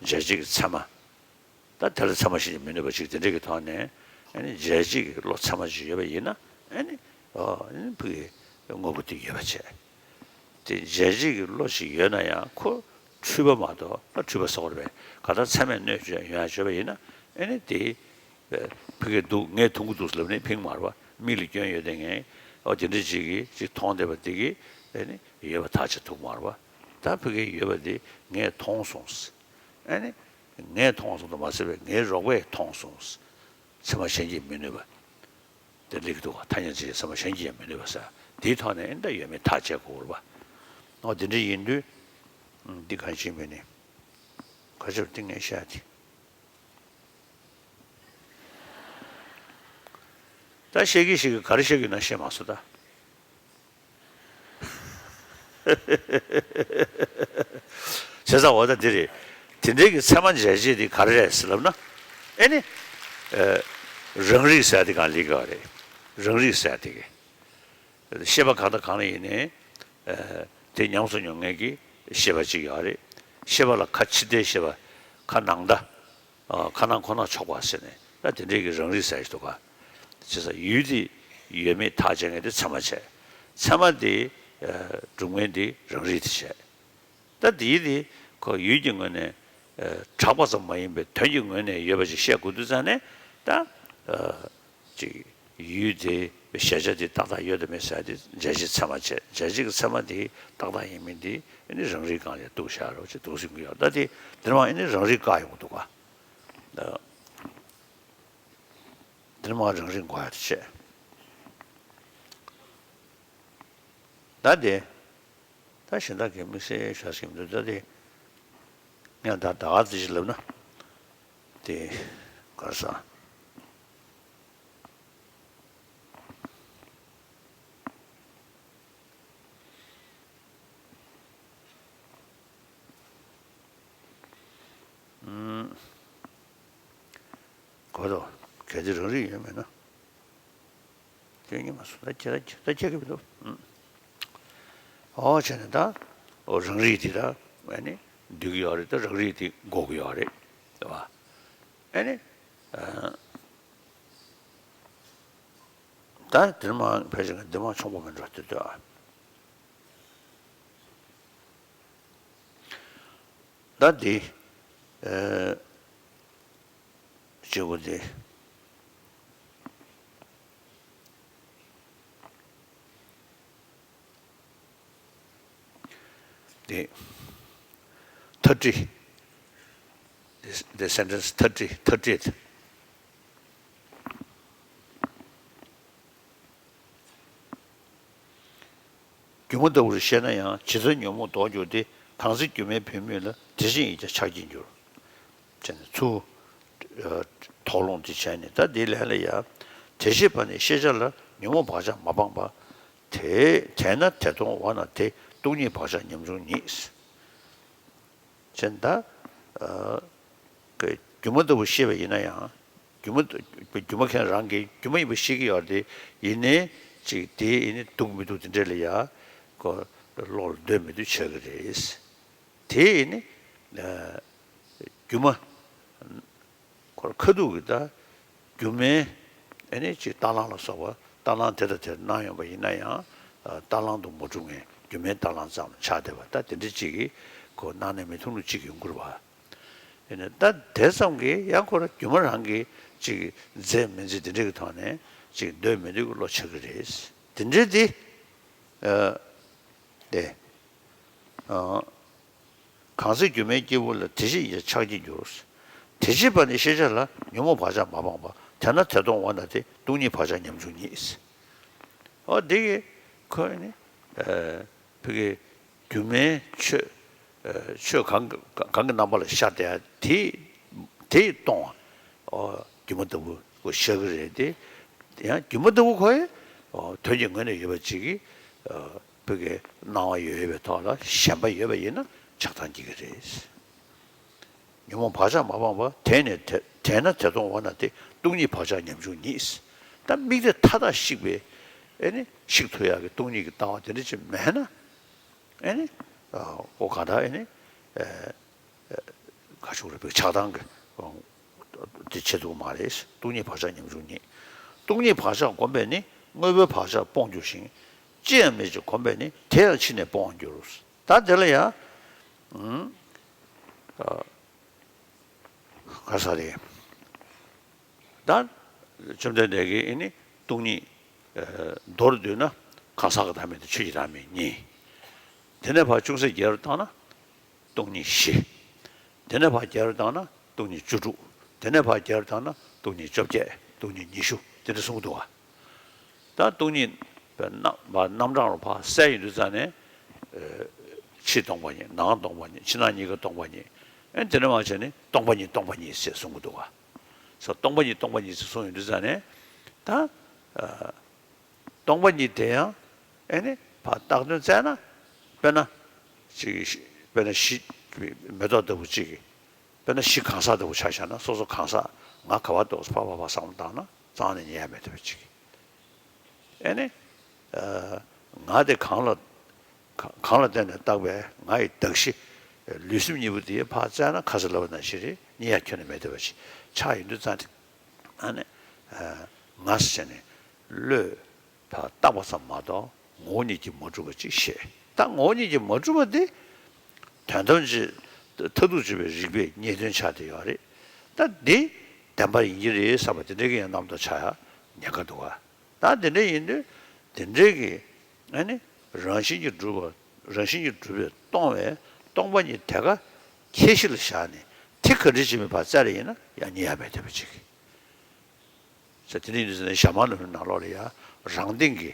འཇལ་བྱེད་ཀྱི་ཚད་མ། ད་དེ་ལ་ཚད་མ་ཤེས་ཀྱི་མི་ནུས་པ་ཅིག་དེ་འདྲ་གི་ཐོག་ནས་ཨ་ནི་འཇལ་བྱེད་ཀྱི་བློ་ཚད་མ་ཅིག་ཡོད་པ་ཡིན་ན་ཨ་ནི་ཨོ་ཨ་ནི་ཕ་གི་དངོས་པོ་དེ་ཡོད་པ་བྱས། དེ་འཇལ་བྱེད་ཀྱི་བློ་ཞིག་ཡོད་ན་ཡང་ཁོ་འཁྲུལ་པ་མ་གཏོགས་ད་འཁྲུལ་པ་ཟེར་དགོས་རེད་པས། ག་ད་ཚད་མས་གནོད་བྱེད་ཡོང་ཡ་བྱས་པ་ཡིན་ན་ཨ་ནི་དེ། ཕ་གིར་འདུག་ངས་འཐུང་གི་འདུག་ལབ་ནས་ཕིང་མ་རེད་པ། མིག་ལ་སྐྱོན་ཡོད་དེ་ངས་ཨོ་དེ་འདྲ་ཅིག་གིས་ཅིག་མཐོང་བསྡད་པ་དེ་གིས་ཨེ་ནི་ཡོད་པ་ཐག་ཆོད་ཐུབ་མ་རེད་པ། ད་ཕ་གིར་ཡོད་པ་དེ་ངས་མཐོང་སོང་། ཨེ་ནི་ངས་མཐོང་སོང་དུ་མ་ཟད་པའི་ངའི་རོགས་པས་མཐོང་སོང་། ཚད་མ་གཞན་གྱིས་མི་ནུས་པ་དེ་སླེབས་ཀྱི་འདུག་ག་ཐ་སྙད་ཅིག་ཚད་མ་གཞན་གྱིས་ཡང་མི་ནུས་པ་ཟེར་དེའི་ཐོག་ནས་ཨེ་ནི་ད་ཡོད་མེད་ཐག་བཅད་དགོས་རེད་པ། ཨོ་དེ་འདྲ་ཡིན་དུས་འདི་གང་ཞིག་མིན་ནི་ག་ཅབ་ཏིང་ངས་བཤད་དེ། ད་བཤད་ཀྱི་ཞིག་གིས་ག་རེ་བཤད་ཀྱི་ན་བཤད་མ་སོང་ད། བྱས་ཙང་འོ་ད་འདི་རེད། དེ་འདྲའི་གི་ཚད་མ་འཇལ་བྱེད་འདི་ག་རེ་རེད་ཟེར་ལབ་ན། ཨེ་ནི། རང་རིག་ཟེར་དེ་གང་ལེགས་ག་རེད། རང་རིག་ཟེར་དེ་གི། ཤེས་པ་གང་དང་གང་ལ་ཡིན་ནའི། དེ་ཉམས་སུ་མྱོང་མཁན་གྱི་ཤེས་པ་ཅིག་ཡོད་རེད། ཤེས་པ་ལ་ཁ་ཕྱི་ལྟའི་ཤེས་པ། ཁ་ནང་ལྟ། ཁ་ནང་ཁོ་ནང་ཕྱོགས་པ་ཟེར་ནས་ད་དེ་འདྲའི་གི་རང་རིག་ཟེར་ཞིག་འདུག་ག་བྱས་ཙང་ཡུལ་དེ་ཡོད་མེད་ཐག་བཅད་མཁན་དེ་ཚད་མ་བྱས། ཚད་མ་དེ་སྒྲུབ་མཁན་དེ་རང་རིག་དེ་བྱས། ད་དེའི་དེ་ཁོ་ཡུལ་གྱི་ངོས་ནས་གྲགས་པ་ཙམ་མ་ཡིན་པའི་དོན་གྱི་ངོས་ནས་ཡོད་པ་ཅིག་བཤད་དགོས་དུས་ཙང་ནས་ད། ཅིག་ཡུལ་དེ་གཞལ་བྱ་དེ་ཏག་ཏག་ཡོད་དམ་མེད་ཟེར་ཡ་དེ་འཇལ་བྱེད་ཚད་མ་བྱས། འཇལ་བྱེད་ཀྱི་ཚད་མ་དེ་ཏག་ཏག་ཡིན་མིན་དེ་ཨ་ནི་རང་རིག་སྒང་ལ་གཏུགས་བཞག་རོགས་ཅེས་འདུག་སེ་གསུང་གི་ཡོད། ད་དེ་འདིར་མ་ཨ་ནི་རང་རིག་བཀག་ཡོང་གི་འདུག་ག་འདིར་མ་རང་རིག་འགོག་ཡ་དེ་བྱས། ད་དེ། ད་གཞན་དག་གིས་དམིགས་བསལ་ཤོད་ཟེར་གྱི་མི་འདུག་ད་དེ་ངས་ད་ད་ག་ཙི་ཞིག་ལབ་ན་དེ་ག་རེ་ཟ། ཨུམ། བར་དུ་གལ་ཏེ་རང་རིག་ཡོད་མེད་ན། དེ་གཉིས་མ་སོང་ད་ཁྱེད་ད་ཁྱེད་ཀྱི་མི་འདུག་ཨོ་བྱས་ནས་ད་ཨོ་རང་རིག་དེ་ད་ཨ་ནི་འདུས་ཀྱི་ཡོད་རེད། ད་རང་རིག་དེ་འགོག་གི་ཡོད་རེད། རེད་བ། ཨ་ནི་ད་འདིར་མ་ཕལ་ཆེར་འདི་མ་ཆོག་པ་མིན་འགྲོ་དེ་ལྟོས་ཨ། ད་འདི་ཨ་བྱེད་སྒོ་འདི། འདི། ཐ་ཊི། འདི་སེན་ཊེན་སི་ཐ་ཊི་ཐ་ཊི་ཨེཊ། སྒྱུ་མ་ལྟ་བུར་ཤེས་ན་ཡང་ཇི་ལྟར་ཉོན་མོངས་ལྡོག་འགྱུར་ཏེ། གང་ཚེ་སྒྱུ་མའི་བུད་མེད་ལ། དེ་བཞིན་ཡིད་ཀྱང་ཆགས་ཀྱིས་འགྱུར། ཅེས་ནས་ཚུར་དོགས་སློང་དེ་བྱས་ནས་ད་འདིའི་ལན་ལ་ཡ། དེ་ཤེས་པ་ནི་ཤེས་བྱ་ལ། ཉོན་མོངས་བག་ཆགས་མ་སྤངས་པ། དེ་དེས་ན་དེ་མཐོང་བ་ན་སྟེ། སྟོང་ཉིད་བག་ཆགས་ཉམ་ཆུང་ཉིད། ཅེས་ད། ཨ་སྒྱུ་མ་ལྟ་བུ་ཤེས་པ་ཡིན་ན་ཡང་། སྒྱུ་མ་སྒྱུ་མ་མཁན་རང་གིས་སྒྱུ་མ་ཡིན་པ་ཤེས་ཀྱི་ཡོད་རེད་དེ། ཡིན་ནའི་ཅིག་དེ་ཡིན་ནི་འདུག་མི་འདུག་དེ་འདྲས་ལ་ཡ། ཁོ་བློ་ལ་འདོད་མི་འདོད་བྱེད་ཀྱི་རེད། དེ་ཡིན་ནི་ཨ་སྒྱུ་མ། ཁོ་ཁ་ཐུག་གི་ད་སྒྱུ་མའི་ཨ་ནི་ཅིག་རྟ་གླང་ལ་སོགས་པ་རྟ་གླང་དེ་དང་དེར་སྣང་ཡོང་པ་ཡིན་ན་ཡང་། ཨ་རྟ་གླང་དུ་མ་གྲུབ་ངེས་སྒྱུ་མའི་རྟ་གླང་ཙམ་ཆགས་བསྡད་པ་ད་དེ་འདྲ་ཅིག་གིས་ཁོ་སྣང་ནས་མི་མཐོང་ལུགས་ཅིག་ཡོང་གི་རེད་བ། ཡིན་ན་ད་དེ་ཙམ་གྱིས་ཡང་ཁོ་རང་སྒྱུ་མ་རང་གིས་ཅིག་མཛེས་མི་མཛེས་དེ་འདྲ་གི་ཐོག་ནས་ཅིག་འདོད་མི་འདོད་ཀྱི་བློ་ཆགས་ཀྱི་རེད། དེ་འདྲ་དེ། ཨ་དེ། ཨ། གང་ཚེ་སྒྱུ་མའི་སྐྱེས་བུ་ལ། དེ་བཞིན་ཡིད་ཆགས་ཀྱིས་འགྱུར། དེ་ཤེས་པ་ནི་ཤེས་བྱ་ལ། ཉོན་མོངས་བག་ཆགས་མ་སྤངས་པ། དེས་ན་དེ་མཐོང་བ་ན་སྟེ། སྟོང་ཉིད་བག་ཆགས་ཉམ་ཆུང་ཉིད། ཨོ་འདི་གི་ཁོ་ནི་ཨ་ཕ་གི་སྒྱུ་མའི་ཆོས་ཨ་ཆོས་གང་གང་གི་རྣམ་པ་ལ་ཤར་བསྡད་ཡ་དེ་དེ་ཡིས་སྟོང་བ། ཨོ་སྒྱུ་མ་ལྟ་བུ་ཁོ་ཤར་གི་རེད་དེ། ཡང་སྒྱུ་མ་ལྟ་བུ་ཁོ་ཡི་ཨོ་དོན་གྱི་ངོས་ནས་ཡོད་པ་ཅིག་གིས་ཨ། བོད་ཀྱི་སྣང་བ་ཡོད་པའི་ཐོག་ལ་ཞེན་པ་ཡོད་པ་ཡིན་ན་ཆགས་སྡང་སྐྱེ་གི་རེད། ཉོན་མོངས་བག་ཆགས་མ་སྤངས་པ། དེས་ནི་དེ་དེས་ན་དེ་མཐོང་བ་ན་སྟེ། སྟོང་ཉིད་བག་ཆགས་ཉམ་ཆུང་ཉིད། ད་དམིགས་གཏད་མཐའ་དག་བཤིག་པའི་ཨེ་ནི་བཤིག་ཐུབ་ཡག་གི་སྟོང་ཉིད་ཀྱི་ལྟ་བ་དེ་འདྲ་ཅིག་མེད་ན། ཨེ་ནི་ཨོ་གང་ལྟར་ཨེ་ནི་ཨེ། ག་ཤུག་རེད་པས་ཆགས་སྡང་གི་དེ་བྱེད་ཐུབ་མ་རེད། སྟོང་ཉིད་བག་ཆགས་ཉམ་ཆུང་ཉིད། སྟོང་ཉིད་བག་ཆགས་བསྒོམས་པས་ནི། དངོས་པོའི་བག་ཆགས་སྤོང་འགྱུར་ཞིང་། ཅི་ཡང་མེད་ཅེས་བསྒོམས་པས་ནི། དེ་ཡང་ཕྱིས་ནས་སྤོང་བར་འགྱུར། ད་དེ་ལ་ཡང་། ཨ་ག་ས་རེད། ད་བཅོམ་ལྡན་འདས་ཀྱིས་ཨེ་ནི་སྟོང་ཉིད་མདོར་བསྡུས་ན། གང་ཟག་གི་བདག་མེད་དང་ཆོས་ཀྱི་བདག་མེད་གཉིས། དེ་ནས་ཕར་ཅུང་ཟད་རྒྱས་པར་བཏང་ན། སྟོང་ཉིད་བཞི། དེ་ནས་ཕར་རྒྱས་པར་བཏང་ན་སྟོང་ཉིད་བཅུ་དྲུག། དེ་ནས་ཕར་རྒྱས་པར་བཏང་ན་སྟོང་ཉིད་བཅོ་བརྒྱད། སྟོང་ཉིད་ཉི་ཤུ་དེ་འདྲ་གསུང་གི་འདུག་བ། ད་སྟོང་ཉིད་པའི་རྣམ་པ་རྣམ་གྲངས་རུ་ཕར་གསལ་ཡོང་དུས་ཙང་ནས། ཕྱི་སྟོང་པ་ཉིད། ནང་སྟོང་པ་ཉིད། ཕྱི་ནང་གཉིས་ཀ་སྟོང་པ་ཉིད། ཨེ་དེ་འདྲ་མ་བྱས་ནས་སྟོང་པ་ཉིད་སྟོང་པ་ཉིད་ཟེར་གསུང་གི་འདུག་བ། སོ་སྟོང་པ་ཉིད་སྟོང་པ་ཉིད་ཟེར་གསུང་ཡོང་དུས་ཙང་ནས། ད་ཨ། སྟོང་པ་ཉིད་དེ་ཡང་ཨེ་ནི་ཕར་བཏགས་དོན་བཙལ་ན། དཔེར་ན་ཅིག་དཔེར་ན་གཞི་མེ་ཏོག་ལྟ་བུ་ཅིག་དཔེར་ན་གཞི་གང་ཟག་ལྟ་བུ་ཆ་བཞག་ན། སོ་སོ་གང་ཟག་ང་ག་བ་འདུག་ཕར་ཕར་ཕར་བསམ་བློ་བཏང་ན་རྩ་ནས་རྙེད་ཡ་མེད་བསྡད་པ་ཅིག་ཨེ་ནི་ཨ་ང་དེ་གང་ལ་གང་ལ་བརྟེན་ནས་བཏགས་པའི་ང་ཡི་གདགས་གཞི་ལུས་སེམས་གཉིས་པོ་དེ་ཕར་བཙལ་ན་ཁ་སང་ལབ་པ་ནང་བཞིན་རེད། རྙེད་ཡ་ཁྱོན་ནས་མེད་བསྡད་པ་ཅིག་ཆགས་ཡོང་དུས་ཙང་དེ་ཨ་ནི་ཨ་ང་ཟེར་ནས་བློས། ཕར་བཏགས་པ་ཙམ་མ་གཏོགས་ངོ་བོ་ཉིད་ཀྱིས་མ་གྲུབ་པ་ཅིག་བཤད། ད་ངོ་བོ་ཉིད་ཀྱིས་མ་གྲུབ་པ་དེ་དོན་དམ་གྱི་མཐར་ཐུག་དཔྱོད་པའི་རིགས་པས་རྙེད་དོན་ཆགས་བསྡད་ཡོད་རེད། ད་འདི་བདེན་པ་ཡིན་གྱི་རེད་བསམ་པ་དེ་འདྲའི་གི་ཡང་རྣམ་རྟོག་ཆགས་ཡ་ཉེན་ཁ་འདུག་ག་ད་དེ་འདྲ་ཡིན་དུས་དེ་འདྲའི་གི་ཨ་ནི་རང་བཞིན་གྱིས་གྲུབ་པ་རང་བཞིན་གྱིས་གྲུབ་པས་སྟོང་བའི་སྟོང་པ་ཉིད་དེ་ག་ཁྱད་གཞི་ལ་བཞག་ནས་དེ་ག་འདྲ་བྱས་མིན་ཕར་བཙལ་རེ་ཡིན་ན་ཡང་རྙེད་ཡ་མེད་བསྡད་པ་ཅིག་ཟེར། དེ་འདྲ་ཡིན་དུས་ཟེར་ན་ཞྭ་དམར་ནོར་བུའི་ནང་ལོགས་ལ་ཡང་རང་སྟེང་གི་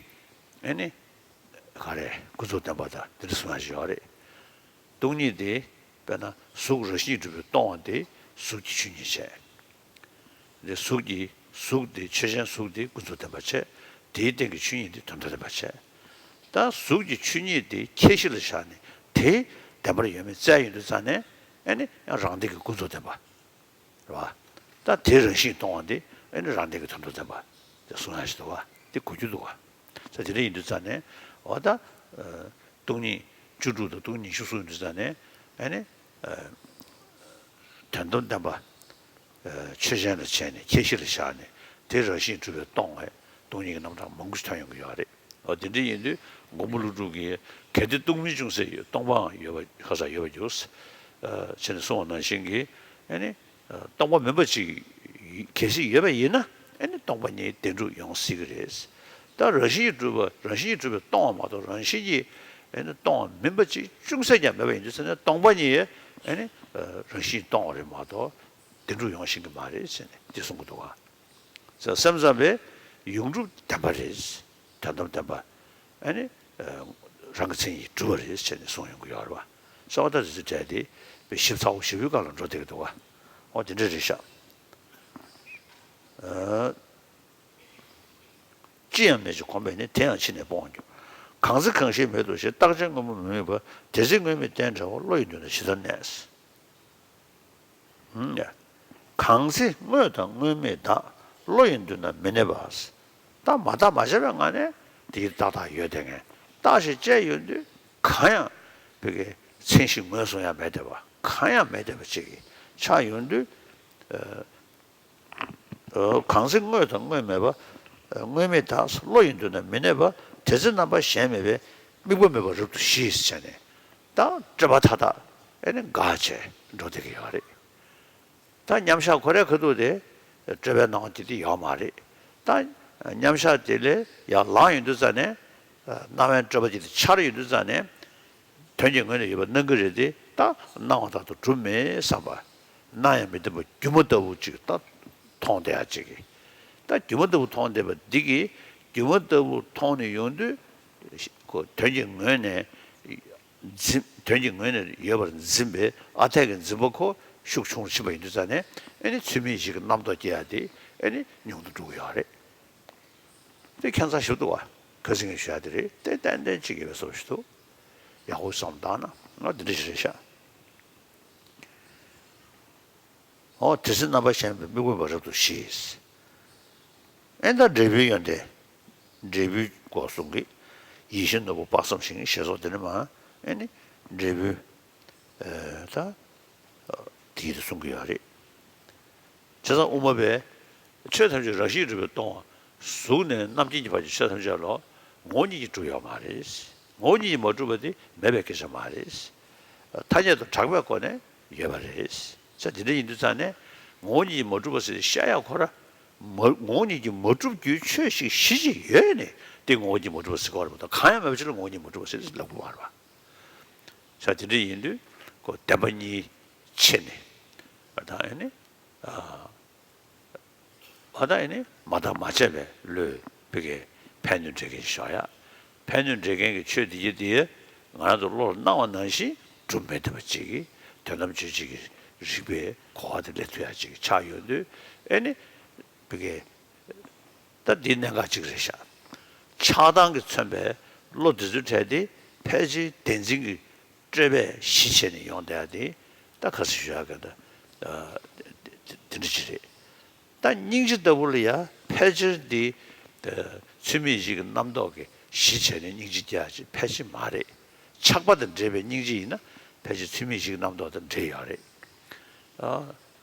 ཨེ་ནི་ག་རེ་ཀུན་རྫོབ་བདེན་པ་དང་དེ་འདྲ་གསུང་ཡ་ཞིག་ཡོད་རེད། སྟོང་ཉིད་དེ་དཔེར་ན་གཟུགས་རང་བཞིན་གྱིས་གྲུབ་པས་སྟོང་བ་དེ་གཟུགས་ཀྱི་ཆོས་ཉིད་བྱས། དེ་གཟུགས་ཀྱི་གཟུགས་དེ་ཆོས་ཅན་གཟུགས་དེ་ཀུན་རྫོབ་བདེན་པ་བྱས། དེའི་སྟེང་གི་ཆོས་ཉིད་དེ་དོན་དམ་བདེན་པ་བྱས། ད་གཟུགས་ཀྱི་ཆོས་ཉིད་དེ་ཁྱད་གཞི་ལ་བཞག་ནས་དེ་བདེན་པར་ཡོད་མེད་བཙལ་ཡོང་དུས་ཙང་ནས་ཨེ་ནི་ཡང་རང་སྟེང་གི་ཀུན་རྫོབ་བདེན་པ། རེད་བ། ད་དེའི་རང་བཞིན་སྟོང་བ་འདི་ཨེ་ནི་རང་སྡེ་གི་དོན་དམ་བདེན་པ་དེ་གསུང་ཡག་ཞིག་འདུག་ག། དེ་གོ་རྒྱུ་འདུག་ག། ས་དེ་འདྲ་ཡིན་དུས་ཙང་ནས་འོ་ད་སྟོང་ཉིད་བཅུ་དྲུག་དང་སྟོང་ཉིད་བཅུ་གསུམ་ཡིན་དུས་ཙང་ནས་ཨེ་ནི་དོན་དམ་བདེན་པ། ཆོས་ཅན་ལ་བྱས་ནས་ཁྱད་གཞི་ལ་བཞག་ནས་དེ་རང་བཞིན་གྲུབ་པས་སྟོང་བའི་སྟོང་ཉིད་ཀྱི་རྣམ་གྲངས་མང་པོ་ཞིག་ཐོན་ཡོང་གི་ཡོད་རེད། འོ་དེ་འདྲ་ཡིན་དུས་མགོན་པོ་ཀླུ་སྒྲུབ་ཀྱིས་གལ་ཏེ་སྟོང་མིན་ཅུང་ཟད་ཡོད། སྟོང་པའང་ཡོད་པ་ཧ་ས་ཡོད་པར་འགྱུར། བྱས་ནས་གསུངས་པ་ནང་བཞིན་གྱི་ཨ་ནི་སྟོང་པ་མིན་པ་ཅིག་གལ་སྲིད་ཡོད་པ་ཡིན་ན་ཨ་ནི་སྟོང་པ་ཉིད་བདེན་གྲུབ་ཡོང་སྲིད་ཀྱི་རེད། ད་རང་བཞིན་གྱིས་གྲུབ་པ་རང་བཞིན་གྱིས་གྲུབ་པའི་སྟོང་པ་མ་གཏོགས་རང་བཞིན་གྱིས་ཨ་ནི་སྟོང་པ་མིན་པ་ཅིག་ཅུང་ཟད་ཀྱང་མེད་པ་ཡིན་དུས་ཙང་ནས་སྟོང་པ་ཉིད་ཨ་ནི་རང་བཞིན་སྟོང་བ་རེད་མ་གཏོགས། བདེན་གྲུབ་ཡོང་ཤེས་ཀྱི་མ་རེད་ཟེར་ནས་འདི་གསུང་གི་འདུག་ག། ཟེར་སེམས་ཙམ་པས་ཡོངས་གྲུབ་བདེན་པ་རེད། དོན་དམ་བདེན་པ། ཨ་ནི་རང་གི་མཚན་ཉིད་གྲུབ་པ་རེད་ཟེར་ནས་གསུངས་ཡོང་གི་ཡོད་རེད་བ། གསོལ་བ་ད་དེ་ཚོའི་གྲས་དེ་དཔེ་ཞིབ་ཚགས་པོ་ཞེ་པོའི་སྒང་ལ་འགྲོ་བསྡད་ཀྱི་འདུག་ག། འོ་དེ་འདྲ་རེད་ཤག། ཅི་ཡང་མེད་ཅིང་གོམས་པས་ནི། དེ་ཡང་ཕྱིས་ནས་སྤོང་བར་འགྱུར། གང་ཚེ་གང་ཞིག་མེད་དོ་ཞེས། རྟག་ཅིང་དངོས་པོ་མི་དམིགས་པ། དེ་ཚེ་དངོས་མེད་གཏན་བྲལ་བ། བློ་ཡི་མདུན་ན་ཇི་ལྟར་གནས། གང་ཚེ་དངོས་དང་དངོས་མེད་དག། བློ་ཡི་མདུན་ན་མི་གནས་པ། ད་མ་བརྟགས་མ་དཔྱད་པའི་ངང་ནས་དེ་ཡི་ཏག་ཏག་ཡོད་དེ་ངས་བརྟགས་ཤིང་དཔྱད་ཡོང་དུས་གང་ཡང་བི་གའི་མཚན་གཞི་ངོས་བཟུང་ཡང་མེད་བསྡད་པ། གང་ཡང་མེད་བསྡད་པ་ཅིག་གི་ཆགས་ཡོང་དུས། གང་ཚེ་དངོས་དང་དངོས་མེད་པ། དངོས་མེད་དག། བློ་ཡི་མདུན་ན་མི་གནས་པ། དེ་ཚེ་རྣམ་པ་གཞན་མེད་པས། དམིགས་པ་མེད་པར་རབ་ཏུ་ཞི་ཟེར་ནས། ད་སྤྲོས་པ་མཐའ་དག་ཨེ་ནི་འགག་བྱས་འགྲོ་བསྡད་ཀྱི་ཡོད་རེད། ད་མཉམ་བཞག་ཁོ་རའི་ཁ་ཐུག་དེ་སྤྲོས་པའི་སྣང་བ་དེ་དེ་ཡོད་མ་རེད། ད་མཉམ་བཞག་དེ་ལས་ཡར་ལངས་ཡོང་དུས་ཙ་ནས། སྣང་བའི་སྤྲོས་པ་དེ་དེ་འཆར་ཡོང་དུས་ཙ་ནས། དོན་གྱི་ངོས་ནས་ཡོད་པར་སྣང་གི་རེད་དེ། ད་སྣང་བ་ལྟར་དུ་གྲུབ་མེད་བསམ་པ། སྣང་ཡང་མི་བདེན་པ་སྒྱུ་མ་ལྟ་བུ་ཅིག་ད་མཐོང་བསྡད་ཡ་ཅིག་གིས། ད་སྒྱུ་མ་ལྟ་བུ་མཐོང་བསྡད་པ་འདི་གིས་སྒྱུ་མ་ལྟ་བུ་མཐོང་ནས་ཡོང་དུས། ཁོ་དོན་གྱི་ངོས་ནས་འཛིན། དོན་གྱི་ངོས་ནས་ཡོད་པར་འཛིན་པའི་ཨ་འཐས་ཀྱི་འཛིན་པ་ཁོ་ཤུགས་ཆུང་རུ་ཕྱིན་པ་ཡིན་དུས་ཙ་ནས་ཨེ་ནི་ཚུལ་མིན་ཡིད་བྱེད་ཀྱི་རྣམ་རྟོག་སྐྱེ་ཡ་དེ་ཨེ་ནི་ཉུང་དུ་འགྲོ་གི་ཡོད་རེད། དེ་ཁྱད་མཚར་ཞིག་འདུག་བ། ཁ་སང་གི་ཞུ་ཡ་དེ་རེད། དེ་ཏན་ཏན་གཅིག་ཡོད་པའི་བཟོ་ཞིག་འདུག། ཡག་པོ་བསམ་བཏང་ན་ང་འདི་འདྲ་ཞིག་རེད་ཤག། འོ་དེ་ཚེ་རྣམ་པ་གཞན་མེད་པས། དམིགས་པ་མེད་པར་རབ་ཏུ་ཞི། ཨེ་ད་འབྲས་བུའི་ཡོན་ཏན། འབྲས་བུའི་སྐོར་གསུང་གི། ཡིད་བཞིན་ནོར་བུ་དཔག་བསམ་ཤིང་ཞེས་སོགས་དེ་ནི་མ། ཨེ་ནི་འབྲས་བུ། ད་དེ་གསུང་གི་ཡོད་རེད། བྱས་ཙང་དབུ་མ་པས་ཆོས་ཐམས་ཅད་རང་བཞིན་གྲུབ་པས་སྟོང་བ། གཟུགས་ནས་རྣམ་མཁྱེན་གྱི་བར་གྱི་ཆོས་ཐམས་ཅད་ལ་ངོ་བོ་ཉིད་ཀྱིས་གྲུབ་ཡོད་མ་རེད། ངོ་བོ་ཉིད་ཀྱིས་མ་གྲུབ་པ་དེ་མེད་པའི་སྐད་ཆ་མ་རེད། ཐ་སྙད་དུ་གྲགས་པའི་སྒོ་ནས་ཡོད་པ་རེད། ས་དེ་འདྲ་ཡིན་དུས་ཙང་ནས་ངོ་བོ་ཉིད་ཀྱིས་མ་གྲུབ་པ་ཟེར་བཤད་ཡག་ཁོ་ར། མ་ངོ་བོ་ཉིད་ཀྱིས་མ་གྲུབ་རྒྱུའི་ཆོས་ཤིག་གཞི་ཅིག་ཡོད་ནས་དེ་ངོ་བོ་ཉིད་མ་གྲུབ་པ་ཟེར་གྱི་ཡོད་རེད་མ་གཏོགས་གང་ཡང་མེད་པ་ཅིག་ལ་ངོ་བོ་ཉིད་མ་གྲུབ་པ་ཟེར་ལབ་དགོས་མ་རེད་པ། ས་དེ་འདྲ་ཡིན་དུས་ཁོ་བདེན་པ་གཉིས་ཕྱེ་ནས་ད་ཨ་ནི། ཨ་ད་ཨེ་ནི་མ་བརྟགས་མ་དཔྱད་པའི་བློས་བི་གའི་ཕན་གནོད་འབྲེལ་མཁན་ཞིག་ཡོང་ཡ། ཕན་གནོད་འབྲེལ་མཁན་གྱི་ཆོས་འདི་གྱིས་དེ་ང་རང་ཚོ་བློར་སྣང་བ་ནང་བཞིན་གྲུབ་མི་ཐུབ་པ་ཅིག་གིས་དོན་དམ་དཔྱོད་བྱེད་ཀྱི་རིགས་པའི་གོ་བ་དེ་སླེབས་ཐུབ་ཡ་ཅིག་ཆགས་ཡོང་དུས་ཨེ་ནི་བི་གའི་ད་འདི་གནད་འགག་ཅིག་རེད་ཤག། ཆགས་སྡང་གིས་མཚོན་པའི་བློ་འདི་ཚོའི་གྲས་དེ་ཕལ་ཆེར་བདེན་འཛིན་གྱི་སྤྲོས་པས་གཞི་བྱས་ནས་ཡོང་བསྡད་ཡ་དེ་ད་ཁ་སང་ཞུ་ཡག་གི་ད་དེ་འདྲ་ཅིག་རེད། ད་སྙིང་རྗེ་ལྟ་བུ་ལ་ཡ་ཕལ་ཆེར་འདི་ཚུལ་མིན་ཡིད་བྱེད་ཀྱི་རྣམ་རྟོག་གིས་གཞི་བྱས་ནས་སྙིང་རྗེ་སྐྱེ་ཡ་ཅིག་ཕལ་ཆེར་མ་རེད། ཆགས་པ་དང་འདྲེས་པའི་སྙིང་རྗེ་ཡིན་ན་ཕལ་ཆེར་ཚུལ་མིན་ཡིད་བྱེད་ཀྱི་རྣམ་རྟོག་དང་འདྲེས་ཡོད་རེད།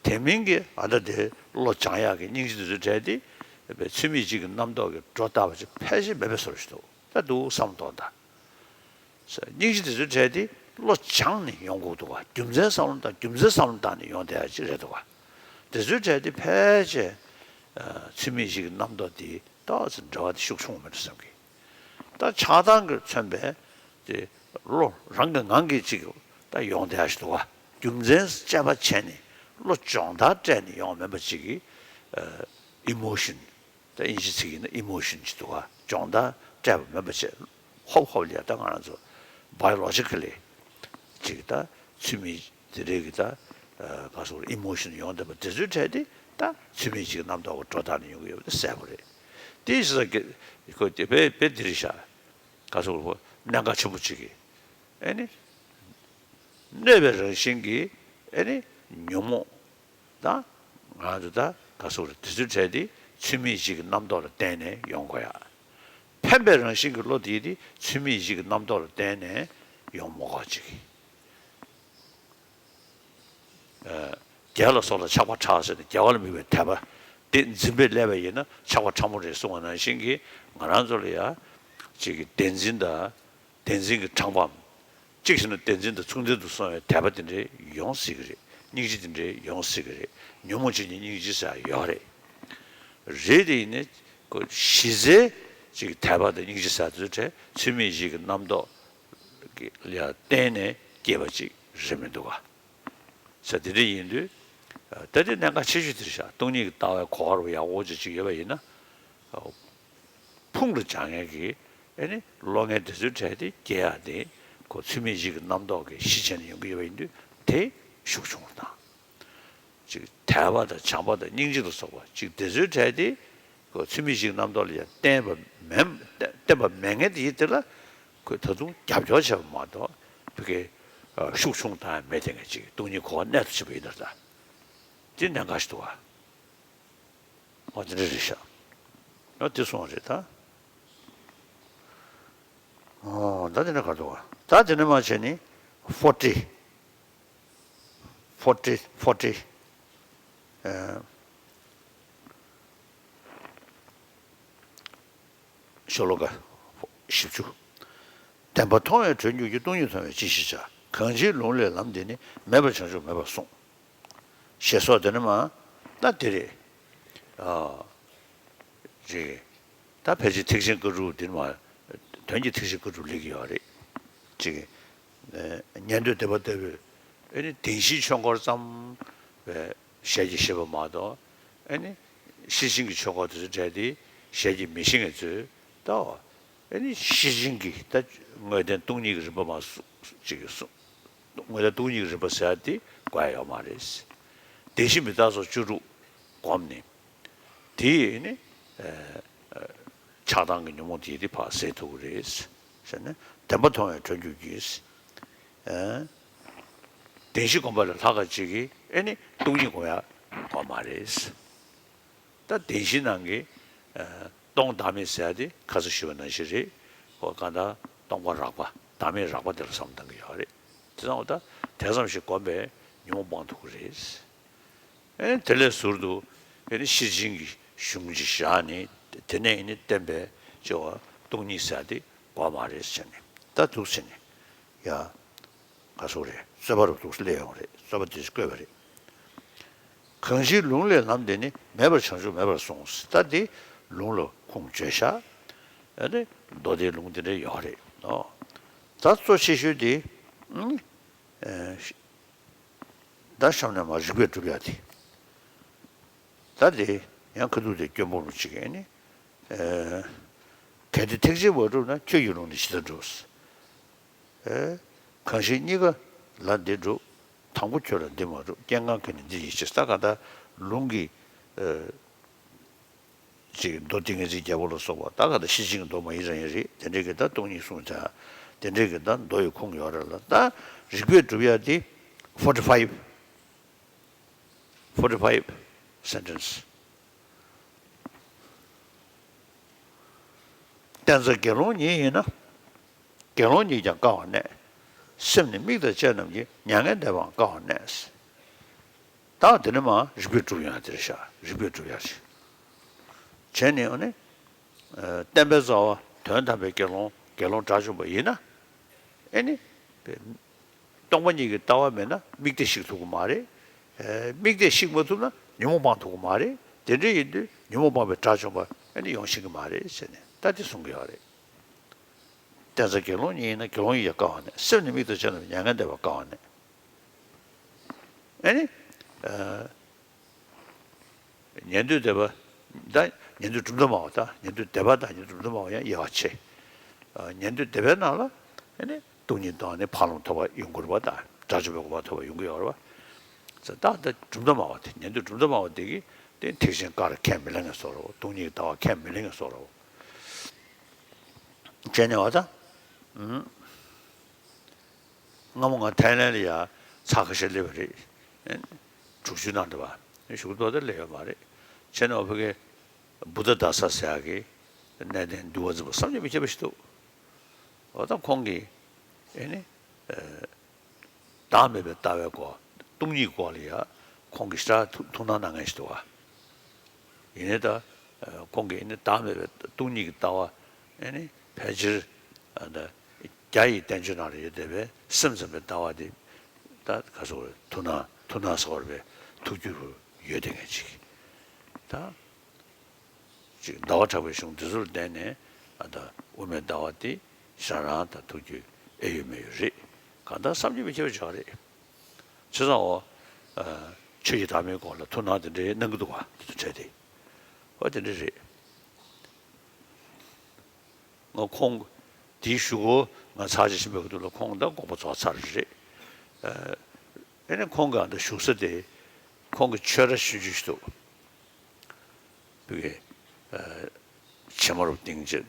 དེ་མིན་གྱི་ཨ་ད་དེ་བློ་སྦྱང་ཡག་གི་སྙིང་རྗེ་དེ་ཚོའི་གྲས་དེ་ཚུལ་མིན་ཡིད་བྱེད་ཀྱི་རྣམ་རྟོག་གིས་སྒྲོ་བཏགས་པ་ཅིག་ཕལ་ཆེར་མེད་པའི་བཟོ་འདྲ་ཞིག་འདུག། ད་འདུག་བསམ་དོན་དང་། སྙིང་རྗེ་དེ་ཚོའི་གྲས་དེ་བློ་སྦྱངས་ནས་ཡོང་དགོས་འདུག་བ། རྒྱུ་མཚན་བསམ་བློ་དང་རྒྱུ་མཚན་བསམ་བློ་བཏང་ནས་ཡོང་བསྡད་ཡ་ཅིག་རེད་འདུག་བ། དེ་ཚོའི་གྲས་དེ་ཕལ་ཆེར་ཚུལ་མིན་ཡིད་བྱེད་ཀྱི་རྣམ་རྟོག་དེ་ཏོག་ཙམ་འབྲེལ་བ་དེ་ཤུགས་ཆུང་བ་མེད་འགྲོ་བསམ་གི། ད་ཆགས་སྡང་གིས་མཚོན་པའི་དེ་བློ་རང་གི་ངང་གིས་ཅིག་ད་ཡོང་བསྡད་ཡ་ཞིག་འདུག་བ། རྒྱུ་མཚན་དཔྱད་པ་བྱས་ནས་བློ་སྦྱོང་བརྡར་སྤྲད་ནས་ཡོང་བ་མིན་པ་ཅིག་གི་ཨེ་ཨི་མོ་ཤན། ད་དབྱིན་ཇི་ཚིག་ཡིན་ན་ཨི་མོ་ཤན་ཅིག་འདུག་ག། སྦྱོང་བརྡར་སྤྲད་པ་མིན་པ་བྱས། ཧོབ་ཧོབ་ལ་ཡ་ད་ང་རང་ཚོ་བྷའི་ཡོ་ལོ་ཇི་ཀ་ལི་ཅིག་ད་ཚུལ་མིན་དེ་འདྲའི་གི་ད་ག་སོགས་ཨི་མོ་ཤན་ཡོང་བསྡད་པ་དེ་ཚོའི་གྲས་དེ་ད་ཚུལ་མིན་ཅིག་རྣམ་རྟོག་གི་སྒྲོ་བཏགས་ནས་ཡོང་གི་ཡོད་པ་དེ་གསལ་པོ་རེད། དེ་ཡིན་ཙང་གི་ཁོ་དེ་དཔེ་དཔེ་འདི་རེད་ཤག། ག་སོགས་གནད་འགག་ཆེན་པོ་ཅིག་གི་ཨེ་ནི་གནོད་པའི་རང་བཞིན་གྱི་ཨེ་ནི་ཉོན་མོངས་དང་ ང་ཚོ་ད་ག་སོགས་རེད། དེ་ཚོའི་གྲས་དེ་ཚུལ་མིན་ཡིད་བྱེད་ཀྱི་རྣམ་རྟོག་ལ་བརྟེན་ནས་ཡོང་དགོས་ཡ། འཕེན་པའི་རང་བཞིན་གྱི་བློ་དེ་དེ་ཚུལ་མིན་ཡིད་བྱེད་ཀྱི་རྣམ་རྟོག་ལ་བརྟེན་ནས་ཡོང་མ་དགོས་ཅིག་རྒྱལ་ལ་སོགས་ལ་ཆགས་པ་ཕྲ་ཟེར་ནས་རྒྱལ་བ་ལ་དམིགས་པའི་དད་པ་དེ་འཛིན་པས་བསླད་པ་ཡིན་ན་ཆགས་པ་ཕྲ་མོ་རེད་གསུངས་པ་ནང་བཞིན་གྱི། ང་རང་ཚོ་ལ་ཡ་ཅིག་གི་བདེན་འཛིན་དང་། བདེན་འཛིན་གྱི་ཕྲེང་བའམ། གཅིག་བྱས་ན་བདེན་འཛིན་དང་མཚུངས་ལྡན་དུ་སོང་བའི་དད་པ་དེ་འདྲའི་ཡོང་སྲིད་ཀྱི་རེད། སྙིང་རྗེ་དེ་འདྲའི་ཡོང་སྲིད་ཀྱི་རེད། ཉོན་མོངས་ཅན་གྱི་སྙིང་རྗེ་ཟེར་ཡ་ཡོད་རེད། རེད་དེ་ཡིན་ནའི་གཞི་རྩའི་ཅིག་དད་པ་དང་སྙིང་རྗེ་ཟེར་དེ་ཚོའི་གྲས་ཚུལ་མིན་ཡིད་བྱེད་ཀྱི་རྣམ་རྟོག་གི་ལ་བརྟེན་ནས་སྐྱེས་པ་ཅིག་རེད་མི་འདུག་ག་ས་དེ་འདྲ་ཡིན་དུས། ད་དེ་གནད་འགག་ཆེ་ཤོས་དེ་རེད་ཤག་སྟོང་ཉིད་ཀྱི་ལྟ་བའི་གོ་བ་རུ་ཡག་པོ་ཅིག་ཅིག་ཡོད་པ་ཡིན་ན། ཕུང་ལ་སྦྱང་མཁན་གྱི་ཨེ་ནི་བློ་ངན་དེ་ཚོའི་གྲས་དེ་སྐྱེ་ཡག་དེ་ཁོ་ཚུལ་མིན་ཡིད་ཀྱི་རྣམ་རྟོག་གི་གཞི་བྱས་ནས་ཡོང་གི་ཡོད་པ་ཡིན་དུས་དེ་ཤུགས་ཆུང་བ་དང་། ཅིག་དད་པ་དང་བྱམས་པ་དང་སྙིང་རྗེ་ལ་སོགས་པ་ཅིག་དེ་ཚོའི་གྲས་དེ་ཁོ་ཚུལ་མིན་ཡིད་ཀྱི་རྣམ་རྟོག་ལ་ཡང་བརྟེན་པ་མེད། བརྟེན་པ་མེད་མཁན་དེ་ཡིན་དེ་ལ་ཁོས་ད་དུང་རྒྱབ་སྐྱོར་བྱས་པ་མ་གཏོགས་ཕ་གི་ཤུགས་ཆུང་བཏང་ཡ་མེད། དེ་ངས་ཅིག་སྟོང་ཉིད་གོ་བ་གནད་དུ་ཕྱིན་པ་ཡིན་ན་ད་དེ་གནད་འགག་ཞིག་འདུག་ག་འོ་དེ་འདྲ་རེད་ཤག་འོ་དེ་སོང་བ་རེད་ད། འོ་ད་དེ་འདྲ་ག་འདུག་ག་ད་དེ་འདྲ་མ་བྱས་ནི་ཕོར་ཊི། ཕོར་ཊི། ཕོར་ཊི། ཤོ་ལོ་ཀ་བཞི་བཅུ། བདེན་པ་མཐོང་བས་གྲོལ་འགྱུར་གྱི། སྟོང་ཉིད་མཐོང་བས་ཅི་ཞིག་བྱ། གང་ཕྱིར་ལུང་ལས་ལམ་འདི་ནི། མེད་པར་བྱང་ཆུབ་མེད་པར་གསུངས། ཞེས་སོགས་དེ་ནི་མ། ད་དེ་རེད། ཨ། རེད། ད་ཕལ་ཆེར་ཐེག་ཆེན་བཀའ་དྲུག་འདི་ནི་མ། དོན་གྱི་ཐེག་ཆེན་བཀའ་དྲུག་སླེབས་ཀྱི་ཡོད་རེད། ཅིག་ཉན་ཐོས་སྡེ་པ་ལྟ་བུས་ཨེ་ནི་བདེན་བཞིའི་ཆོས་འཁོར་ཙམ་བའི་ཞལ་གྱིས་བཞེས་པ་མ་གཏོགས། ཨེ་ནི་ཤེར་ཕྱིན་གྱི་ཆོས་འཁོར་དེ་ཚོ་བྲལ་ཏེ་ཞལ་གྱིས་མི་བཞེས་མཁན་ཚོས་ད། ཨེ་ནི་ཤེར་ཕྱིན་གྱི་ད་དངོས་བསྟན་སྟོང་ཉིད་ཀྱི་རིམ་པ་མ་སུ་ཅིག་གི་སུ། དངོས་བསྟན་སྟོང་ཉིད་ཀྱི་རིམ་པ་ཟེར་ཡ་དེ་དགོས་ཡ་ཡོད་མ་རེད། བདེན་བཞི་མི་རྟག་སོགས་བཅུ་དྲུག་བསྒོམས་ནས། དེ་ཡིས་ནི་ཆགས་སྡང་གི་ཉོན་མོངས་དེ་དེ་ཕར་ཟད་ཐུབ་ཀྱི་རེད། ཟེར་ནས་བདེན་པ་མཐོང་བས་གྲོལ་འགྱུར་གྱི། བདེན་བཞི་བསྒོམ་པ་ལས་ལྷག་ག་ཅིག་གིས་ཨེ་ནི་སྟོང་ཉིད་བསྒོམ་ཡ་དགོས་མ་རེད། ད་བདེན་བཞིའི་ནང་གི་སྟོང་བདག་མེད་ཟེར་ཡ་དེ་ཁ་སང་ཞུས་པ་ནང་བཞིན་རེད། ཧོ་གང་ལྟར་སྟོང་པ་རགས་པ་བདག་མེད་རགས་པ་དེ་ལ་བསམ་བཏང་གི་ཡོད་རེད། དེ་ཙང་ད་དེ་ཙམ་ཞིག་བསྒོམས་པས་ཉོན་མོངས་སྤང་ཐུབ་ཀྱི་རེད། ཨེ་དེ་ལས་ཟུར་དུ་ཨེ་ནི་ཤེར་ཕྱིན་གྱི་གཞུང་ཅིག་བཞག་ནས་དེ་ནས་ཨེ་ནི་བསྟན་པའི་སྐྱེ་བ་སྟོང་ཉིད་ཟེར་དེ་དགོས་མ་རེད་ཟེར་ནས་ད་འདུག་ཟེར་ནས་ཡ། ག་སོགས་རེད། རྩོད་པ་རུ་འདུག་སླེབས་ཡོང་རེད། རྩོད་པ་དེ་བཀོད་པ་རེད། གང་ཕྱིར་ལུང་ལས་ལམ་འདི་ནི། མེད་པར་བྱང་ཆུབ་མེད་པར་གསུངས། ད་འདི་ལུང་ལ་ཁུངས་བཅོལ་ཤག་ཨ་ནི་མདོ་སྡེའི་ལུང་འདི་འདྲ་ཡོད་རེད་ཨོ། ད་གཙོ་ཆེ་ཤོས་དེ་ཨ་ནི་ད་གཤམ་ནས་མར་རིགས་པས་སྒྲུབ་ཡ་དེ། ད་དེ་ཡང་ཁ་ཐུག་དེ་སྐྱོན་སྤོང་རུ་གཅིག་ཨེ་ནི། གལ་ཏེ་ཐེག་ཆེན་བ་སྒྲུབ་ན། ཁྱོད་ཀྱི་ལུང་ནི་ཇི་ལྟར་སྒྲུབ། གང་ཞིག་གཉིས་ཀ་ལ་འདི་སྒྲུབ། དང་པོ་ཁྱོད་ལ་འདི་མ་སྒྲུབ། སྐྱེ་འགག་གི་ནི་འདི་ཡིས་ཆེ། ད་ག་ད་ལུང་གི་ཅིག་མདོ་ཏིང་ངེ་འཛིན་རྒྱལ་པོ་ལ་སོགས་པ་ད་ག་ད་ཤེར་ཕྱིན་གྱི་མདོ་མ་ཡིན་རང་ཡིན་རེད། དེ་འདྲའི་གི་ད་སྟོང་ཉིད་གསུངས་ཚར། དེ་འདྲའི་གི་ད་མདོ་ཡི་ཁུངས་ཡོད་རེད་ལ། ད་རིགས་པས་སྒྲུབ་ཡ་དེ་forty five། forty five sentence། བསྟན་རྩ་དགེ་སློང་ཉིད་ཡིན་ན། དགེ་སློང་ཉིད་ཀྱང་དཀའ་བར་གནས། སེམས་ནི་དམིགས་དང་བཅས་རྣམས་ཀྱིས། མྱ་ངན་འདས་པའང་དཀའ་བར་གནས། ད་དེ་ནི་མ་རིགས་པས་སྒྲུབ་ཡ་དེ་རེད་ཤག་རིགས་པས་སྒྲུབ་ཡ་ཞིག་བྱས་ནས་ཨ་ནི། བསྟན་པའི་རྩ་བ་དོན་དམ་པའི་དགེ་སློང་དགེ་སློང་དགྲ་བཅོམ་པ་ཡིན་ན། ཨེ་ནི། སྟོང་པ་ཉིད་ཀྱི་ལྟ་བ་མེད་ན་དམིགས་གཏད་བཤིག་ཐུབ་ཀྱི་མ་རེད། ཨེ་དམིགས་གཏད་བཤིག་མ་ཐུབ་ན་ཉོན་མོངས་སྤང་ཐུབ་ཀྱི་མ་རེད། དེ་འདྲ་ཡིན་དུས་ཉོན་མོངས་སྤངས་པའི་དགྲ་བཅོམ་པ་ཨེ་ནི་ཡོང་ཤེས་ཀྱི་མ་རེད་ཟེར་ནས་ད་དེ་གསུང་གི་ཡོད་རེད། བསྟན་རྩ་དགེ་སློང་ཉིད་ཡིན་ན། དགེ་སློང་ཉིད་ཀྱང་དཀའ་བར་གནས། སེམས་ནི་དམིགས་དང་བཅས་རྣམས། མྱ་ངན་འདས་པའང་དཀའ་བར་གནས། ཨེ་ནི། ཨ། ཉན་ཐོས་སྡེ་པ། ད་ཉན་ཐོས་གྲུབ་མཐའ་སྨྲ་བ། ད་ཉན་ཐོས་སྡེ་པ་དང་ཉན་ཐོས་གྲུབ་མཐའ་སྨྲ་བ་ཡང་དབྱེ་བ་ཕྱེ། ཨ། ཉན་ཐོས་སྡེ་པའི་ནང་ལ་ཨ་ནི་སྟོང་ཉིད་དང་ནི་འཕགས་ལམ་ཐོབ་པ་ཡོང་གི་རེད་པ། ད་དགྲ་བཅོམ་པའི་གོ་འཕང་ཐོབ་པ་ཡོང་གི་ཡོད་རེད་པ། ད་ད་གྲུབ་མཐའ་སྨྲ་བ་དེ། ཉན་ཐོས་གྲུབ་མཐའ་སྨྲ་བ་དེ་གིས་དེ་ཐེག་ཆེན་བཀའ་ལ་ཁས་མི་ལེན་མཁན་བཟོ་འདྲ་བོ། སྟོང་ཉིད་ཀྱི་ལྟ་བ་ཁས་མི་ལེན་མཁན་བཟོ་འདྲ་བོ། བྱས་ནས་བ་ད། ཨུམ། སྔ་མོ་ང་ཐའི་ལན་ལ་ཡ་ཚར་ཁ་ཤས་སླེབས་པ་རེད། དྲུག་ཅུ་ནང་འདྲ་བ། བཞུགས་ཐུབ་པ་དེ་ལས་ཡོད་མ་རེད། བྱས་ན་ཨོ་ཕ་གི་བུདྡྷ་དཱ་ས་ཟེར་ཡག་གི་གནས་བརྟན་འདུལ་བ་འཛིན་པ་བསམ་གྱིས་མི་ཁྱབ་པ་ཞིག་འདུག་འོ་ད་ཁོང་གིས་ཨེ་ནི། བདག་མེད་པའི་ལྟ་བའི་སྐོར། སྟོང་ཉིད་སྐོར་ལ་ཡ་ཁོང་གིས་ཞེ་དྲག་ཐུགས་ཐུགས་སྣང་གནང་མཁན་ཞིག་འདུག་ག་ཡིན་ནའི་ད། ཁོང་གིས་ཨེ་ནི་བདག་མེད་པའི་སྟོང་ཉིད་ཀྱི་ལྟ་བ་ཨེ་ནི་ཕལ་ཆེར་ཨ་ད་རྒྱ་ཡི་བསྟན་བཅོས་ནང་ལ་ཡོད་བསྡད་པའི་སེམས་ཙམ་པའི་ལྟ་བ་དེ་ད་ག་ཟེར་དགོས་རེད། ཐུགས་སྣང་ཐུགས་སྣང་ཟེར་བ་རེད་པས། ཐུགས་རྒྱུས་པོ་ཡོད་བསྡད་མཁན་ཅིག་ད། ཅིག་ཟླ་བ་གྲགས་པའི་གཞུང་འདི་ཚོར་བརྟེན་ནས་ཨ་ད་དབུ་མའི་ལྟ་བ་འདི་ཞེ་དྲག་ད་ཐུགས་རྒྱུས་ཨེ་ཡོད་མེད་ཡོད་རེད། གང་ལྟར་བསམ་གྱིས་མི་ཁྱབ་པ་ཅིག་རེད། བྱས་ཙང་འོ། ཨ། ཆོས་ཀྱི་བདག་མེད་སྐོར་ལ་ཐུགས་སྣང་དེ་འདྲའི་གནང་གི་འདུག་ག་དེ་དང་འབྲེལ་ཏེ། འོ་དེ་འདྲ་རེད། ང་ཁོང་དེའི་གཞུག་གུ་ང་ཚར་གཅིག་ཕྱིན་པའི་སྐབས་དུས་ལ་ཁོང་ད་དགོངས་པ་རྫོགས་ཚར་རེད། ཨ། ཨེ་ནས་ཁོང་གི་ཨ་ད་བཞུགས་ས་དེ་ཁོང་གི་ཆོས་ར་ཆུང་ཆུང་ཞིག་འདུག་བོད་ཀྱི་ཨ་བྱེ་མ་རུ་སྟེང་བྱས་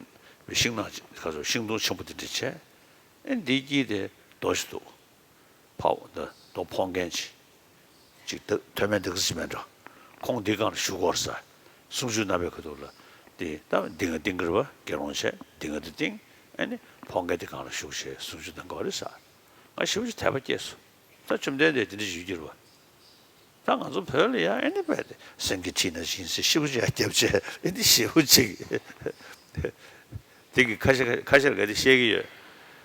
པའི་ཤིང་ནགས་ཁ་སོ་ཤིང་སྡོང་ཆེན་པོ་དེ་འདྲ་བྱས། ཨེ་འདིའི་དཀྱིལ་དེ་རྡོ་ཞིག་འདུག་ཕ་འོ་ད་རྡོ་ཕོག་མཁན་ཅིག་ཅིག་ད་མཐོ་དམན་འདི་ག་ཅིག་མེད་འགྲོ། ཁོང་འདི་སྒང་ལ་བཞུགས་དགོས་ས། གསུང་ཆོས་གནང་བའི་ཁ་ཐུག་ལ་འདི་ད་འདི་ང་སྟེང་གི་རེད་པ། དགེ་སློང་བྱས་འདི་ང་འདི་སྟེང་། ཨེ་ནི་ཕོག་མཁན་འདི་སྒང་ལ་བཞུགས་བྱས་གསུང་ཆོས་གནང་དགོས་རེད་ས། ང་ཞེ་པོ་ཅིག་དད་པ་སྐྱེས་སོང་། ད་བཅོམ་ལྡན་འདས་འདི་འདྲ་ཞིག་གྱུར་པ། ད་ང་ཚོ་བོད་ལ་ཡང་ཨེ་ནི་བས་ཏེ་སེང་གེ་ཁྲིད་ན་བཞིན་ཟེར་ཞེ་པོ་ཅིག་ཡང་རྒྱབ་བྱས་ཨེ་ནི་ཞེ་པོ་ཅིག་དེ་གི་ཁ་ཤས་ཁ་ཤས་ལ་ག་དེ་བཤད་ཀྱི་ཡོད།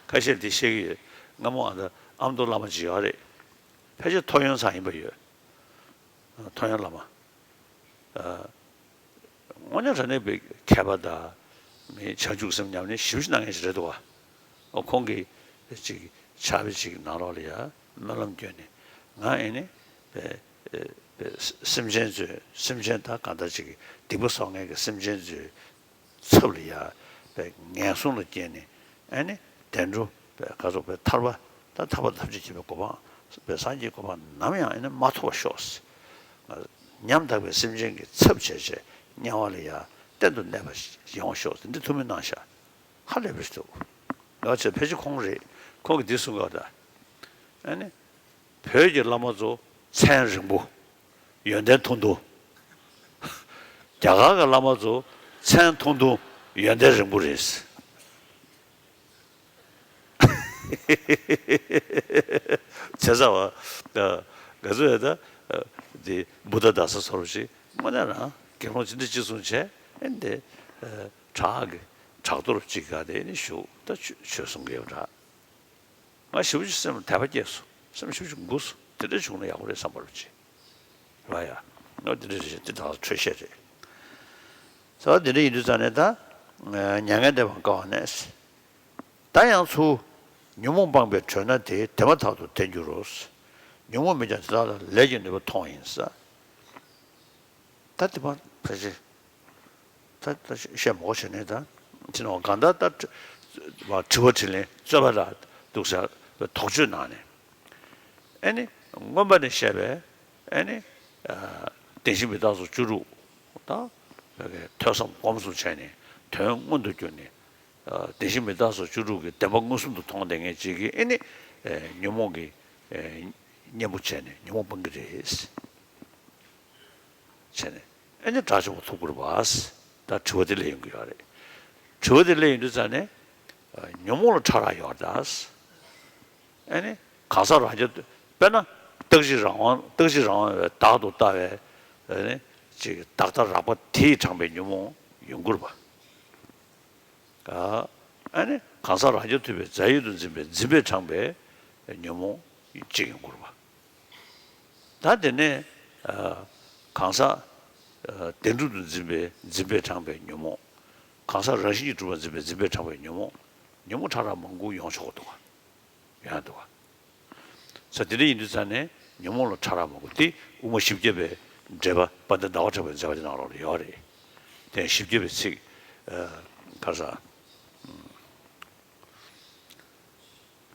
ཁ་ཤས་ལ་དེ་བཤད་ཀྱི་ཡོད། སྔ་མོ་ཨ་ད་ཨ་མདོ་བླ་མ་ཅིག་ཡོད་རེད། ཕལ་ཆེར་ཐོ་ཡོན་ཚང་ཡིན་པ་ཡོད། ཐོ་ཡོན་བླ་མ། དངོས་གནས་དྲང་གནས་པའི་མཁས་པ་དང་། མི་བྱང་ཆུབ་སེམས་ཉམས་ལེན་ཞེ་པོ་ཅིག་གནང་མཁན་ཞིག་རེད་འདུག་ག་ཁོང་གིས་ཅིག་ཕྱག་དཔེ་ཅིག་ནང་ལོགས་ལ་ཡ་སྨོན་ལམ་བསྐྱོན་ནས་ང་ཨེ་ནི་པའི་པའི་སེམས་ཅན་ཚོའི་སེམས་ཅན་དང་གང་ལྟར་ཅིག་སྡིག་པ་གསོག་མཁན་གྱི་སེམས་ཅན་ཚོའི་ཚབ་ལ་ཡ་པའི་ངན་སོང་ལ་སྐྱེས་ནས་ཨེ་ནི་བདེ་འགྲོ་པའི་ག་ཚོད་པའི་ཐར་པ་དང་ཐར་པ་ཐམས་ཅད་མཁྱེན་པའི་གོ་འཕང་པའི་སངས་རྒྱས་ཀྱི་གོ་འཕང་ནམ་ཡང་ཨེ་ནི་མ་ཐོབ་པར་ཤོག་ང་ཉམ་ཐག་པའི་སེམས་ཅན་གྱི་ཚབ་བྱས་བྱས་དམྱལ་བ་ལ་ཡང་གཏན་དུ་གནས་པ་ཡོང་བར་ཤོག་འདི་ཐུགས་སྨོན་གནང་ཤག་ཧ་ལས་པའི་ཐུགས། ང་ཚོས་ཕལ་ཆེར་ཁོང་རེད། ཁོང་གིས་འདི་གསུང་ག་ད། ཨ་ནི། བོད་ཀྱི་བླ་མ་ཚོ་མཚན་རིང་པོ། ཡོན་ཏན་ཐུང་ཐུང་། རྒྱ་གར་གྱི་བླ་མ་ཚོ་མཚན་ཐུང་ཐུང་། ཡོན་ཏན་རིང་པོ་རེད། བྱས་ཙང་བ། ང་ཚོས་ད་འདི་བུདྡྷ་དཱ་ས་ཟེར་བ་ཞིག་དངོས་གནས་རང་དགེ་སློང་ཅི་འདྲ་ཅི་གསུང་བྱས་ཨེ་འདི་བྲག་གི་བྲག་རྡོར་ཅིག་ག་དེ་ནི་བཞུགས་ད་ཆོས་གསུང་གི་ཡོད་འདྲ། ང་ཞེ་པོ་ཅིག་སེམས་ལ་དད་པ་སྐྱེས་སོང་། སེམས་ཞེ་པོ་ཅིག་འགུག་སོང་། དེ་འདྲ་བྱུང་ན་ཡག་པོ་རེད་བསམ་པ་རེད་ཅེས། རེད་པ་ཡ། ང་དེ་འདྲ་རེད་ཅེས་དེ་དག་འཕྲོས་བཤད་རེད། ཟེར་བ་དེ་འདྲ་ཡིན་དུས་ཙང་ནས་ད། མྱ་ངན་འདས་པའང་དཀའ་བ་ནས། ད་ཡང་ཚུར། ཉོན་མོངས་སྤངས་པའི་དྲོད་སྣ་དེ་དེ་མ་ཐག་ཏུ་བསྟེན་འགྱུར་རོ། ཉོན་མོངས་མེད་ཀྱང་དེ་དག་ལ་ལས་ཀྱི་ནུས་པ་ཐོང་ཡིན་ས། ད་དེ་མ་ཕལ་ཆེར། ད་ད་བཤད་མ་དགོས་བྱས་ནས་ད། དེ་ནང་གང་ལྟར་ད། དྲི་བ་དྲིས་ལན་རྩོད་པ་ར་འདུག་ས་དོགས་གཅོད་གནང་ནས། ཨེ་ནི་མངོན་པ་ནས་བཤད་པའི་ཨེ་ནི། བདེན་བཞི་མི་རྟག་སོགས་བཅུ་དྲུག་ད། ཐོས་བསམ་སྒོམ་གསུམ་བྱས་ནས་དོན་མངོན་དུ་གྱུར་ནས། བདེན་བཞི་མི་རྟག་སོགས་བཅུ་དྲུག་གི་བདེན་པ་མངོན་སུམ་དུ་མཐོང་བསྡད་མཁན་ཅིག་གིས་ཨེ་ནི། ཉོན་མོངས་ཀྱི། གཉེན་པོ་བྱས་ནས་ཉོན་མོངས་སྤང་གི་རེད། བྱས་ནས་ཨེ་ནི་དགྲ་བཅོམ་པ་ཐོབ་དགོས་རེད་པ། ད་དྲི་བ་དེ་ལས་ཡོང་གི་ཡོད་རེད། དྲི་བ་དེ་ལས་ཡོང་དུས་ཙང་ནས། ཉོན་མོངས་ལ་ཕྲ་རགས་ཡོད་རེད་ད། ཨེ་ནི་གང་ཟག་རང་རྐྱ་དཔེར་ན་རྟག་གཅིག་རང་དབང་རྟག་གཅིག་རང་དབང་བའི་བདག་ཏུ་ལྟ་བའི་ཨེ་ནི་ཅིག་བདག་ལྟ་རགས་པ་དེས་དྲངས་པའི་ཉོན་མོངས་ཡོང་གི་རེད་པ། ཨ་ནི་གང་ཟག་རང་རྐྱ་ཐུབ་པའི་རྫས་ཡོད་དུ་འཛིན་པའི་འཛིན་པས་དྲངས་པའི་ཉོན་མོངས་གཅིག་ཡོང་གི་རེད་པ། ད་དེ་ནས་གང་ཟག་བདེན་གྲུབ་ཏུ་འཛིན་པའི་འཛིན་པས་དྲངས་པའི་ཉོན་མོངས། གང་ཟག་རང་བཞིན་གྱིས་གྲུབ་པར་འཛིན་པའི་འཛིན་པས་དྲངས་པའི་ཉོན་མོངས། ཉོན་མོངས་ཕྲ་རགས་མང་པོ་ཡོང་ཆོག་གི་འདུག་ག་ཡོང་ཡ་འདུག་ག་ས་དེ་འདྲ་ཡིན་དུས་ཙང་ནས་ཉོན་མོངས་ལ་ཕྲ་རགས་མང་པོ་དེ་དབུ་མ་བཞི་བརྒྱ་པའི་འགྲེལ་པ་དཔལ་ལྡན་ཟླ་བ་གྲགས་པའི་མཛད་པ་དེ་ནང་ལོགས་ལ་ཡོད་རེད། དེ་བཞི་བརྒྱ་པའི་ཚིག་ག་ས།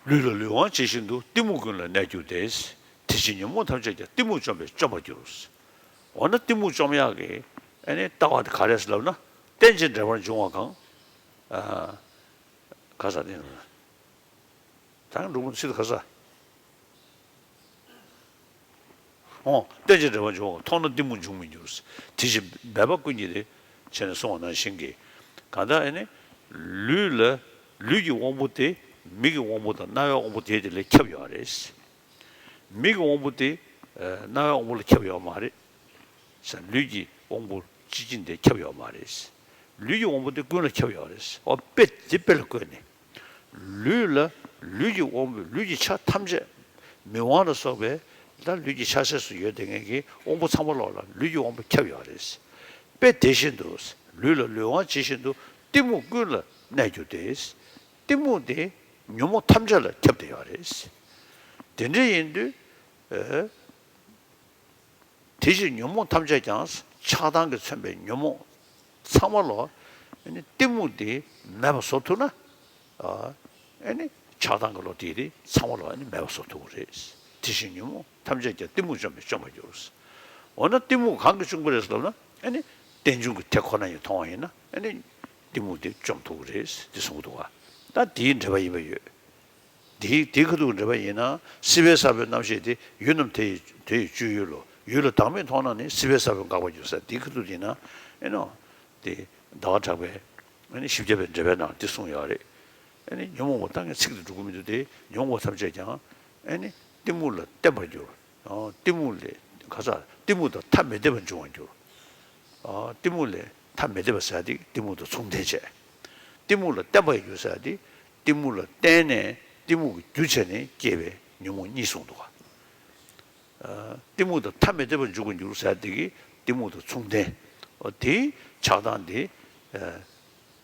ལུས་ལ་ལུས་དབང་ཇི་བཞིན་དུ། གཏི་མུག་ཀུན་ལ་གནས་གྱུར་ཏེ། དེ་ཕྱིར་ཉོན་མོངས་ཐམས་ཅད་ཀྱང་། གཏི་མུག་བཅོམ་པས་བཅོམ་པར་འགྱུར། འོ་ན་གཏི་མུག་བཅོམ་ཡག་གི་ཨ་ནི་ལྟ་བ་དེ་ག་རེ་ཟེར་ལབ་ན། རྟེན་ཅིང་འབྲེལ་པར་འབྱུང་བ་གང་། ཨ། ག་ས་ནི། ད་འགྲོ་མུ་ཚིག་ག་ས། འོ། རྟེན་ཅིང་འབྲེལ་བར་འབྱུང་བ་མཐོང་ན་གཏི་མུག་འབྱུང་མི་འགྱུར། དེ་བཞིན་མེད་པ་ཀུན་གྱི་རེད། བྱས་ནས་གསུངས་པ་ནང་བཞིན་གྱི། གང་ལྟར་ཨེ་ནི། ལུས་ལ། ལུས་ཀྱི་དབང་པོ་དེ་མིག་གི་དབང་པོ་དང་རྣ་བའི་དབང་པོ་དེ་དེ་ལས་ཁྱབ་ཡོད་རེད། མིག་གི་དབང་པོ་དེ་རྣ་བའི་དབང་པོ་ལ་ཁྱབ་ཡོད་མ་རེད། ལུས་ཀྱི་དབང་པོ་སྤྱི་ཆིངས་དེ་ཁྱབ་ཡོད་མ་རེད། ལུས་ཀྱི་དབང་པོ་དེ་ཀུན་ལ་ཁྱབ་ཡོད་རེད། འོ། དཔེ་དེ་དཔེ་ལ་བཀོད་ནས། ལུས་ལ་ལུས་ཀྱི་དབང་པོས་ལུས་ཀྱི་ཆ་ཐམས་ཅད། མིག་དབང་ལ་སོགས་པའི་ད་ལུས་ཀྱི་ཆ་ཤས་སུ་ཡོད་དེ་ངེས་ཀྱི་དབང་པོ་ཚང་མ་ལོག་ལ་ལུས་ཀྱི་དབང་པོ་ཁྱབ་ཡོད་རེད། དཔེ་དེ་བཞིན་དུ། ལུས་ལ་ལུས་དབང་ཇི་བཞིན་དུ་གཏི་མུག་ཀུན་ལ་གནས་གྱུར་ཏེ། གཏི་མུག་དེ་ཉོན་མོངས་ཐམས་ཅད་ལ་ཁྱབ་བསྡད་ཡོད་རེད། དེ་འདྲ་ཡིན་དུས། ཨེ། དེ་བཞིན་ཉོན་མོངས་ཐམས་ཅད་ཀྱང་ཆགས་སྡང་གིས་མཚོན་པའི་ཉོན་མོངས་ཚང་མ་ལོ། ཨ་ནི་གཏི་མུག་དེ་མེད་པ་བཟོ་ཐུབ་ན། ཨ་ནི་ཆགས་སྡང་གི་བློ་དེ་དེ་ཚང་མ་ལོ་ཨ་ནི་མེད་པ་བཟོ་ཐུབ་ཀྱི་རེད། དེ་བཞིན་ཉོན་མོངས་ཐམས་ཅད་ཀྱང་གཏི་མུག་བཅོམ་པས་བཅོམ་པར་འགྱུར། འོ་ན་གཏི་མུག་གང་གིས་བཅོམ་གྱི་རེད་ཟེར་ལབ་ན། ཨ་ནི་རྟེན་འབྱུང་གི་དེ་ཁོ་ན་ཡིས་མཐོང་བ་ཡིན་ན། ཨ་ནི་གཏི་མུག་དེ་བཅོམ་ཐུབ་ཀྱི་རེད་དེ་གསུང་གི་འདུག་ག། ད་དེའི་འགྲེལ་པ་ཡིན་པ་ཡོད། དེའི་དེའི་ཁ་ཐུག་འགྲེལ་པ་ཡིན་ན། སྲིད་པའི་ས་བོན་རྣམ་ཤེས་དེ། ཡུལ་རྣམས་དེ་ཡི་དེ་ཡི་སྤྱོད་ཡུལ་ལོ། ཡུལ་ལ་བདག་མེད་མཐོང་ན་ནི། སྲིད་པའི་ས་བོན་འགག་པར་འགྱུར་ཟེར། དེའི་ཁ་ཐུག་ཡིན་ན། ཨེ་ནོ། དེ་ཟླ་བ་གྲགས་པའི་ཨེ་ནི་བཞི་བརྒྱ་པའི་འགྲེལ་པའི་ནང་དེ་གསུངས་ཡོད་རེད། ཨེ་ནི་ཉོན་མོངས་པ་ད་ངས་ཚིག་དེ་འགྲོ་གི་མི་འདུག་སྟེ། ཉོན་མོངས་པ་ཐམས་ཅད་ཀྱང་ཨེ་ནི་གཏི་མུག་ལ་བརྟེན་པར་འགྱུར། ཨོ། གཏི་མུག་ལས་ག་ས་གཏི་མུག་དང་ཐ་མི་དད་པར་འབྱུང་བར་འགྱུར། ཨོ། གཏི་མུག་ལས་ཐ་མི་དད་པ་ཟེར་ཡ་དེ་གཏི་མུག་དང་མཚུངས་ལྡན་བྱས། གཏི་མུག་ལ་བརྟེན་པར་འགྱུར་ཟེར་ཡ་དེ་གཏི་མུག་ལ་བརྟེན་ནས་གཏི་མུག་གི་རྒྱུ་བྱས་ནས་སྐྱེས་པའི་ཉོན་མོངས་གཉིས་གསུངས་འདུག་ག། ཨ། གཏི་མུག་དང་ཐ་མི་དད་པར་འཇུག་པར་འགྱུར་ཟེར་ཡ་དེ་གི་གཏི་མུག་དང་མཚུངས་ལྡན། ཨོ། དེའི་ཆགས་སྡང་དེ། ཨ།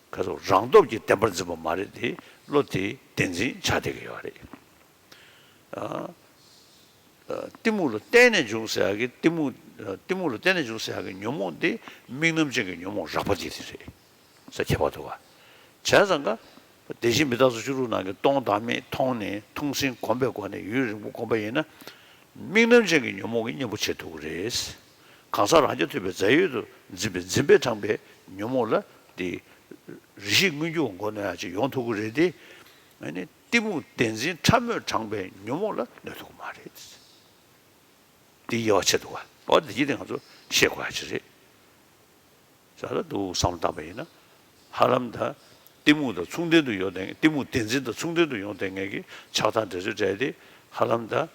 ག་ཚོད་རང་སྟོབས་ཀྱིས་བདེན་པར་འཛིན་པ་མ་རེད་དེ། བློ་དེའི་བདེན་འཛིན་ཆགས་བསྡད་ཀྱི་ཡོད་རེད། ཨ། ཨ། གཏི་མུག་ལ་བརྟེན་ནས་འབྱུང་ཟེར་ཡག་གི་གཏི་མུག་ཨ། གཏི་མུག་ལ་བརྟེན་ནས་འབྱུང་ཟེར་ཡག་གི་ཉོན་མོངས་དེ་དམིགས་རྣམ་ཅན་གྱི་ཉོན་མོངས་རགས་པ་དེ་དེ་རེད་ཟེར། ཁྱད་པར་འདུག་ག། བྱས་ཙང་ཀ། བདེན་བཞི་མི་རྟག་སོགས་བཅུ་དྲུག་ནང་གི་སྟོང་བདག་མེད་མཐོང་ནས་མཐོང་ཟིན་གོམས་པའི་སྒོ་ནས་ཡུན་རིང་པོ་གོམས་པ་ཡིན་ན། དམིགས་རྣམ་ཅན་གྱི་ཉོན་མོངས་ཀྱིས་གཉེན་པོ་བྱེད་ཐུབ་ཀྱི་རེད། གང་ཟག་རང་རྐྱ་ཐུབ་པའི་རྫས་ཡོད་དུ་འཛིན་པའི་འཛིན་པས་དྲངས་པའི་ཉོན་མོངས་ལ་དེ། རེ་ཞིག་མངོན་གྱུར་མགོ་གནོན་ཡག་ཅིག་ཡོང་ཐུབ་ཀྱི་རེད་དེ། ཨ་ནི་གཏི་མུག་བདེན་འཛིན་ཕྲ་མོས་དྲངས་པའི་ཉོན་མོངས་ལ་གནོད་ཐུབ་ཀྱི་མ་རེད། དེའི་དབྱེ་བ་ཕྱེ་འདུག་ག། འོ། དེ་གྱིས་དེ་ང་ཚོ་ཤེས་དགོས་ཡག་ཅིག་རེད། ཟེར་ལ་འདུག་བསམ་བློ་བཏང་པ་ཡིན་ན། ཧ་ལམ་ད་གཏི་མུག་དང་མཚུངས་ལྡན་དུ་ཡོང་དེ། གཏི་མུག་བདེན་འཛིན་དང་མཚུངས་ལྡན་དུ་ཡོང་དེ་ངེས་ཀྱི་ཆགས་སྡང་འདྲེ་ཚོ་འདྲེ་དེ། ཧ་ལམ་ད། ཨ།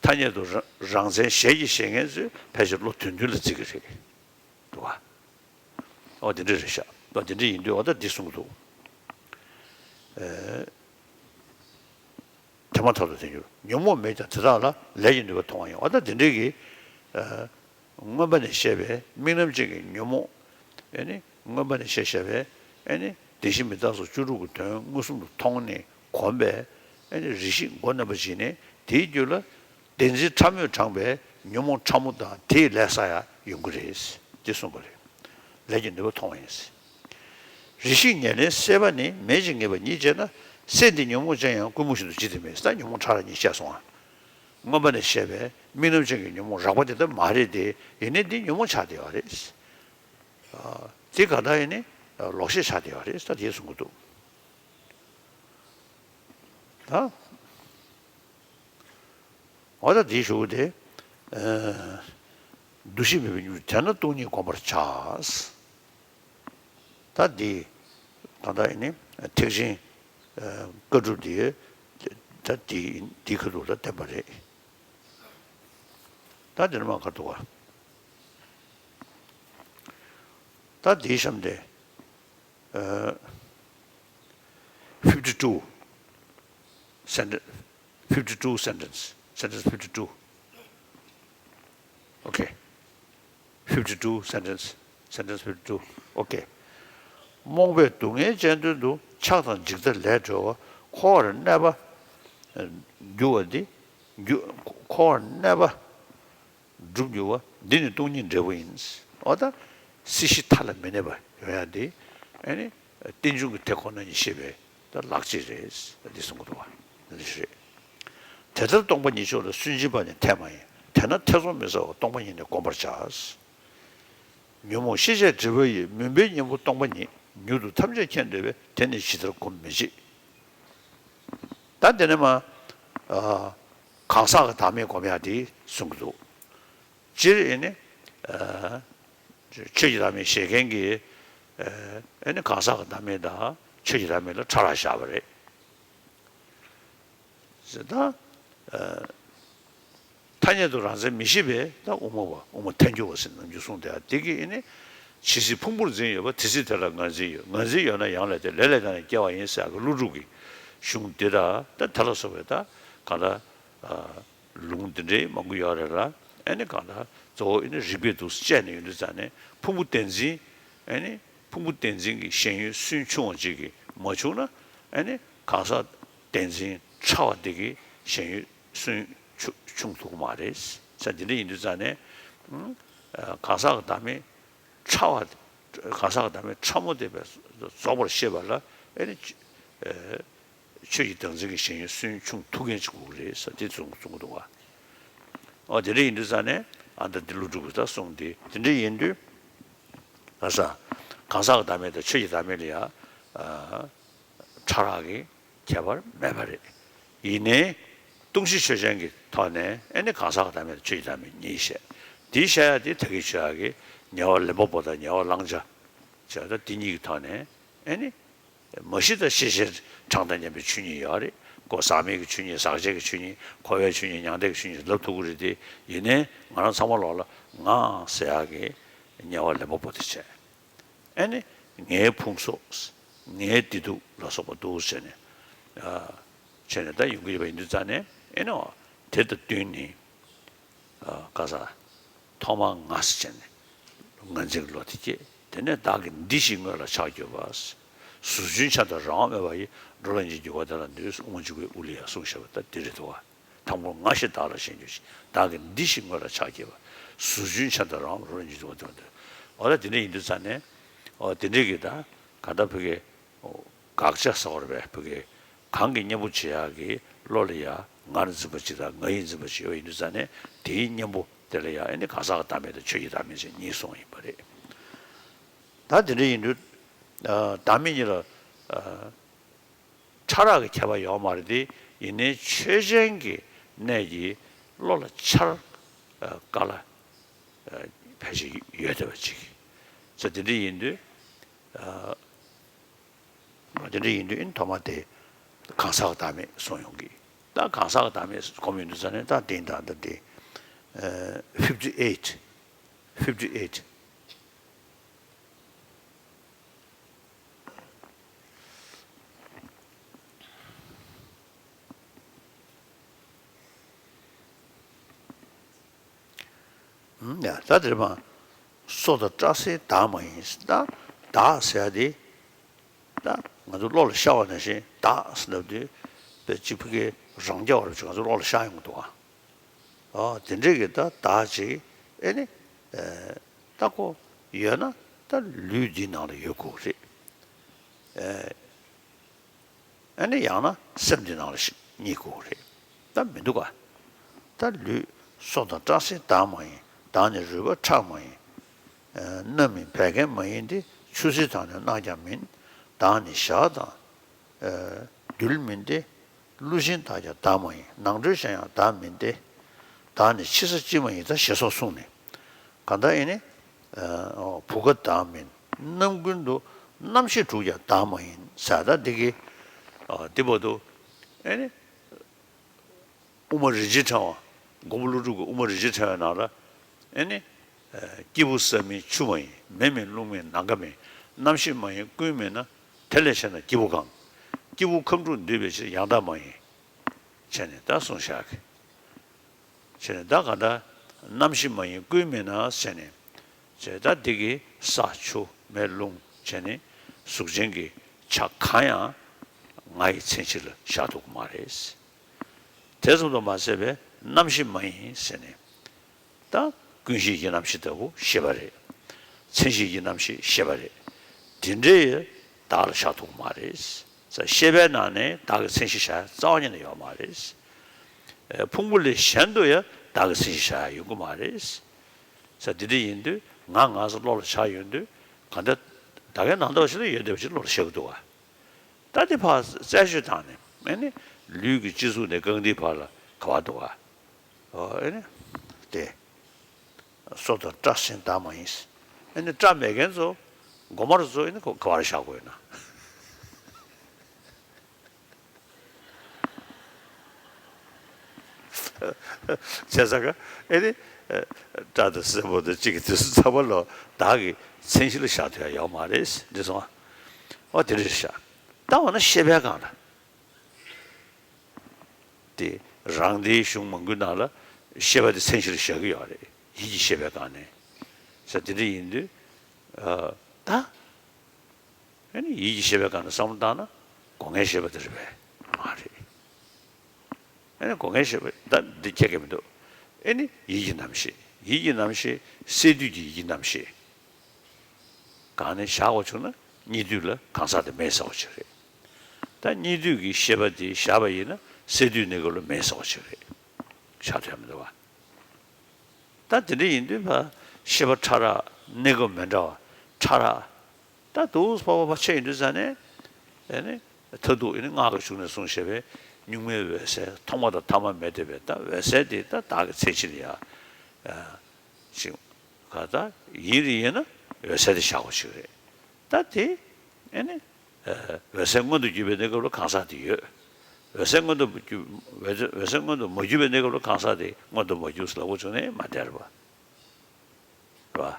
ཐ་སྙད་དུ་རང་རང་མཚན་གཞན་གྱི་བཞེད་མཁན་ཚོས་ཕལ་ཆེར་བློ་དོན་མཐུན་ལ་བརྩི་གི་རེད། འདུག་ག། འོ། དེ་འདྲ་རེད་ཤག། འོ། དེ་འདྲ་ཡིན་དུས་འོ་ད་འདི་གསུངས་འདུག། ཨེ། དེ་མ་ཐག་ཏུ་དེ་འགྱུར། ཉོན་མོངས་མེད་ཀྱང་དེ་དག་ལ། ལས་ཀྱི་ནུས་པ་མཐོང་བ་ཡིན། འོ་ད་དེ་འདྲའི་གི། ཨ། མངོན་པ་ནས་བཤད་པའི་དམིགས་རྣམ་ཅན་གྱི་ཉོན་མོངས། ཨེ་ནི་མངོན་པ་ནས་བཤད་བཤད་པའི། ཨེ་ནི་བདེན་བཞི་མི་རྟག་སོགས་བཅུ་དྲུག་གི་དོན་མངོན་སུམ་དུ་མཐོང་ནས་གོམས་པས། ཨེ་ནི་རེ་ཞིག་མགོ་གནོན་པ་བྱས་ནས་དེའི་རྒྱུད་ལ། བདེན་འཛིན་ཕྲ་མོས་དྲངས་པའི་ཉོན་མོངས་ཕྲ་མོ་དང་དེའི་ལས་བསགས་ཡག་ཡོང་གི་རེད། དེ་གསུངས་པ་རེད། ལས་ཀྱི་ནུས་པ་མཐོང་བ་ཡིན། རེ་ཞིག་ཉེར་ལེན་སྲེད་པ་ནི། མེད་ཅིང་ངེས་པ་ཉིད་བྱས་ན། སྲེད་འདི་ཉོན་མོངས་ཅན་ཡང་ཀུན་རྨོངས་བཞིན་དུ་ཇི་སྟེ་མེད། ད་ཉོན་མོངས་ཕྲ་རགས་གཉིས་བཤད་སོང་ང་། མངོན་པ་ནས་བཤད་པའི་དམིགས་རྣམ་ཅན་གྱི་ཉོན་མོངས་རགས་པ་དེ་ལྟར་མ་རེད་དེ། ཡིན་ནའི་འདི་ཉོན་མོངས་ཆགས་བསྡད་ཡོད་རེད། ཨ། དེ་ག་ད་ཡིན་ནའི་ལོག་ཤེས་ཆགས་བསྡད་ཡོད་རེད། ད་དེ་གསུང་གི་འདུག། ད། འོ་ད་དེའི་གཞུག་གུ་དེ། ཨ། འདུ་ཤེས་མེད་པའི་གཉུག་མ་དེ་ན་སྟོང་ཉིད་བསྒོམ་པར་བྱ། ད་འདི་ད་ལྟ་ཡིན་ནི་ཐེག་ཆེན་བཀའ་སྒྲུབ་འདི་ད་འདི་འདི་ཁ་ཐུག་ལ་བསྟན་པ་རེད། ད་འདི་ནས་མར་ག་ཐུག་ག། ད་འདིའི་གཤམ་དེ། ཨ། fifty two sentence, fifty two sentence, sentence fifty two. Okay. fifty two sentence, sentence fifty two. Okay. རྨོངས་པས་སྡུག་བསྔལ་ཅན་དོན་དུ། ཆགས་དང་འཇིག་ལྟ་ལས་གྲོལ་བ། འཁོར་བར་གནས་པ་འགྱུར་བ་འདི། འགྱུར། འཁོར་བར་གནས་པ་སྒྲུབ་འགྱུར་བ། འདི་ནི་སྟོང་ཉིད་འབྲས་བུ་ཡིན། འོ་ད་སྲིད་ཞི་མཐའ་ལ་མི་གནས་པ་ཡོང་ཡ་འདི། ཨ་ནི་རྟེན་འབྱུང་གི་དེ་ཁོ་ན་ཉིད་ཤེས་པའི་ད་ལག་རྗེས་རེད། འདི་གསུང་གི་འདུག་བ། འདི་རེད། དེ་ལྟར་སྟོང་པ་ཉིད་མཆོག་ལ། སུན་འབྱིན་པ་ནི་ཐེ་མ་ཡིན། དེས་ན་ཐེ་ཚོམ་མི་ཟ་བར། སྟོང་པ་ཉིད་ནི་བསྒོམ་པར་བྱ། ཉོན་མོངས་ཤེས་བྱའི་སྒྲིབ་པ་ཡིས། མུན་པའི་གཉེན་པོ་སྟོང་པ་ཉིད། མྱུར་དུ་ཐམས་ཅད་མཁྱེན་འདོད་པས། དེ་ནི་ཇི་ལྟར་བསྒོམ་མི་བྱེད། ད་འདི་ནས་མར། ཨ། གང་ཟག་གི་བདག་མེད་སྒོམ་ཡག་དེ་གསུང་གི་འདུག། སྤྱིར་ཨེ་ནི། ཆོས་ཀྱི་བདག་མེད་བཞེད་མཁན་གྱིས། ཨེ་ནི་གང་ཟག་གི་བདག་མེད་དང་ཆོས་ཀྱི་བདག་མེད་ལ་ཕྲ་རགས་བཞག་པ་རེད། ད། ཐ་སྙད་དུ་རང་མཚན་མི་ཤེས་པས་ད་དབུ་མ་པ་དབུ་མ་ཐལ་འགྱུར་བ་ཟེར་ནམ་རྒྱུན་གསུངས་བསྡད་ཡ་དེ་གིས་ཨེ་ནི། ཇི་སྲིད་ཕུང་པོར་འཛིན་ཡོད་པ་དེ་སྲིད་དེ་ལ་ངར་འཛིན་ཡོད། ངར་འཛིན་ཡོད་ན་ཡང་ལས་ཏེ། ལས་ལས་བརྟེན་ནས་སྐྱེ་བ་ཡིན་ཟེར་ཡ་གི་ཀླུ་སྒྲུབ་ཀྱི་གཞུང་འདི་དང་ད་དེ་ལ་སོགས་པའི་ད་གང་ལྟར། ལུང་འདི་འདྲའི་མང་པོ་ཡོད་རེད་ལ། ཨེ་ནི་གང་ལྟར་གཙོ་བོ་ཨེ་ནི་རིགས་པས་འདུག་སེ་དཔྱད་ནས་ཡོང་དུས་ཙང་ནས་ཕུང་པོ་བདེན་འཛིན། ཨེ་ནི་ཕུང་པོ་བདེན་འཛིན་གྱི་ཞེན་ཡུལ་སུན་ཕྱུང་བ་ཅིག་གིས་མ་ཕྱུང་ན། ཨེ་ནི་གང་ཟག་བདེན་འཛིན་ཕྲ་བ་དེ་གིས་ཞེན་ཡུལ་སུན་ཕྱུ་ཕྱུང་ཐུབ་ཀྱི་མ་རེད། ས་འདི་འདྲ་ཡིན་དུས་ཙང་ནས། ཨ་གང་ཟག་གི་བདག་མེད་ཕྲ་བ། གང་ཟག་གི་བདག་མེད་ཕྲ་མོ་དེ་བས་རྫོགས་པར་ཤེས་པ་ལ་ཨེ་ནི། ཆོས་ཀྱི་བདག་འཛིན་གྱི་ཞེན་ཡུལ་སུན་ཕྱུང་ཐུབ་མཁན་ཅིག་དགོས་ཀྱི་རེད་ཟེར་དེ་གསུང་གསུང་གི་འདུག་བ། ཨོ་དེ་འདྲ་ཡིན་དུས་ཙང་ནས་ཨ་ད་འདི་ཀླུ་སྒྲུབ་ཀྱི་ད་གསུང་དེ་དེ་འདྲ་ཡིན་དུས། ག་ས། གང་ཟག་གི་བདག་མེད་དང་ཆོས་ཀྱི་བདག་མེད་ལ་ཡང་། ཨ་ཕྲ་རགས་ཀྱི་ཁྱད་པར་མེད་པ་རེད། ཡིན་ནའི། སྟོང་གཞི་ཆོས་ཅན་གྱི་ཐོག་ནས་ཨེ་ནི་གང་ཟག་གི་བདག་མེད་དང་ཆོས་ཀྱི་བདག་མེད་གཉིས་བཤད། དེ་བཤད་ཡ་དེ་ད་གིན་ཞུ་ཡ་གི་ཉེ་བར་ལེན་པ་པོ་དང་ཉེ་བར་བླང་བྱ། བྱས་ད་དེ་གཉིས་ཀྱི་ཐོག་ནས་ཨེ་ནི། མ་གཞི་ད་ཤེས་བྱའི་གྲངས་དང་མཉམ་པའི་ཆོས་ཉིད་ཡོད་རེད། ཀོ་ཟག་མེད་ཀྱི་ཆོས་ཉིད། ཟག་བཅས་ཀྱི་ཆོས་ཉིད། འཁོར་བའི་ཆོས་ཉིད། མྱང་འདས་ཀྱི་ཆོས་ཉིད་ལབ་ཐུབ་ཀྱི་རེད་དེ། ཡིན་ནའི་ང་རང་ཚང་མ་ལོག་ལ་ང་ཟེར་ཡག་གི་དམྱལ་བ་ལེན་པ་པོ་དེ་བྱས། ཨེ་ནི་ངའི་ཕུང་སོགས། ངའི་བདེ་སྡུག་ལ་སོགས་པ་འདུག་བྱས་ནས། ཨ་བྱས་ནས་ད་ཡོང་གི་ཡོད་པ་ཡིན་དུས་ཙང་ནས་ཨེ་ནི་དེ་དང་བསྟུན་ནས། ཨ་ག་ས། ཐོག་མར་ང་ཟེར་བྱས་ནས་ངར་འཛིན་གྱི་བློ་དེ་སྐྱེས། དེ་ནས་བདག་གི་འདི་ཞིག་དངོས་ལ་ཕྱག་བགྱིས་པ། ཟུར་ཆུན་ཆ་དང་རང་དབང་མེད་པ་ཡིས། འགྲོ་ལ་སྙིང་རྗེ་འགྱུར་བ་དེ་ལ་འདུད། དབུ་མ་འཇུག་པའི་དབུ་ལ་ཡ་གསུངས་བཞག་པ་ད་འདི་རེད་འདུག་བ། དང་པོར་ང་ཞེས་བདག་ལ་ཞེན་གྱུར་ཅིང་། བདག་གི་འདི་ཞིག་དངོས་ལ་ཕྱག་བགྱིས་པ། ཟུར་ཆུན་ཆ་དང་རང་དབང་མེད། འགྲོ་ལ་སྙིང་རྗེ་འགྱུར་བ་དེ་ལ་འདུད། འོ་ད་དེ་འདྲ་ཡིན་དུས་ཙང་ནས། འོ་དེ་འདྲའི་གི་ད་ག་ད་བོད་སྐད། དགག་བྱ་ཟེར་བ་རེད་པས། བོད་སྐད། གང་གི་གཉེན་པོ་བྱེད་ཡག་གི་བློ་ལ་ཡ་ངར་འཛིན་པ་ཅིག་དང་ང་ཡིས་འཛིན་པ་ཅིག་ཡོད་པ་ཡིན་དུས་ཙང་ནས་དེའི་གཉེན་པོ་དེ་ལ་ཡ་ཨེ་ནི་གང་ཟག་གི་བདག་མེད་དང་ཆོས་ཀྱི་བདག་མེད་ཅེས་གཉིས་གསུངས་ཡིན་པ་རེད། ད་དེ་འདྲ་ཡིན་དུས། ཨ་བདག་མེད་གཉིས་ལ་ཨ་ཕྲ་རགས་ཀྱི་ཁྱད་པར་ཡོད་མ་རེད་དེ། ཡིན་ནའི་ཆོས་ཅན་གྱི་གནད་ཀྱིས་བློ་ལ་འཆར། ཨ་དཀའ་ལ་ཨ་ཕལ་ཆེར་ཡོད་བསྡད་པ་ཅིག་ཙང་དེ་འདྲ་ཡིན་དུས། ཨ་དེ་འདྲ་ཡིན་དུས་ཨིན་ཐོག་མ་དེ་གང་ཟག་བདག་མེད་གསུངས་ཡོང་གི། ད་གང་ཟག་བདག་མེད་སྒོམ་ཡོང་དུས་ཙང་ནས་ད་དེ་ད་ད་དེ། ཨ་fifty eight, fifty eight། ཡ་ད་དེར་མ། སྲོག་དང་སྐྲག་སེམས་བདག་མ་ཡིན། ད་བདག་ཟེར་ཡ་དེ། ད་ང་ཚོ་བློ་ལ་ཤར་བ་ནང་བཞིན་བདག་ཟེར་ལབ་དུས་དཔེ་གཅིག་ཕ་གི་རང་རྐྱ་བ་རུ་ཅིག་ང་ཚོ་བློ་ལ་ཤར་ཡོང་གི་འདུག་ཨ། ཨོ་དེ་འདྲས་ཀྱི་ད་བདག་ཅིག་ཨེ་ནི། ད་ཁོ་ཡོད་ན་ད་ལུས་འདིའི་ནང་ལ་ཡོད་དགོས་རེད། ཨ་ནི་ཡང་ན་སེམས་འདི་ནང་ལ་ཞིག་རྙེད་དགོས་རེད། ད་མི་འདུག་ག་ད་ལུས་སྲོག་དང་སྐྲག་སེམས་བདག་མ་ཡིན། བདག་ནི་རུས་པ་ཁྲག་མ་ཡིན། ཨ་རྣམ་སྨིན་བད་ཀན་མ་ཡིན་ཏེ། ཆུ་སྲིན་དང་ནི་རྣག་ཀྱང་མིན། བདག་ནི་ཞག་དང་ཨ་རྡུལ་མིན་ཏེ། ཀླུ་ཤིང་དག་ཀྱང་བདག་མ་ཡིན། ནང་ཁྲོལ་གཞན་ཡང་བདག་མིན་ཏེ། བདག་ནི་ཕྱི་ས་གཅིག་མ་ཡིན། ད་ཞེས་སོགས་གསུངས་ནས། གང་ལྟར་ཨེ་ནི། ཨ་བུ་ག་བདག་མིན། རྣམ་ཀུན་ཏུ་རྣམ་ཤེས་དྲུག་ཀྱང་བདག་མ་ཡིན་ཟེར། ད་འདི་གི་ཨ་འདི་བར་དུ་ཨེ་ནི། དབུ་མ་རིན་ཆེན་ཕྲེང་བ། མགོན་པོ་ཀླུ་སྒྲུབ་ཀྱི་དབུ་མ་རིན་ཆེན་ཕྲེང་བའི་ནང་ལ་ཨེ་ནི། ཨ་སྐྱེས་བུ་ས་མིན་ཆུ་མ་ཡིན། མེ་མིན་རླུང་མིན་ནམ་མཁའ་མིན། རྣམ་ཤེས་མ་ཡིན་ཀུན་མིན་ན། དེ་ལས་ཆེ་ན་སྐྱེས་བུ་གང་། སྐྱེས་བུ་ཁམས་དྲུག་འདུས་པའི་ཕྱིར། ཡང་དག་མ་ཡིན། བྱས་ནས་ད་གསུངས་བཞག་གི། བྱས་ནས་ད་ག་ད་རྣམ་ཤེས་མ་ཡིན་ཀུན་མིན་ན་བྱས་ནས། བྱས་ད་འདི་གི་ས་ཆུ་མེ་རླུང་བྱས་ནས་གཟུགས་ཅན་གྱི་ཆ་གང་ཡང་ང་ཡི་མཚན་གཞི་ལ་བཞག་ཐུབ་ཀྱི་མ་རེད། དེ་ཙམ་དུ་མ་ཟད་པའི་རྣམ་ཤེས་མ་ཡིན་ཟེར་ནས། ད་ཀུན་གཞི་ཡི་རྣམ་ཤེས་ལྟ་བུ་ཤེས་པ་རེད། མཚན་གཞི་ཡི་རྣམ་ཤེས་ཤེས་པ་རེད། དེ་འདྲའི་བདག་ལ་བཞག་ཐུབ་ཀྱི་མ་རེད། ཤེས་པའི་ནང་ནས་བདག་གི་མཚན་གཞི་བཞག་ཡ་རྩ་བ་ཉིད་ནས་ཡོད་མ་རེད། ཕུང་པོ་ལས་གཞན་དུ་ཡང་བདག་གི་མཚན་གཞི་བཞག་ཡ་ཡོང་གི་མ་རེད། ས་འདི་འདྲ་ཡིན་དུས་ང་ང་ཟེར་བློ་ལ་འཆར་ཡོང་དུས་གང་ལྟར་ད་གའི་ནང་ལྟ་བ་ཞིག་ལ་ཡོད་བསྡད་པ་ཞིག་བློ་ལ་ཤར་གི་འདུག་ག་ད་དེ་ཕར་རྩད་གཅོད་བཏང་ནས་ཨེ་ནི་ལུས་ཀྱི་སྤྱི་གཙུག་ནས་རྐང་མཐིལ་བར་ལ་ག་བ་འདུག་ག་ཨོ་ཨེ་ནི་དེ། སོ་དང་སྐྲ་སེན་དག་མ་ཡིན། ཨེ་ནི་སྐྲ་མེད་མཁན་ཚོ་མགོ་མར་ཚོ་ཨེ་ནི་ག་བར་བཞག་དགོས་ན། བྱས་ཙང་ཀ་ཨེ་ནི་སྐྲ་དང་སེན་པོ་དང་གཅིག་གི་དུས་སུ་ཚང་མ་ལོ་བདག་གི་མཚན་གཞི་ལ་བཞག་ཐུབ་ཡ་ཡོད་མ་རེད་འདི་སོང་ཨ། འོ་དེ་འདྲ་བཞག་ད་འོ་ན་ཤེས་པའི་སྒང་ལ། དེ་རང་སྡེའི་གཞུང་མང་པོའི་ནང་ལ་ཤེས་པ་དེ་མཚན་གཞིར་བཞག་གི་ཡོད་རེད། ཡིད་ཀྱི་ཤེས་པའི་སྒང་ནས། ས་དེ་འདྲ་ཡིན་དུས། ད། ཨ་ནི་ཡིད་ཀྱི་ཤེས་པའི་སྒང་ནས་བསམ་བློ་བཏང་ན་སྒོ་ལྔའི་ཤེས་པ་དེ་རེད་པས། མ་རེད། ཨ་ནི་སྒོ་ལྔའི་ཤེས་པ་ད་འདི་ཁྱད་ཀྱི་མི་འདུག་ཨ་ནི་ཡིད་ཀྱི་རྣམ་ཤེས། ཡིད་ཀྱི་རྣམ་ཤེས་སད་དུས་ཀྱི་ཡིད་ཀྱི་རྣམ་ཤེས། གང་ནས་བཞག་དགོས་བྱུང་ན་གཉིད་དུས་ལ་གང་ཟག་དེ་མེད་ཟེར་བ་ཅིག་རེད། ད་གཉིད་དུས་ཀྱི་ཤེས་པ་དེ་བཞག་པ་ཡིན་ན་སད་དུས་གནས་སྐབས་ལ་མེད་ཟེར་བ་ཅིག་རེད། བཞག་ཐུབ་ཡ་མི་འདུག་བ། ད་དེ་འདྲ་ཡིན་དུས་ཕ་ཤེས་པ་ཕྲ་རགས་གནས་སྐབས་མི་འདྲ་བ་ཕྲ་རགས། ད་དུས་ཕ་བ་ཕ་ཆད་ཡིན་དུས་ཙ་ནས་ཨེ་ནི་མཐར་ཐུག་ཨེ་ནི་སྔགས་ཀྱི་གཞུང་ནས་གསུངས་བཞག་པའི་གཉུག་མའི་འོད་གསལ་ཐོག་མ་དང་ཐ་མ་མེད་བསྡད་པའི་ད་འོད་གསལ་དེ་ད་བདག་གི་མཚན་གཞི་ལ་ཡ། ཅིག་ག་ད་ཡིན་རེད་ཡིན་ན་འོད་གསལ་དེ་བཞག་དགོས་ཞིག་རེད། ད་དེ་ཨེ་ནི་འོད་གསལ་མངོན་དུ་གྱུར་པའི་གནས་སྐབས་ལ་གང་ཟག་དེ་ཡོད། འོད་གསལ་མངོན་དུ་གྱུར་འོད་གསལ་འོད་གསལ་མངོན་དུ་མ་གྱུར་པའི་གནས་སྐབས་ལ་གང་ཟག་དེ་མངོན་དུ་མ་གྱུར་ཟེར་ལབ་དགོས་བྱུང་ནས་མ་བསྡད་རེད་པ། རེད་པ།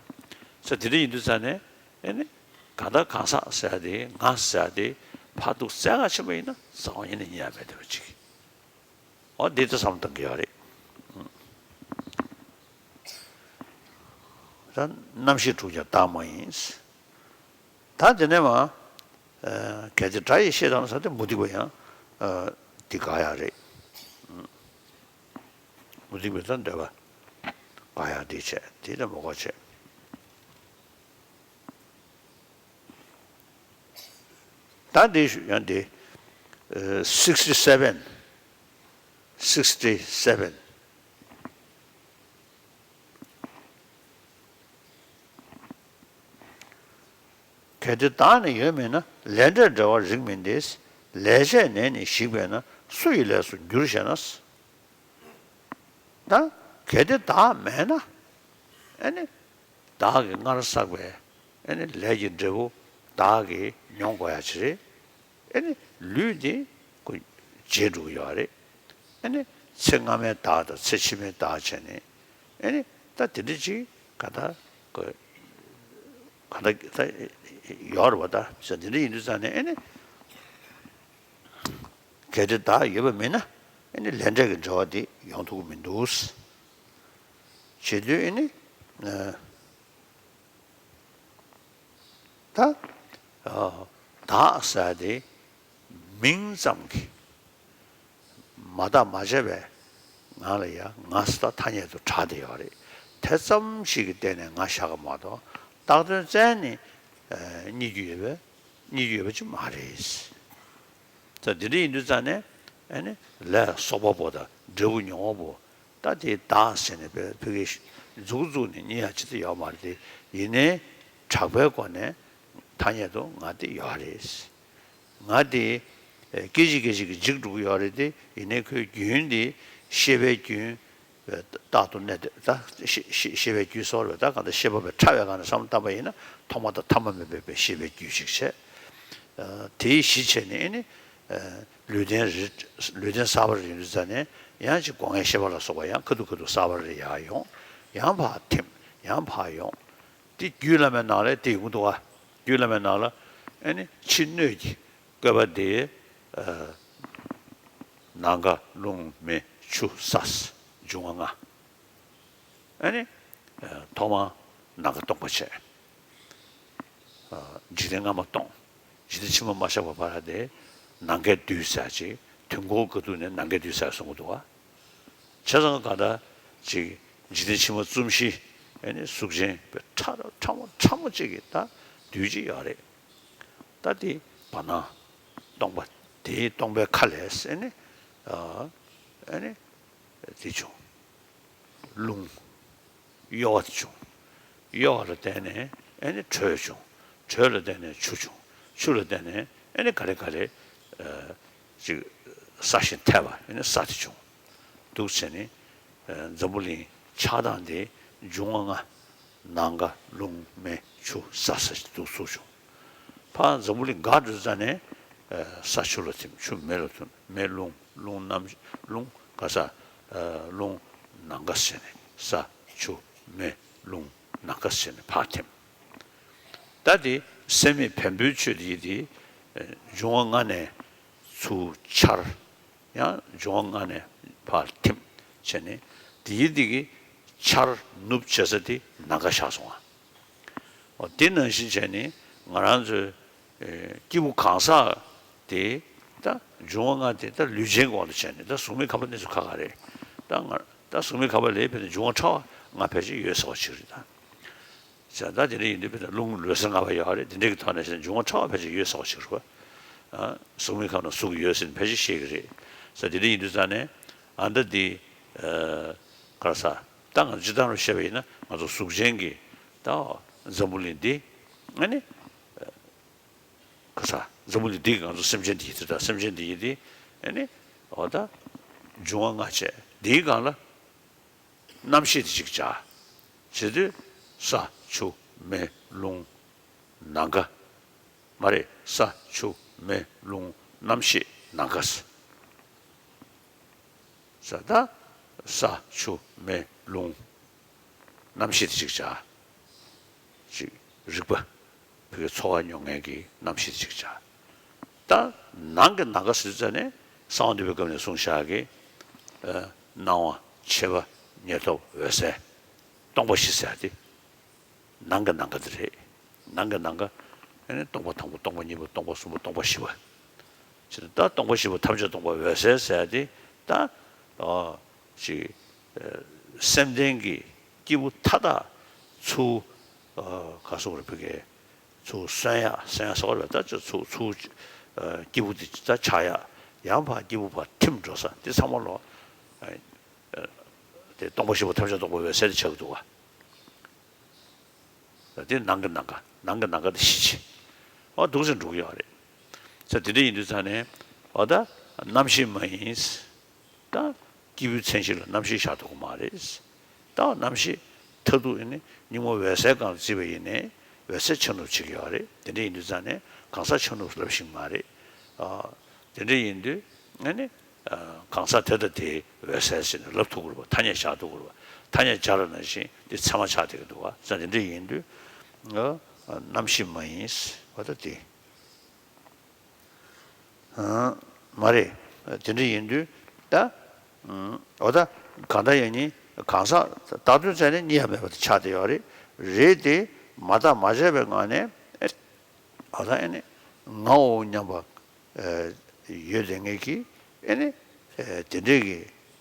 ས་དེ་འདྲ་ཡིན་དུས་ཙ་ནས་ཨེ་ནི་གང་ལྟར་གང་ཟག་ཟེར་ཡ་དེ་ང་ཟེར་ཡ་དེ་ཕར་འདུག་བཙལ་ག་ཕྱིན་པ་ཡིན་ན་རྩ་བ་ཉིད་ནས་རྙེད་ཡ་མེད་བསྡད་པ་ཅིག་འོ་འདི་ལྟ་བསམ་བཏང་གི་ཡོད་རེད། ད་རྣམ་ཤེས་དྲུག་ཀྱང་བདག་མ་ཡིན། ད་དེ་ནས་མ། གལ་ཏེ་སྒྲ་ཡི་ཤེས་དང་ཟེར་ཏེ་མུ་སྟེགས་པ་ཡང་། འདི་དགག་ཡ་རེད། མུ་སྟེགས་པའི་ད་འདོད་པ། དགག་ཡ་འདི་བྱས་དེ་ལ་མ་དགག་བྱས། ད་འདི་ཞུ་ཡང་འདི། sixty seven sixty seven གལ་ཏེ་བདག་ནི་ཡོད་མིན་ན། ལས་འབྲས་འབྲེལ་བ་རིགས་མིན་ཏེ། ལས་བྱས་ནས་ནི་ཞིག་པས་ན། སུ་ཡི་ལས་སུ་འགྱུར་ཞེ་ན། ད་གལ་ཏེ་བདག་མེད་ན། ཨེ་ནི། བདག་གིས་སྔར་བསགས་པའི་ཨེ་ནི་ལས་ཀྱི་འབྲས་བུ་བདག་གིས་མྱོང་དགོས་ཡ་ཅིག་རེད། ཨེ་ནི་ལུས་འདི་ཁོ་བརྗེད་འགྲོ་གི་ཡོད་རེད། ཨེ་ནི་ཚེ་སྔ་མའི་བདག་དང་ཚེ་ཕྱི་མའི་བདག་བྱས་ནས་ཨེ་ནི་ད་དེ་འདྲ་ཅིག་ག་ད་ཁོ་ག་ད་ད་ཡོད་རེད་པ། ད་བྱས་དེ་འདྲ་ཡིན་དུས་ཙང་ནས་ཨེ་ནི། གལ་ཏེ་བདག་ཡོད་པ་མིན་ན་ཨེ་ནི་ལས་འབྲས་ཀྱི་འབྲེལ་བ་དེ་ཡོང་ཐུབ་ཀྱི་མི་འདུག་བྱེད་དུས་ཨེ་ནི། ད། བདག་ཟེར་དེ་མིང་ཙམ་གྱིས་མ་བརྟགས་མ་དཔྱད་པའི་ངང་ལ་ཡང་ང་ཟེར་ཐ་སྙད་དུ་གྲགས་བསྡད་ཡོད་རེད། དེ་ཙམ་ཞིག་གི་སྟེང་ནས་ང་བཞག་གི་མ་གཏོགས་བཏགས་དོན་བཙལ་ནས་རྙེད་རྒྱུ་ཡོད་པས་རྙེད་རྒྱུ་ཡོད་པ་ཅིག་མ་རེད། ད་འདི་འདྲ་ཡིན་དུས་ཙང་ནས་ཨ་ནི་ལས་གསོག་པ་པོ་དང་འབྲས་བུ་མྱོང་བ་པོ། ད་དེ་བདག་ཟེར་ནས་བོད་ཕ་གིའི་མཛུབ་བཙུགས་ནས་རྙེད་ཡ་ཅི་ཐུབ་ཡོད་མ་རེད་དེ། ཡིན་ནའི་གྲགས་པའི་སྒོ་ནས་ཐ་སྙད་དུ་ང་དེ་ཡོད་རེད། ང་དེ་སྐད་ཅིག་སྐད་ཅིག་གིས་འཇིག་འགྲོ་གི་ཡོད་རེད་དེ། ཡིན་ནའི་ཁོའི་རྒྱུན་དེ་ཤེས་པའི་རྒྱུན་རྟག་ཏུ་གནས་ཏེ། ད་ཤེས་ཤེས་ཤེས་པའི་རྒྱུན་སོགས་རེད། ད་གང་ལྟར་ཤེས་པ་པའི་ཕྲ་བའི་སྒང་ནས་བསམ་བློ་བཏང་པ་ཡིན་ན་ཐོག་མ་དང་ཐ་མ་མེད་པའི་ཤེས་པའི་རྒྱུན་ཞིག་བྱས། དེའི་གཞི་བྱས་ནས་ཨེ་ནི། ལུས་རྟེན་རེ་ལུས་རྟེན་གསར་པ་རེ་ཡིན་དུས་ཙ་ནས་ཡང་ཅིག་སྒོ་ལྔའི་ཤེས་པ་ལ་སོགས་པ་ཡང་ཁ་ཐུག་ཁ་ཐུག་གསར་པ་རེ་ཡར་ཡོང་། ཡང་ཕར་ཐིམ། ཡང་ཕར་ཡོང་། དེ་རྒྱུད་བླ་མའི་ནང་ལ་དེ་ཡོང་གི་འདུག་ག་རྒྱུད་བླ་མའི་ནང་ལ་ཨེ་ནི་ཕྱི་སྣོད་ཀྱི་བཀོད་པ་དེ། ནམ་མཁའ་རླུང་མེ་ཆུ་ས་འབྱུང་བ་ལྔ། ཨེ་ནི། ཐོག་མར་ནམ་མཁའ་སྟོང་པ་བྱས། འཇིག་རྟེན་སྔ་མ་སྟོང་། འཇིག་རྟེན་ཕྱི་མ་མ་ཆགས་པ་བར་དེ་ནམ་མཁའི་རྡུལ་ཟེར་ཅིག་དུས་འཁོར་དཀའ་ཐུབ་ནས་ནམ་མཁའི་རྡུལ་ཟེར་གསུང་གི་འདུག་ག་བྱས་ཙང་གང་ལྟར་ཅིག་འཇིག་རྟེན་ཕྱི་མ་བཙུམས་ཤིང་ཨེ་ནི་གཟུགས་ཅན་པའི་ཕྲ་ཕྲ་མོ་ཕྲ་མོ་ཅིག་གི་ད་རྡུལ་ཅིག་ཡོད་རེད། ད་དེ་བར་སྣང་སྟོང་པ། དེའི་སྟོང་པའི་མཁའ་ལས་ཨེ་ནི། ཨེ་ནི། དེ་བྱུང་། རླུང་། གཡོ་བ་དེ་བྱུང་། གཡོ་བ་ལ་བརྟེན་ནས་ཨེ་ནི་དྲོད་བྱུང་། དྲོད་ལ་བརྟེན་ནས་ཆུ་བྱུང་། ཆུ་ལ་བརྟེན་ནས་ཨེ་ནི་ག་རེ་ག་རེ། ཅིག་སྲ་ཞིང་འཐས་པ་ཨེ་ནི་ས་དེ་བྱུང་། འདུག་བྱས་ནས། འཛམ་བུ་གླིང་ཆགས་སྟངས་དེ་ འབྱུང་བ་ལྔ། ནམ་མཁའ་རླུང་མེ་ཆུ་ས་ཟེར་གྱི་འདུག་ཚུགས་བྱུང་། ཕར་འཛམ་བུ་གླིང་འགག་འགྲོ་ཙ་ནས་ས་ཆུ་ལ་ཐིམ། ཆུ་མེ་ལ་ཐིམ། མེ་རླུང་། རླུང་གནམ། རླུང་ག་ས། རླུང་ནམ་མཁའ་ཟེར་ནས་ས་ཆུ་མེ་རླུང་ནམ་མཁའ་ཟེར་ནས་ཕར་ཐིམ། ད་དེ་སེམས་མེད་བེམ་པོའི་ཆོས་དེ་ཡི་དེ་འབྱུང་བ་ལྔ་ནས་ཚུར་འཆར། ཡང་འབྱུང་བ་ལྔ་ནས་ཕར་ཐིམ་བྱས་ནས་དེ་ཡི་དེ་གི་འཆར་ནུབ་བྱེད་ས་དེ་ནམ་མཁའ་ཆགས་སོང་ང་། འོ་དེ་ནང་བཞིན་བྱས་ནས་ང་རང་ཚོའི་སྐྱེས་བུ་གང་ཟག་དེ་ད་འབྱུང་བ་ལྔ་དེ་ད་ལུས་ཅན་གྱི་དབང་དུ་བྱས་ནས་ད་གཟུགས་མེད་ཁམས་པ་གནས་ཚུལ་ཁ་ཁ་རེད། ད་ང་ད་གཟུགས་མེད་ཁམས་པ་ལས་ཕེབས་ནས་འབྱུང་བ་ཕྲ་བ་ལྔ་ཕལ་ཆེར་ཡོད་ཟེར་བ་ཅིག་རེད་ད། ཟེར་ད་དེ་འདྲ་ཡིན་དུས་ཕལ་ཆེར་རླུང་ལུས་སེམས་ལྔ་པ་ཡོད་རེད། དེ་འདྲ་གི་ཐོག་ནས་བཤད་ན་འབྱུང་བ་ཕྲ་བ་ཕལ་ཆེར་ཡོད་ཟེར་བ་ཞིག་རེད་བ། གཟུགས་མེད་ཁམས་ན་གཟུགས་ཡོད་ཟེར་ནས་ཕལ་ཆེར་བཤད་ཀྱི་རེད། ཟེར་དེ་འདྲ་ཡིན་དུས་ཙང་ནས་ཨ་ད་འདི་ག་རེ་ཟ། ད་ང་ཚོ་སྤྱིར་བཏང་རུ་བཤད་པ་ཡིན་ན་ང་ཚོ་གཟུགས་ཅན་གྱི་ད་འཛམ་བུ་གླིང་འདི་ཨ་ནི་ག་རེ་ཟ། འཛམ་བུ་གླིང་འདི་གི་ང་ཚོ་སེམས་ཅན་འདི་ཡི་དེ་ད་སེམས་ཅན་འདི་ཡི་དེ་ཨ་ནི་འོ་ད་འབྱུང་བ་ལྔ་བྱས་འདིའི་སྒང་ལ། རྣམ་ཤེས་དེ་གཅིག་བྱ། བྱེད་དུས་ས་ཆུ་མེ་རླུང་ནམ་མཁའ། མ་རེད། ས་ཆུ་མེ་རླུང་རྣམ་ཤེས་ནམ་མཁའ་ཟེར། ས་ད་ས་ཆུ་མེ་རླུང་རྣམ་ཤེས་དེ་གཅིག་བྱ། ཅིག་རིག་པ། བོད་ཀྱི་འཚོ་བ་མྱོང་མཁན་གྱི་རྣམ་ཤེས་ཅིག་བྱ། ད་ནང་གི་ནམ་མཁའ་ཟེར་ཙ་ནས་གསང་བ་འདུས་པའི་སྐབས་ནས་གསུངས་བཞག་གི། ཨ་སྣང་བ། མཆེད་པ། ཉེར་ཐོབ། འོད་གསལ། སྟོང་པ་བཞི་ཟེར་ཡ་དེ་ནང་གི་ནམ་མཁའ་དེ་རེད། ནང་གི་ནམ་མཁའ་ཨ་ནི་སྟོང་པ་དང་པོ། སྟོང་པ་གཉིས་པ། སྟོང་པ་གསུམ་པ། སྟོང་པ་བཞི་པ། ཟེར་ད་སྟོང་པ་བཞི་པ་ཐམས་ཅད་སྟོང་པ་འོད་གསལ་ཟེར་ཡ་དེ་ད་ཨ་ཅིག་ཨ་སེམས་ལྡན་གྱི་སྐྱེས་བུ་མཐའ་དག་ཚུར་ཨ་ག་སོགས་རེ་བོད་སྐད། ཚུར་གསོན་ཡག་གསོན་ཡག་སོགས་ལ་ད་ཚུར་ཚུར་ཨ་སྐྱེས་བུ་དེ་ད་ཆགས་ཡག་ཡང་ཕར་སྐྱེས་བུ་ཕར་ཐིམ་འགྲོ་ས་དེ་ཚང་མ་ལོ། ཨ་ཨ་དེ་སྟོང་པ་བཞི་པོ་ཐམས་ཅད་སྟོང་པ་འོད་གསལ་དེ་ཆགས་ཀྱི་འདུག་ག། ད་དེ་ནང་གི་ནམ་མཁའ། ནང་གི་ནམ་མཁའ་དེ་ཤེས་བྱེད། འོ་འདུག་སེ་འགྲོ་གི་ཡོད་རེད། ས་དེ་འདྲ་ཡིན་དུས་ཙང་ནས་འོ་ད་རྣམ་ཤེས་མ་ཡིན། ད་སྐྱེས་བུའི་མཚན་གཞི་ལ་རྣམ་ཤེས་བཞག་ཐུབ་ཀྱི་མ་རེད། ད་རྣམ་ཤེས་མཐར་ཐུག་ཡིན་ནི་གཉུག་མ་འོད་གསལ་སྒང་ལ་བརྩིས་པ་ཡིན་ནའི་འོད་གསལ་འཆར་ནུབ་བྱེད་ཀྱི་ཡོད་རེད། དེ་འདྲ་ཡིན་དུས་ཙང་ནས་གང་ཟག་འཆར་ནུབ་ལབ་ཤེས་ཀྱི་མ་རེད། ཨ་དེ་འདྲ་ཡིན་དུས་ཨ་ནི་ཨ་གང་ཟག་དེ་དང་དེའི་འོད་གསལ་ཟེར་ནས་ལབ་ཐུབ་ཀྱི་རེད་པ། ཐ་སྙད་བཞག་ཐུབ་ཀྱི་རེད་པ། ཐ་སྙད་སྦྱར་བ་ནང་བཞིན་འདི་ཚད་མ་ཆགས་བསྡད་ཀྱི་འདུག་ག། ས་དེ་འདྲ་ཡིན་དུས་ཨ་རྣམ་ཤེས་མ་ཡིན་པ་ད་དེ། ཨ་མ་རེད། དེ་འདྲ་ཡིན་དུས་ད་ཨ་འོ་ད་གང་ལྟར་ཡང་ནི་གང་ཟག་བཏགས་དོན་བཙལ་ནས་རྙེད་ཡ་མེད་པ་དེ་ཆགས་བསྡད་ཡོད་རེད། རེད་དེ་མ་བརྟགས་མ་དཔྱད་པའི་ངང་ནས་ཨ་འོ་ད་ཨ་ནི་ངའོ་སྙམ་པ་ཨ་ཡོད་བསྡད་མཁན་གྱི་ཨ་ནི་ཨ་དེ་འདྲས་ཀྱི་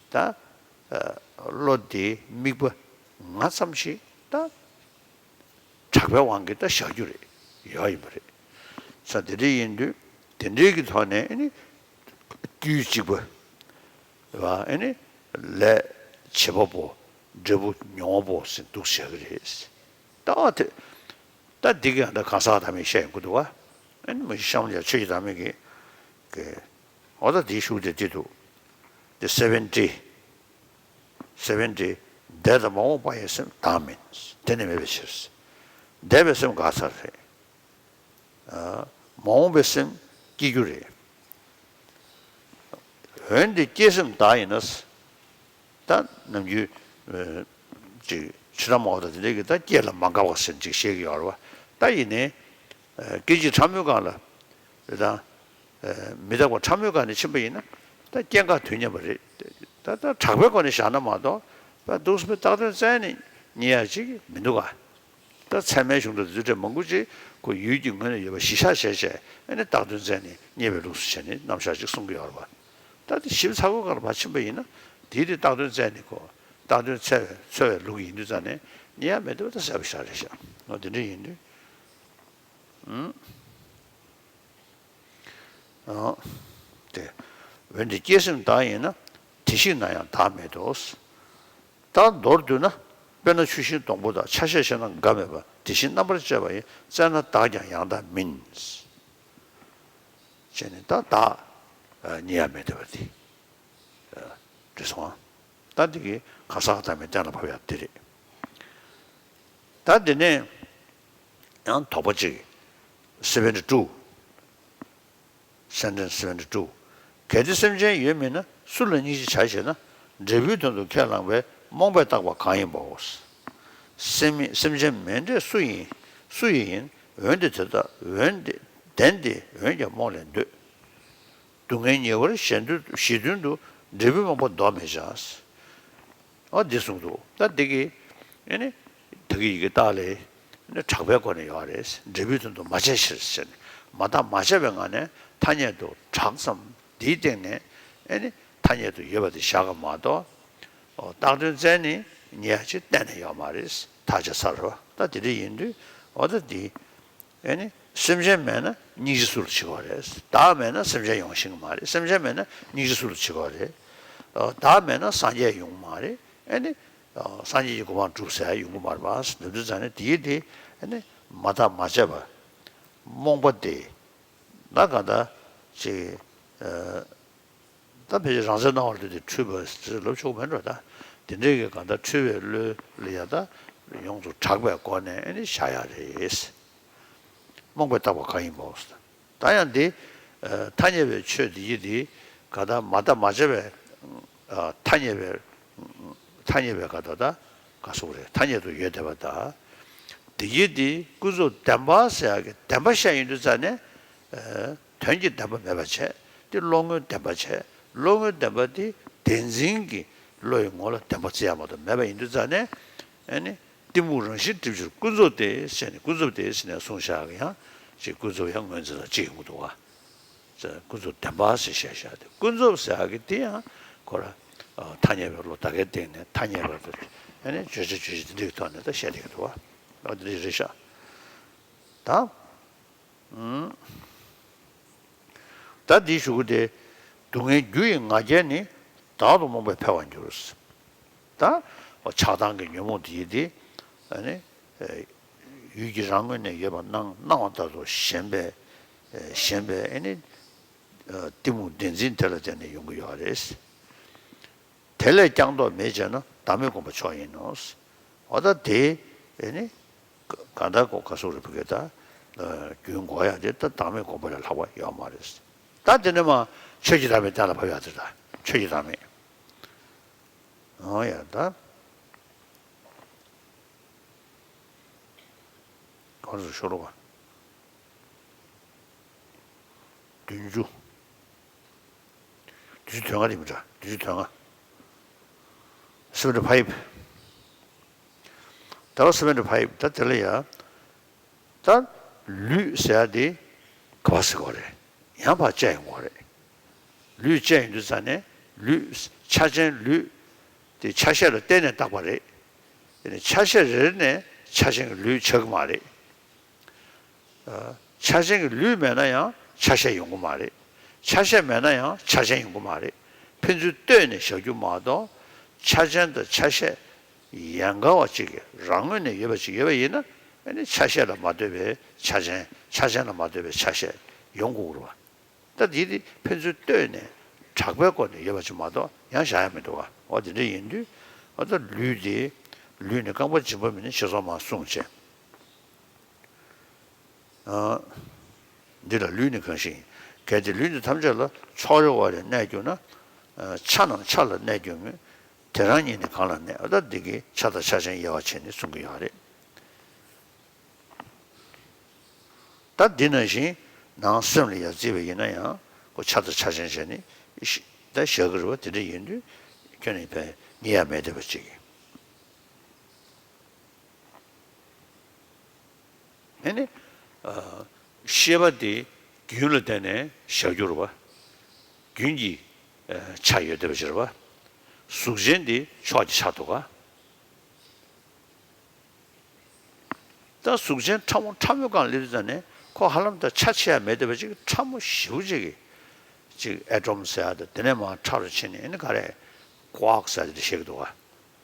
ད་ཨ་བློ་དེ་དམིགས་པ་ང་ཙམ་ཞིག་ད། གྲགས་པའི་དབང་གིས་ད་བཞག་རྒྱུ་རེད། ཡོད་ཡིན་པ་རེད། ས་དེ་འདྲ་ཡིན་དུས་དེ་འདྲའི་གི་ཐོག་ནས་ཨ་ནི་དཀྱུས་གཅིག་པ་ལ་ཨ་ནི་ལས་བྱེད་པ་པོ། འབྲས་བུ་མྱོང་བ་པོ་ཟེར་འདུག་བཞག་གི་རེད། ད་དེ་ད་འདི་ག་ད་གང་ཟག་བདག་མེད་བཤད་ཡོང་གི་འདུག་བ། ཨ་ནི་མ་གཞི་གཤམ་ལ་ཆོས་ཀྱི་བདག་མེད་ཀྱི་གི་འོ་ད་དེའི་ཤུགས་དེ་དེ་འདུག། དེ་སེ་བེན་ཊི། སེ་བེན་ཊི། འདས་དང་མ་འོངས་པ་ཡི་སེམས་བདག་མིན། དེ་ནི་མེད་པའི་ཕྱིར། འདས་པའི་སེམས་འགག་ཚར་རེད། ཨ་མ་འོངས་པའི་སེམས་སྐྱེ་རྒྱུ་རེད། འོན་ཏེ་སྐྱེས་སེམས་བདག་ཡིན་ན། ད་ནམ་རྒྱུན་ཨ་ཅིག་ཕྱི་ནང་མ་འོངས་དང་དེ་འདྲའི་གི་ད་སྐྱེ་ལ་མ་འགགས་པ་ཟེར་ཅིག་བཤད་ཀྱི་ཡོད་རེད་བ། ད་ཡིན་ནའི་ཨ་སྐད་ཅིག་ཕྲ་མོའི་སྒང་ལ་རེད་ད། ཨ་མི་རྟག་པ་ཕྲ་མོའི་སྒང་ནས་ཕྱིན་པ་ཡིན་ན་ད་སྐྱེ་འགག་དུས་མཉམ་པ་རེད། ད་ད་གྲགས་པའི་སྒོ་ནས་བཞག་ན་མ་གཏོགས་ད་འདུག་སེ་བཏགས་དོན་བཙལ་ནས་རྙེད་ཡ་ཅིག་མི་འདུག་ག། ད་ཚད་མའི་གཞུང་དང་རྫུ་འཕྲུལ་མང་པོ་ཅིག་ཁོ་ཡུལ་གྱི་ངོས་ནས་ཡོད་པ་གཞི་བཞག་བྱས་བྱས་ཨ་ནི་བཏགས་དོན་བཙལ་ནས་རྙེད་པའི་ལུགས་སུ་བྱས་ནས་རྣམ་གཞག་ཅིག་གསུང་གི་ཡོད་རེད་བ། ད་དེ་ཞིབ་ཚགས་པོའི་སྒང་ལ་ཕར་ཕྱིན་པ་ཡིན་ན་དེའི་དེ་བཏགས་དོན་བཙལ་ནས་ཁོ་བཏགས་དོན་འཚོལ་བའི་འཚོལ་བའི་ལུགས་ཡིན་དུས་ཙང་ནས་རྙེད་ཡ་མེད་འདུག་ད་གསལ་པོ་ཞིག་རེད་ཤག་འོ་དེ་འདྲ་ཡིན་དུས། ཨང་། དེ། འོན་ཏེ་སྐྱེས་སེམས་བདག་ཡིན་ན། དེ་ཤེས་ན་ཡང་བདག་མེད་དོ། ད་མདོར་བསྡུ་ན། དཔེར་ན་ཆུ་ཤིང་སྡོང་པོ་དག་ཆ་ཤས་ཤེས་ན་འགའ་མེད་པ་དེ་བཞིན་རྣམ་པར་དཔྱད་པ་ཡིས་བཙལ་ན་བདག་ཀྱང་ཡང་དག་མིན། བྱས་ནས་ད་བདག་རྙེད་ཡ་མེད་བསྡད་པ་དེ། འགྲིག་སོང་ཨ། ད་འདི་གི་གང་ཟག་བདག་མེད་གཏན་ལ་ཕབ་ཡག་འདི་རེད། ད་དེ་ནས་ཡང་དོགས་པ་གཅིག seventy two sentence seventy two གལ་ཏེ་སེམས་ཅན་ཡོད་མིན་ན། སུ་ལ་སྙིང་རྗེ་བྱ་ཞེ་ན། འབྲས་བུའི་དོན་དུ་ཁས་བླངས་པའི་རྨོངས་པས་བཏགས་པ་གང་ཡིན་པའོ། སེམས་སེམས་ཅན་མེད་འདྲས་སུ་ཡིན། སུ་ཡི་ཡིན། འོན་ཏེ་དེ་དག་འོན་ཏེ་བདེན་ཏེ་འོན་ཀྱང་རྨོངས་ལས་འདོད། སྡུག་བསྔལ་ཉེ་བར་ཞི་དོན་ཞི་དོན་དུ། འབྲས་བུའི་རྨོངས་པ་བཟློག་མི་བྱ། ཨོ་འདི་གསུངས་འདུག་ད་འདི་གི་ཨེ་ནི་ད་གི་ཡི་གེ་ལྟག་ལས་ཨེ་ནི་གྲགས་པའི་སྒོ་ནས་ཡོད་རེད། འབྲས་བུའི་དོན་དུ་མ་དཔྱད་ཕྱིར་ཟེར་ནས་མ་བརྟགས་མ་དཔྱད་པའི་ངང་ནས་ཐ་སྙད་དུ་གྲགས་ཙམ་འདིའི་སྟེང་ནས་ཨེ་ནི་ཐ་སྙད་དུ་ཡོད་པ་དེ་བཞག་གི་མ་གཏོགས། ཨོ་བཏགས་དོན་བཙལ་ནས་རྙེད་ཡ་ཅིག་གཏན་ནས་ཡོད་མ་རེད། ཐག་བཅད་ཚར་རོ། ད་དེ་འདྲ་ཡིན་དུས་ཨོ་ད་འདི། ཨེ་ནི་སེམས་ཅན་མེད་ན་སྙིང་རྗེ་སུ་ལ་བྱེད་དགོས་རེད། བདག་མེད་ན་སེམས་ཅན་ཡོང་ཤེས་ཀྱི་མ་རེད། སེམས་ཅན་མེད་ན་སྙིང་རྗེ་སུ་ལ་བྱེད་དགོས་རེད། ཨ་བདག་མེད་ན་སངས་རྒྱས་ཡོང་གི་མ་རེད། ཨེ་ནི་ཨ་སངས་རྒྱས་ཀྱི་གོ་འཕང་སྒྲུབ་ཟེར་ཡ་ཡོང་གི་མ་རེད་པ། ནམ་དུས་ཙང་ནས་དེའི་དེ་ཨེ་ནི་མ་བརྟགས་མ་དཔྱད་པ་རྨོངས་པ་དེ་ད་ག་ད་ཅིག་ཨ། ད་ཕལ་ཆེར་རང་རྩལ་སྣང་བ་ལུས་ཏེ་འཁྲུལ་པ་ཟེར་ལབ་ཆོག་མེད་འགྲོ། ད་དེ་འདྲའི་གི་གང་ལྟར་འཁྲུལ་པའི་བློ་ལ་ཡང་ད་ཡོངས་སུ་གྲགས་པའི་སྒོ་ནས་ཨེ་ནི་བཞག་ཡ་རེད། རྨོངས་པས་བཏགས་པ་གང་ཡིན་པའོ། ད་ཡང་འདི་ཐ་སྙད་པའི་ཆོས་འདི་ཡི་འདི་ག་ད་མ་བརྟགས་མ་དཔྱད་པའི་ཐ་སྙད་པའི་ཐ་སྙད་པའི་ག་ད་ད་ག་སོགས་རེད། ཐ་སྙད་དུ་ཡོད་བསྡད་པ་ད་འདི་ཡི་འདི་ཀུན་རྫོབ་བདེན་པ་ཟེར་ཡ་གི་བདེན་པ་བཤད་ཡོང་དུས་ཙང་ནས། དོན་གྱི་བདེན་པ་མེད་པ་བྱས། དེ་བློ་ངོའི་བདེན་པ་བྱས། བློ་ངོའི་བདེན་པ་དེ་བདེན་འཛིན་གྱི་བློ་ཡི་ངོ་ལ་བདེན་པ་བརྩི་ཡ་མ་གཏོགས་མེད་པ་ཡིན་དུས་ཙང་ནས། ཨ་ནི་གཏི་མུག་རང་བཞིན་གྲིབ་ཕྱིར་ཀུན་རྫོབ་སྟེ་ཟེར་ནས་ཀུན་རྫོབ་སྟེ་ཟེར་ནས་གསུངས་བཞག་གི་ཡང་ཅིག་ཀུན་རྫོབ་ཡང་ངོས་འཛིན་ལ་ཅིག་ཡོང་གི་འདུག་བ། ཀུན་རྫོབ་བདེན་པ་ཟེར་བཤད་བཞག་དེ་ཀུན་རྫོབ་ཟེར་ཡ་གི་དེ་ཡང་ཁོ་ར་ཐ་སྙད་པའི་བློ་ད་གའི་སྟེང་ནས་ཐ་སྙད་པ་དེ་ཨ་ནི་བརྗོད་བྱ་རྗོད་བྱེད་དེ་འདྲའི་ཐོག་ནས་ད་བཤད་བསྡད་ཀྱི་འདུག་བ། ཨ་དེ་འདྲ་རེད་ཤག་ད། ད་འདིའི་གཞུག་གུ་དེ། སྡུག་བསྔལ་རྒྱུ་ཡི་ང་རྒྱལ་ནི། བདག་ཏུ་རྨོངས་པས་འཕེལ་བར་འགྱུར། ད་ཆགས་སྡང་གི་ཉོན་མོངས་དེ་ཡི་དེ། ཨ་ནི་ཡུལ་གྱི་རང་ངོས་ནས་ཡོད་པ་སྣང་སྣང་བ་ལྟར་དུ་ཞེན་པའི་ཞེན་པའི་ཨ་ནི་གཏི་མུག་བདེན་འཛིན་དེ་ལ་བརྟེན་ནས་ཡོང་གི་ཡོད་རེད། དེ་ལས་ཀྱང་ལྡོག་མེད་ཅེ་ན། བདག་མེད་སྒོམ་པ་མཆོག་ཡིན་ནོ། འོ་ད་དེ་ཨེ་ནི་ག་ད་གོ་ག་སོགས་རེ་བུ་གེ་ད་རྒྱུན་འགོག་ཡ་དེ་ད་བདག་མེད་སྒོམ་པ་ལས་ལྷག་པ་ཡོད་མ་རེད། ད་དེ་ནས་མ་ཆོས་ཀྱི་བདག་མེད་གཏན་ལ་ཕབ་ཡ་དེ་ད་ཆོས་ཀྱི་བདག་མེད། འོ་ཡ་ད་གོང་དུ་ཤོ་ལོ་ཀ་བདུན་ཅུ། བདུན་ཅུ་དོན་ལྔ་དེ་མི་འདྲ། བདུན་ཅུ་དོན་ལྔ། seventy five། ད་རོ་seventy five། ད་དེ་ལ་ཡ། ད་ལུས་ཟེར་ཡ་དེ་ག་པ་ཟེར་གོ་རེད། ཡང་ཕར་བཅད་ཡོང་གོ་རེད། ལུས་བཅད་ཡོང་དུས་ཙ་ནས་ལུས་ཆ་ཅན་ལུས་དེ་ཆ་ཤས་ལ་བརྟེན་ནས་བཏགས་པ་རེད། དེ་ནས་ཆ་ཤས་རེ་རེ་ནས་ཆ་ཅན་གྱི་ལུས་ཆགས་ཀྱི་མ་རེད། ཆ་ཅན་གྱི་ལུས་མེད་ན་ཡང་ཆ་ཤས་ཡོང་གི་མ་རེད། ཆ་ཤས་མེད་ན་ཡང་ཆ་ཅན་ཡོང་གི་མ་རེད། ཕན་ཚུན་ལྟོས་ནས་བཞག་རྒྱུ་མ་གཏོགས། ཆ་ཅན་དང་ཆ་ཤས་ཡན་གར་བ་གཅིག་གི་རང་ངོས་ནས་ཡོད་པ་ཅིག་ཡོད་པ་ཡིན་ན། ཨ་ནི་ཆ་ཤས་ལ་མ་ལྟོས་པའི་ཆ་ཅན། ཆ་ཅན་ལ་མ་ལྟོས་པའི་ཆ་ཤས་ཡོང་དགོས་རེད་བ། ད་འདི་དེ་ཕན་ཚུན་ལྟོས་ནས་གྲགས་པའི་སྒོ་ནས་ཡོད་པ་ཅིག་མ་གཏོགས་ཡང་བཞག་ཡ་མི་འདུག་བ། འོ་དེ་འདྲ་ཡིན་དུས་འོ་ད་ལུས་དེ། ལུས་ནི་རྐང་པ་འཇིག་པ་མིན་ཞེས་སོགས་མར་གསུངས་བྱས། འདི་ལ་ལུས་ནི་གང་ཞིག་ཡིན། གལ་ཏེ་ལུས་འདི་ཐམས་ཅད་ལ། ཕྱོགས་རེ་བ་ལས་གནས་གྱུར་ན། ཆ་རྣམས་ཆ་ལ་གནས་གྱུར་མོད། དེ་རང་ཉིད་ནི་གང་ལ་གནས། ད་འདི་གི་ཆ་དང་ཆ་ཅན་དབྱེ་བ་ཕྱེ་ནས་གསུང་གི་ཡོད་རེད། ད་འདི་ནང་བཞིན་ནང་སེམས་ལ་ཡང་བརྩིས་པ་ཡིན་ན་ཡང་ཁོ་ཆ་དང་ཆ་ཅན་བྱས་ནས་ད་བཞག་གི་རེད་བ། དེ་འདྲ་ཡིན་དུས་ཁྱོད་ནི་ཕན་རྙེད་ཡ་མེད་བསྡད་པ་ཅིག་ཡིན། ཨ་ནི། ཤེས་པ་དེ་རྒྱུན་ལ་བརྟེན་ནས་བཞག་རྒྱུ་རེད་བ། རྒྱུན་གྱི་ཆ་ཡོད་བསྡད་པ་ཅིག་རེད་བ། གཟུགས་ཅན་དེ་ཕྱོགས་ཀྱི་ཆ་འདུག་ག་ད་གཟུགས་ཅན་ཕྲ་མོ་ཕྲ་མོའི་སྒང་སླེབས་དུས་ཙ་ནས་ཁོ་ཧ་ལམ་ད་ཆ་ཕྱེ་ཡ་མེད་བསྡད་པ་ཅིག་ཕྲ་མོ་ཞེ་པོ་ཅིག་གི་ཅིག་ཨེ་ཊོམ་ཟེར་ཡ་ད་དེ་ནས་མར་ཕྲ་རུ་ཕྱིན་ནས་ཨ་ནི་ག་རེ། ཀོ་ཨརྐ་ཟེར་ཡ་དེ་བཤད་ཀྱི་འདུག་ག་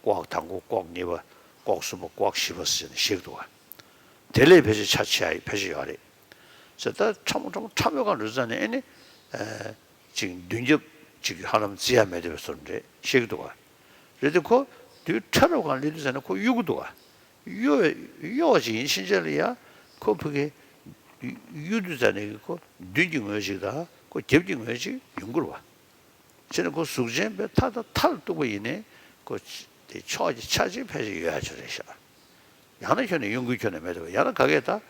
ཀོ་ཨརྐ་དང་པོ། ཀོ་ཨརྐ་གཉིས་པ། ཀོ་ཨརྐ་གསུམ་པ། ཀོ་ཨརྐ་བཞི་པ་ཟེར་ནས་བཤད་ཀྱི་འདུག་ག་དེ་ལས་ཕལ་ཆེར་ཆ་ཕྱེ་ཡ་ཕལ་ཆེར་ཡོད་རེད། ཟེར་ད་ཕྲ་མོ་ཕྲ་མོ་ཕྲ་མོའི་སྒང་འགྲོ་ཙ་ནས་ཨ་ནི། ཅིག་མདུན་རྒྱབ་ཅིག་ཧ་ལམ་བརྩི་ཡ་མེད་བསྡད་པའི་བཟོ་འདྲ་བཤད་ཀྱི་འདུག་ག་རེད་དེ་ཁོ་དུས་ཕྲ་རབ་སྒང་སླེབས་དུས་ཙ་ནས་ཁོ་གཡུག་གི་འདུག་ག་གཡོ་བའི་གཡོ་བ་ཅིག་ཡིན་ཕྱིན་ཆད་ལ་ཡ་ཁོ་ཕ་གི་གཡོ་དུས་ཙ་ནས་ཁོ་མདུན་གྱི་ངོས་ཤིག་དང་ཁོ་རྒྱབ་ཀྱི་ངོས་ཤིག་ཡོང་གི་རེད་བ། བྱས་ནས་ཁོ་གཟུགས་ཅན་པའི་མཐའ་དང་མཐའ་ལ་གཏུགས་པ་ཡིན་ནའི་ཁོ་དེ་ཕྱོགས་ཀྱི་ཆ་གཅིག་ཕལ་ཆེར་ཡོད་ཡ་ཆོག་རེད་ཤག། ཡང་ན་ཁྱོན་ནས་གཡོ་འགུལ་ཁྱོན་ནས་མེད་འདུག་བ། ཡང་ན་ག་གེ་ད་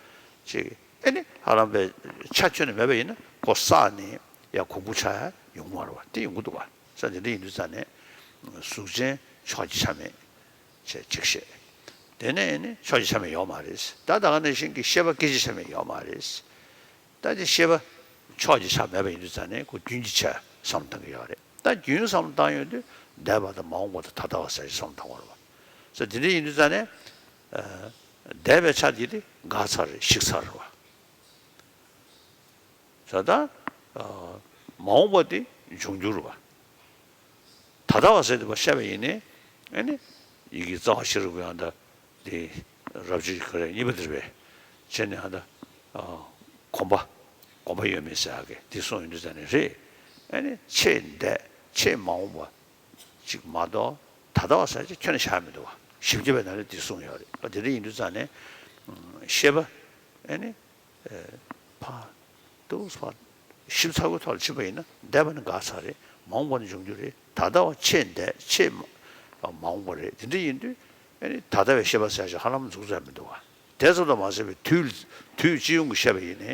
ཅིག་ཨེ་ནི་ཧ་ལམ་པའི་ཆ་ཁྱོན་ནས་མེད་པ་ཡིན་ན་ཁོ་བསགས་ནས་ཡ་གོང་བུ་ཆགས་ཡ་ཡོང་གི་མ་རེད་བ། དེ་ཡོང་གི་འདུག་བ། ས་དེ་འདྲ་ཡིན་དུས་ཙ་ནས་གཟུགས་ཅན་ཕྱོགས་ཀྱི་ཆ་མེད། ཅེས་གཅིག་བཤད། དེ་ནས་ནི་ཕྱོགས་ཀྱི་ཆ་མེད་ཡོད་མ་རེད། ད་ད་ག་ནང་བཞིན་གྱི་ཤེས་པ་སྐད་ཅིག་ཆ་མེད་ཡོད་མ་རེད། ད་དེ་ཤེས་པ་ཕྱོགས་ཀྱི་ཆ་མེད་པ་ཡིན་དུས་ཙང་ནས་ཁོ་རྒྱུན་གྱི་ཆ་བསམ་བློ་བཏང་གི་ཡོད་རེད། ད་རྒྱུན་བསམ་བློ་བཏང་ཡོང་དུས་འདས་པ་དང་མ་འོངས་པ་དང་ད་ལྟ་བ་ཟེར་བསམ་བློ་བཏང་བ་རེད་བ། ས་དེ་འདྲ་ཡིན་དུས་ཙང་ནས་འདས་པའི་ཆ་དེ་དེ་འགག་ཚར་རེད། ཞིག་ཚར་རེད་བ། ད་ལྟ་མ་འོངས་པ་དེ་འབྱུང་འགྱུར་བ། ད་ལྟ་བ་ཟེར་དུས་བཤད་པ་ཡིན་ནའི་ཨ་ནི་ཡི་གེ་རྩ་བ་ཤེས་རབ་ཀྱི་ཡང་ད་དེ་རབ་བྱེད་ཀྱི་ག་རེ་གཉིས་པ་དེ་རེད་པས། བྱས་ནས་ཨ་ད་གོམས་པ་གོམས་པ་ཡོད་མེད་ཟེར་ཡག་གི་དེ་གསུངས་ཡོང་དུས་ཙ་ནས་རེད། ཨ་ནི་ཆེས་འདས་ཆེས་མ་འོངས་པ་ཅིག་མ་གཏོགས་ད་ལྟ་བ་ཟེར་ཅིག་ཁྱོན་ནས་བཞག་མི་འདུག་བ། ཞིབ་རྒྱས་པའི་ནང་ནས་དེ་གསུངས་ཡོད་རེད། ཨ་དེ་འདྲ་ཡིན་དུས་ཙ་ནས་ཤེས་པ་ཨ་ནི། ཕར་ཏོག་ཙམ་ཞིབ་ཚགས་པོའི་ཐོག་ལ་ཕྱིན་པ་ཡིན་ན་འདས་པ་ནི་འགག་ཚར་རེད། མ་འོངས་པ་ནི་འབྱུང་རྒྱུ་རེད། ད་ལྟ་བ་ཆེས་འདས་ཆེས་མ་འོངས་པ་རེད། དེ་འདྲ་ཡིན་དུས་ཨ་ནི་ད་ལྟ་བའི་ཤེས་པ་ཟེར་ཞིག་ཧ་ལམ་འཛུགས་ས་མི་འདུག་བ། དེ་ཙམ་དུ་མ་ཟད་པའི་དུས་དུས་སྤྱི་ཡོངས་ཀྱི་བཤད་པ་ཡིན་ནའི་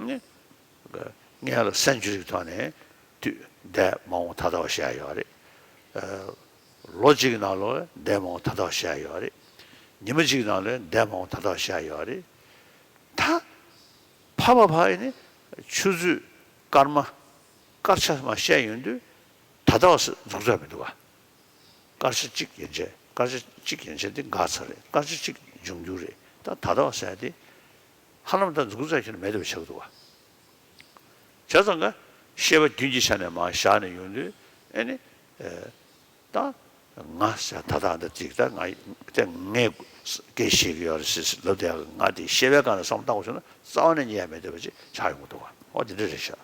ཨ་ནི་སྔོན་ལ་སེན་ཅུ་རི་གི་ཐོག་ནས་དུས་འདས་མ་འོངས་ད་ལྟ་བ་བཤད་ཡ་ཡོད་རེད། ལོ་གཅིག་གི་ནང་ལོགས་འདས་མ་འོངས་ད་ལྟ་བ་བཤད་ཡ་ཡོད་རེད། ཉི་མ་གཅིག་གི་ནང་ལོགས་འདས་མ་འོངས་ད་ལྟ་བ་བཤད་ཡ་ཡོད་རེད། ད་ཕར་བ་ཕར་ཡིན་ནི་ཆུ་ཚོད་སྐར་མ་སྐར་ཆ་མ་བཤད་ཡོང་དུས་ད་ལྟ་བ་འཛུགས་ས་མི་འདུག་བ། སྐར་ཆ་གཅིག་ཡན་ཆད་སྐར་ཆ་གཅིག་ཡན་ཆད་འདི་འགག་ཚར་རེད། སྐར་ཆ་གཅིག་འབྱུང་འགྱུར་རེད། ད་ད་ལྟ་བ་ཟེར་ཡ་དེ་ཧ་ལམ་ད་འཛུགས་ས་ཁྱོན་ནས་མེད་པ་ཆགས་འདུག་བ། བྱས་ཙང་ཀ་ཤེས་པ་རྒྱུན་གྱི་ཆ་ནས་མར་བཞག་ནས་ཡོང་དུས་ཨེ་ནི། ད་ང་ཟེར་ད་ལྟ་འདི་ཅིག་ད་ང་དེ་ངས་སྐད་བཤད་ཀྱི་ཡོད་རེད་ཟེར་ལབ་བསྡད་ཡག་གི་ང་དེ་ཤེས་པའི་སྒང་ནས་བསམ་བློ་བཏང་དགོས་བྱུང་ན་རྩ་བ་ནས་རྙེད་ཡ་མེད་བསྡད་པ་ཅིག་ཆགས་ཡོང་གི་འདུག་བ། ཨོ་དེ་འདྲ་རེད་ཤག།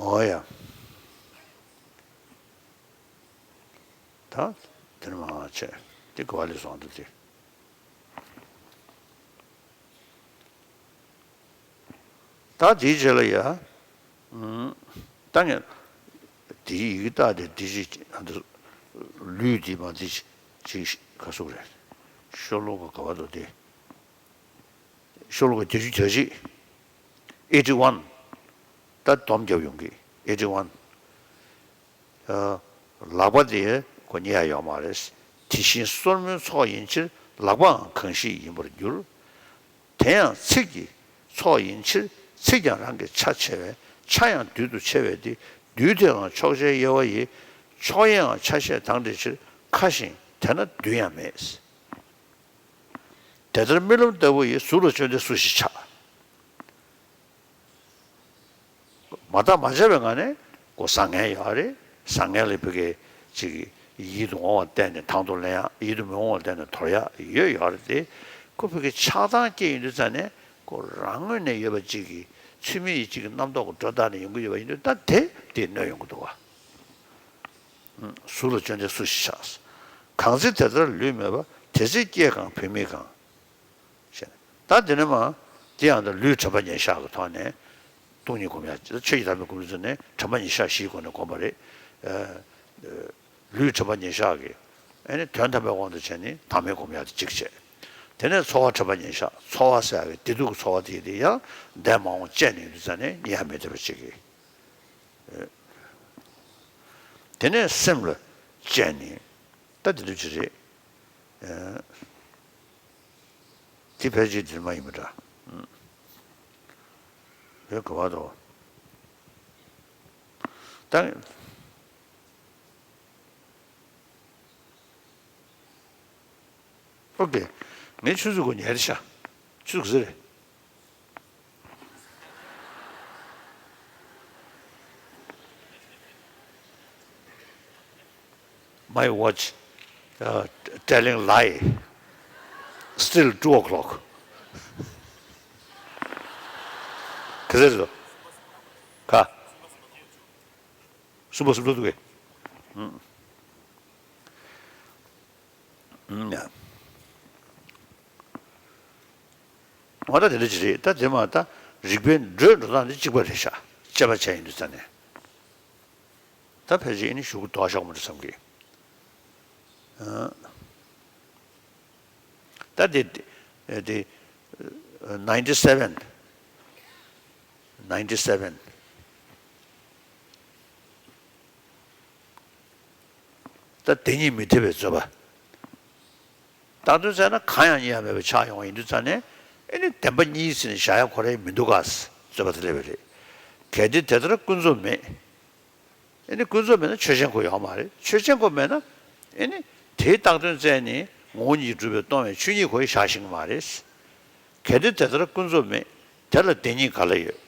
ཨོ་ཡ། ད་དེ་ནས་མར་བྱས་དེ་ག་བ་ལས་བཟུང་འདུག་དེ། ད་དེའི་རྗེས་ལ་ཡ། ད་ངས་དེའི་ཡི་གེ་བཏགས་ཏེ་དེ་ཅིག་ཨ་འདི་ལུས་འདི་མ་འདི་ཅིག་ག་སུ་རེད། ཤོ་ལོ་ཀ་ག་བ་འདུག་དེ། ཤོ་ལོ་ཀ་བརྒྱད་ཅུ་གྱ་གཅིག། eighty one། ད་སྡོམ་རྒྱབ་ཡོང་གི eighty one། ལག་པ་དེ་ཁོ་རྙེད་ཡ་ཡོད་མ་རེད། དེ་བཞིན་སོར་མོའི་ཚོགས་ཡིན་ཕྱིར་ལག་པའང་གང་ཞིག་ཡིན་པར་འགྱུར། དེ་ཡང་ཚིགས་ཀྱི་ཚོགས་ཡིན་ཕྱིར་ཚིགས་ཀྱང་རང་གི་ཆ་ཕྱེ་བས་ཆ་ཡང་རྡུལ་དུ་ཕྱེ་བས་ཏེ་རྡུལ་དེའང་ཕྱོགས་ཆའི་དབྱེ་བ་ཡིས་ཕྱོགས་དབྱེའང་ཆ་ཤས་དང་འབྲེལ་ཕྱིར་ཁ་ཞིང་དེ་ན་རྡུལ་ཡང་མེད། དེ་ལྟར་རྨི་ལམ་ལྟ་བུ་ཡི་གཟུགས་ལ་བརྗོད་འདི་སུ་ཞིག་ཆགས། མ་བརྟགས་མ་དཔྱད་པའི་ངང་ནས་ཁོ་བཟང་ངན་ཡོད་རེད། བཟང་ངན་ལ་ཕ་གི་ཅིག་ཡིད་དུ་འོང་བ་བསྟན་ནས་དང་དུ་ལེན་ཡག་ཡིད་དུ་མི་འོང་བ་བསྟན་ནས་དོར་ཡག་ཡོད་ཡོད་རེད་དེ། ཁོ་ཕ་གི་ཆགས་སྡང་སྐྱེ་ཡོང་དུས་ཙ་ནས་ཁོ་རང་ངོས་ནས་ཡོད་པ་ཅིག་གི་ཚུལ་མིན་ཡིད་ཅིག་གི་རྣམ་རྟོག་གི་སྒྲོ་བཏགས་ནས་ཡོང་གི་ཡོད་པ་ཡིན་དུས་ད་དེ་དེ་གནོད་ཡོང་གི་འདུག་བ། གཟུགས་ལ་བརྗོད་འདི་སུ་ཞིག་ཆགས། གང་ཚེ་དེ་ལྟར་ལུས་མེད་པ་དེ་ཚེ་སྐྱེས་གང་བུད་མེད་གང་། ཞེས། ད་འདི་ནས་མ། འདི་ཡང་ད་ལུས་དྲན་པ་ཉེར་བཞག་གི་ཐོག་ནས། སྟོང་ཉིད་སྒོམ་ཡ། ཆོས་ཀྱི་དམ་པའི་སྒོམ་ཚུལ་ནས་དྲན་པ་ཉེར་བཞག་བཞིའི་སྒོ་ནས་བསྒོམ་པ་རེད། ལུས་དྲན་པ་ཉེར་བཞག་གི་ཨ་ནི་དོན་དམ་པའི་དབང་དུ་བྱས་ནས་དྭངས་མའི་སྒོམ་ཡ་དེ་གཅིག་བྱས། དེ་ནས་ཚོར་བ་དྲན་པ་ཉེར་བཞག་ཚོར་བ་ཟེར་ཡ་གི་བདེ་སྡུག་གི་ཚོར་བ་དེ་དེ་ཡང་འདས་མ་འོངས་བཅད་ནས་ཡོད་དུས་ཙ་ནས་རྙེད་ཡ་མེད་བསྡད་པ་གཅིག་གི་དེ་ནས་སེམས་ལ་བཅད་ནས་ད་དེ་འདྲ་ཅིག་རེད། དེ་ཕལ་ཆེར་འདིར་མ་ཡིན་པ་འདྲ། བོད་ག་བ་དོ། ད། ཨོ་ཀེ། ངས་ཆུ་ཚོད་དགུ་ཉལ་ཤག་ཆུ་ཚོད་ག་ཚོད་རེད། My watch, uh, telling lie. Still two o'clock. ག་ཚོད་རེད། ག་གསུམ་པ་གསུམ་པ་འདུག་གས། ཨུམ། ཨུམ་ཡ། འོ་ད་དེ་འདྲ་ཅིག་རེད། ད་དེ་མ་ད་རིགས་པའི་འགྲོས་འགྲོ་སྟངས་འདི་གཅིག་པ་རེད་ཤག་དཔྱད་པ་བྱས་ཡིན་དུས་ཙང་ནས། ད་ཕལ་ཆེར་ཨ་ནི་གཞུག་གུ་ལྡོག་ཤག་མ་འགྲོ་བསམ་གི། ཨ། ད་དེ་དེ་ninety seven ninety seven། ད་དེ་ཉིད་མི་འཐད་པའི་རྩོད་པ། བཏགས་དོན་བཙལ་ན་གང་ཡང་རྙེད་ཡ་མེད་པ་ཆགས་ཡོང་བ་ཡིན་དུས་ཙང་ནས། ཨེ་ནི་བདེན་པ་གཉིས་ཟེར་ནས་བཞག་ཡ་ཁོ་རང་མི་འདུག་ག་རྩོད་པ་དེ་སླེབས་པ་རེད། གལ་ཏེ་དེ་ལྟར་ཀུན་རྫོབ་མེད། ཨེ་ནི་ཀུན་རྫོབ་མེད་ན་ཆོས་ཅན་ཁོ་ཡོད་མ་རེད། ཆོས་ཅན་ཁོ་མེད་ན་ཨེ་ནི་དེའི་བཏགས་དོན་བཙལ་ནས་ངོ་བོ་ཉིད་ཀྱིས་གྲུབ་པའི་སྟོང་པའི་ཆོས་ཉིད་ཁོ་ཡི་བཞག་ཤེས་ཀྱི་མ་རེད། གལ་ཏེ་དེ་ལྟར་ཀུན་རྫོབ་མེད། དེ་ལ་བདེན་གཉིས་ག་ལ་ཡོད།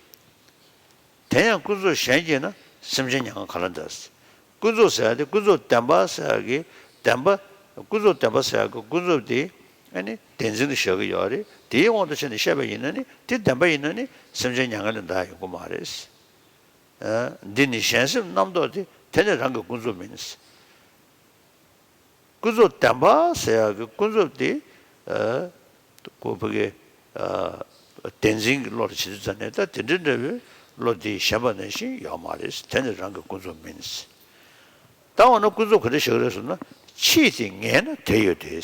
དེ་ཡང་ཀུན་རྫོབ་གཞན་སྐྱེས་ན་སེམས་ཅན་མྱ་ངན་ག་ལ་འདའ། ཀུན་རྫོབ་ཟེར་ཡ་དེ་ཀུན་རྫོབ་བདེན་པ་ཟེར་ཡ་གི་བདེན་པ། ཀུན་རྫོབ་བདེན་པ་ཟེར་ཡ་གི་ཀུན་རྫོབ་དེ་ཨ་ནི་བདེན་འཛིན་དུ་བཞག་གི་ཡོད་རེད། དེའི་དབང་དུ་བྱས་ནས་བཤད་པ་ཡིན་ན་ནི་དེ་བདེན་པ་ཡིན་ན་ནི་སེམས་ཅན་མྱ་ངན་ལས་འདའ་ཡོང་གི་མ་རེད། ཨ། འདི་ནི་གཞན་སེམས་རྣམ་རྟོག་སྟེ། དེ་ནི་རང་གི་ཀུན་རྫོབ་མིན། ཀུན་རྫོབ་བདེན་པ་ཟེར་ཡག་གི་ཀུན་རྫོབ་དེ། ཨ། ཁོ་ཕ་གི། ཨ། བདེན་འཛིན་གྱི་བློ་ལ་བྱེད་དུས་ཙང་ནས། ད་དེ་འདྲ་འདྲ་བའི་བློ་དེ་ཞེན་པ་ནང་བཞིན་ཡོད་མ་རེད། དེ་ནི་རང་གི་ཀུན་རྫོབ་མིན། ད་འོ་ན་ཀུན་རྫོབ་ག་འདྲ་ཞིག་རེད་ཟེར་ན། ཕྱིས་དེ་ངེས་ན་དེ་ཡོད་དེ།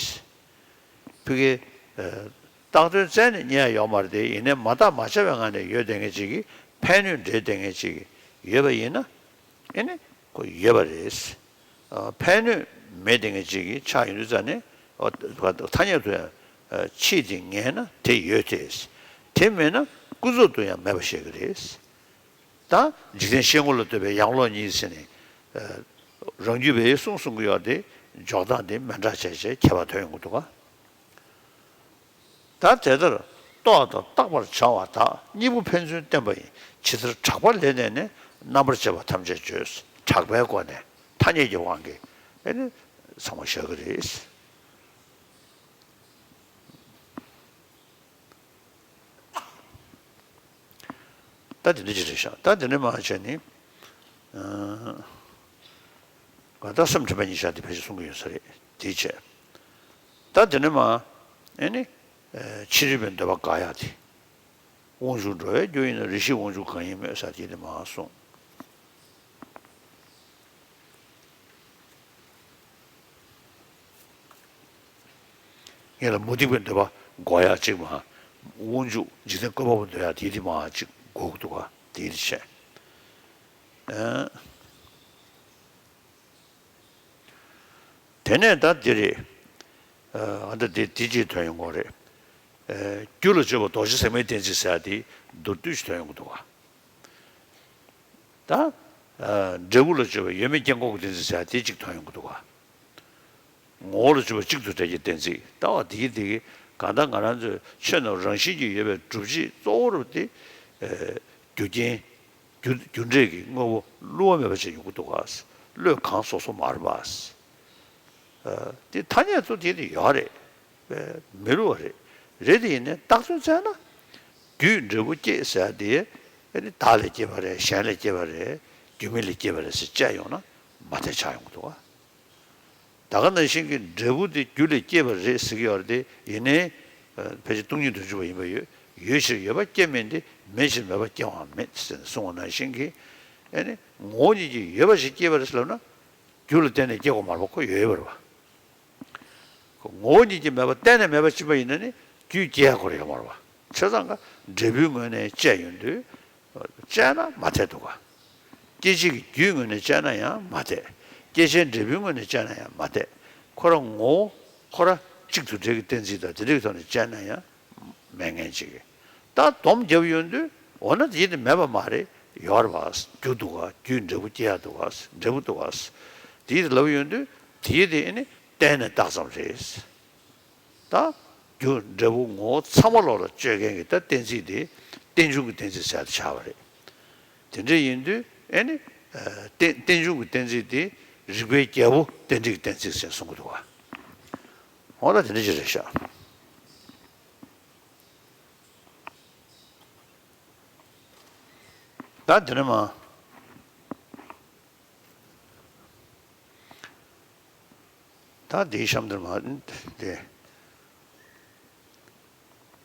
ཕ་གི། ཨ། བཏགས་དོན་བཙལ་ནས་རྙེད་ཡ་ཡོད་མ་རེད་དེ། ཡིན་ནའི་མ་བརྟགས་མ་དཔྱད་པའི་ངང་ནས་ཡོད་བསྡད་མཁན་ཅིག་གིས། ཕན་གནོད་འབྲེལ་བསྡད་མཁན་ཅིག་གིས་ཡོད་པ་ཡིན་ན། ཨེ་ནི་ཁོ་ཡོད་པ་རེད། ཨ། ཕན་གནོད་མེད་བསྡད་མཁན་ཅིག་གིས་ཆགས་ཡོང་དུས་ཙང་ནས། ཨ། ཐ་སྙད་དུ་ཡང་། ཨ། ཕྱིས་དེ་ངེས་ན་དེ་ཡོད་དེ། དེ་མེད་ན་ཀུན་རྫོབ་ཏུ་ཡང་མེད་པ་ཞིག་རེད། ད་འཇིག་རྟེན་ཤེས་ངོ་ལ་ལྟོས་པའི་ཡང་ལོག་གཉིས་ཟེར་ནས། ཨ། རང་རྒྱུད་པའི་གསུང་གསུང་གི་ཡོད་དེ། འཇོག་སྟངས་དེ་མི་འདྲ་བྱས་བྱས་ཁྱད་པར་ཐོན་ཡོང་གི་འདུག་ག་ད་དེ་ལྟར་རྟོག་དང་བརྟག་པར་བྱ་བ་དག། གཉིས་པོ་ཕན་ཚུན་བསྟན་པ་ཡིན། ཇི་ལྟར་གྲགས་པ་ལས་བརྟེན་ནས། རྣམ་པར་བཅད་པ་ཐམས་ཅད་བརྗོད། གྲགས་པའི་སྒོ་ནས་ཐ་སྙད་ཀྱི་དབང་གིས་ཨེ་ནི་ཚང་མ་བཞག་གི་རེད། ད་དེ་འདྲ་ཅིག་རེད་ཤག་ད་དེ་འདྲ་མ་བྱས་ནི། ཨ། ད་སེམས་ཁྲིད་པ་གཉིས་ཆ་དེ་ཕལ་ཆེར་གསུང་གི་ཡོད་ས་རེད། དེ་བྱས། ད་དེ་ནས་མར་ཨེ་ནི། ཨེ། ཕྱི་རོལ་པའི་འདོད་པ་དགག་ཡག་དེ། དབང་ཕྱུག་འགྲོ་བའི་རྒྱུ་ཡིན་ན། རེ་ཞིག་དབང་ཕྱུག་གང་ཡིན་སྨོས་ཟེར་དེ་དེ་མར་གསུངས། ངེད་ལ་མུ་སྟེགས་པའི་འདོད་པ་འགོག་ཡག་གཅིག་མར། དབང་ཕྱུག་འཇིག་རྟེན་བཀོད་པ་པོ་འདོད་ཡག་དེ་དེ་མར་གཅིག་འགོག་གི་འདུག་ག་དེ་དེ་བྱས། ཨེ། དེ་ནས་ད་འདི་རེད། ཨ། ད་འདི་འདི་གཅིག་ཐོན་ཡོང་གི་རེད། ཨ། རྒྱུ་ལ་དཔྱོད་པ་རྡོ་རྗེ་ཟེགས་མའི་གཏན་ཚིགས་ཟེར་ཡ་དེ་མདོར་བསྡུས་ཤིག་ཐོན་ཡོང་གི་འདུག་ག་ད། ཨ། འབྲས་བུ་ལ་དཔྱོད་པ་ཡོད་མེད་རྐྱེན་འགོག་གི་གཏན་ཚིགས་ཟེར་ཡ་དེ་གཅིག་ཐོན་ཡོང་གི་འདུག་ག་ངོ་བོ་ལ་དཔྱོད་པ་གཅིག་ཏུ་འབྲེལ་གྱི་གཏན་ཚིགས། ད་བ་དེ་གི་དེ་གི་གང་ལྟར་ང་རང་ཚོའི་ཆོས་རྣམས་རང་བཞིན་གྱིས་ཡོད་པའི་སྒྲུབ་བྱེད་གཙོ་བོ་རུ་དེ། ཨ། རྒྱུ་རྐྱེན། རྒྱུ། རྒྱུ་འབྲས་ཀྱི་དངོས་པོ་བསླུ་བ་མེད་པ་ཅིག་ཡོང་གི་འདུག་ག་བློས་གང་སོ་སོ་མ་རེད་པ། ཨ། དེ་ཐ་སྙད་ཚོ་དེ་དེ་ཡོད་རེད། མི་བསླུ་བ་རེད། རེད་དེ་ཡིན་ནའི་བཏགས་དོན་བཙལ་ན། རྒྱུས་འབྲས་བུ་སྐྱེས་ཟེར་ཡ་དེ། ཨ་ནི་བདག་ལས་སྐྱེས་པ་རེད། གཞན་ལས་སྐྱེས་པ་རེད། རྒྱུ་མེད་ལས་སྐྱེས་པ་རེད་ཟེར་དཔྱད་ཡོང་ན་མ་བདེན་ཆགས་ཡོང་གི་འདུག་ག་ད་ག་ནང་བཞིན་གྱི་འབྲས་བུ་དེ་རྒྱུ་ལས་སྐྱེས་པ་རེད་ཟེར་གྱི་ཡོད་རེད་དེ། ཡིན་ནའི། ཨ། ཕལ་ཆེར་སྟོང་ཉིད་དོན་བྱེད་པ་ཡིན་པ་ཡོད། ཡོད་ཕྱིར་ཡོད་པ་སྐྱེ་མིན་ཏེ། མེད་ཕྱིར་མེད་པ་སྐྱེ་བའང་མེད་ཟེར་ནས་གསུངས་པ་ནང་བཞིན་གྱི། ཨ་ནི་ངོ་བོ་ཉིད་ཀྱིས་ཡོད་པ་ཞིག་སྐྱེས་པ་རེད་ཟེར་ལབ་ན། རྒྱུ་ལ་བརྟེན་ནས་སྐྱེ་དགོས་མ་རེད་པ། ཁོ་ཡོད་ཡོད་པ་རེད་པ། ཁོ་ངོ་བོ་ཉིད་ཀྱིས་མེད་པ་གཏན་ནས་མེད་པ་ཕྱིན་པ་ཡིན་ན་ནི། རྒྱུས་སྐྱེ་ཡག་ཁོ་རང་ཡོད་མ་རེད་པ། བྱས་ཙང་ཀ་འབྲས་བུའི་ངོས་ནས་དཔྱད་ཡོང་དུས། དཔྱད་ན་མ་འཐད་འདུག་ག་སྐྱེད་བྱེད་ཀྱི་རྒྱུའི་ངོས་ནས་དཔྱད་ན་ཡང་མ་འཐད། སྐྱེད་བྱེད་འབྲས་བུའི་ངོས་ནས་དཔྱད་ན་ཡང་མ་འཐད། ཁོ་རང་ངོ་བོ་ཁོ་རང་གཅིག་ཏུ་འབྲེལ་གྱི་གཏན་ཚིགས་དང་དེ་འདྲ་གི་ཐོག་ནས་དཔྱད་ན་ཡང་མེད་མཁན་ཅིག་ད་སྡོམ་བརྒྱབ་ཡོང་དུས། འོ་ན་དེ་དེ་མེད་པ་མ་རེད། ཡོད་རེད་པ། རྒྱུ་འདུག་ག་རྒྱུས་འབྲས་བུ་སྐྱེ་ཡག་འདུག་ག་འབྲས་བུ་འདུག་ག་དེ་དེ་ལབ་ཡོང་དུས། དེ་དེ་ཨ་ནི་གཏན་ནས་བཏགས་ཙམ་རེད། ད་རྒྱུ་འབྲས་བུ་ངོ་བོ་ཚང་མ་ལོག་ལ་དཔྱོད་མཁན་གྱི་ད་གཏན་ཚིགས་དེ་རྟེན་འབྱུང་གི་གཏན་ཚིགས་ཟེར་ཡ་དེ་ཆགས་པ་རེད། དེ་འདྲ་ཡིན་དུས་ཨེ་ནི། ཨ། རྟེན། རྟེན་འབྱུང་གི་གཏན་ཚིགས་དེ་རིགས་པའི་རྒྱལ་པོ་རྟེན་འབྲེལ་གྱི་གཏན་ཚིགས་ཟེར་གསུང་གི་འདུག་ག་འོ་ད་དེ་འདྲ་ཅིག་རེད་ཤག་ད་དེ་ནས་མར། ད་འདིའི་གཤམ་འདིར་མ་དེ།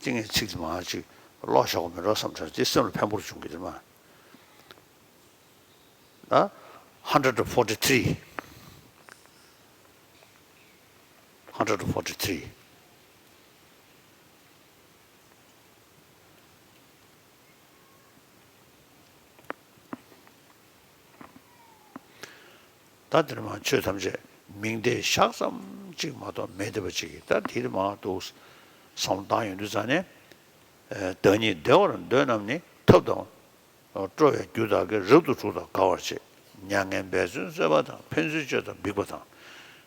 ཏིང་ངེ་ཚིག་དེ་མ་ཅིག་ཀློག་བཞག་པ་མིན་འགྲོ་བསམ་དྲན་དེ་སེམས་ལ་ཕན་པོར་བྱུང་གི་དེ་མ། ད་hundred forty three, hundred forty three. ད་འདིར་མ་ཆོས་ཐམས་ཅད་མིང་བརྡས་བཞག་ཙམ་ཅིག་མ་གཏོགས་མེད་བསྡད་པ་ཅིག་གིས། ད་འདིར་མ་འདུག་བསམ་བློ་བཏང་ཡོང་དུས་ཙང་ནས། བདག་ཉིད་བདེ་བར་འདོད་རྣམས་ནི། ཐབས་དང་སྤྲོ་བའི་རྒྱུ་དག་གིས། རབ་ཏུ་གྲོགས་དང་དགའ་བར་བྱེད། མྱ་ངན་འབད་བརྩོན་རྩོད་པ་དང་། ཕན་ཚུན་གཅོད་དང་འབིགས་པ་དང་།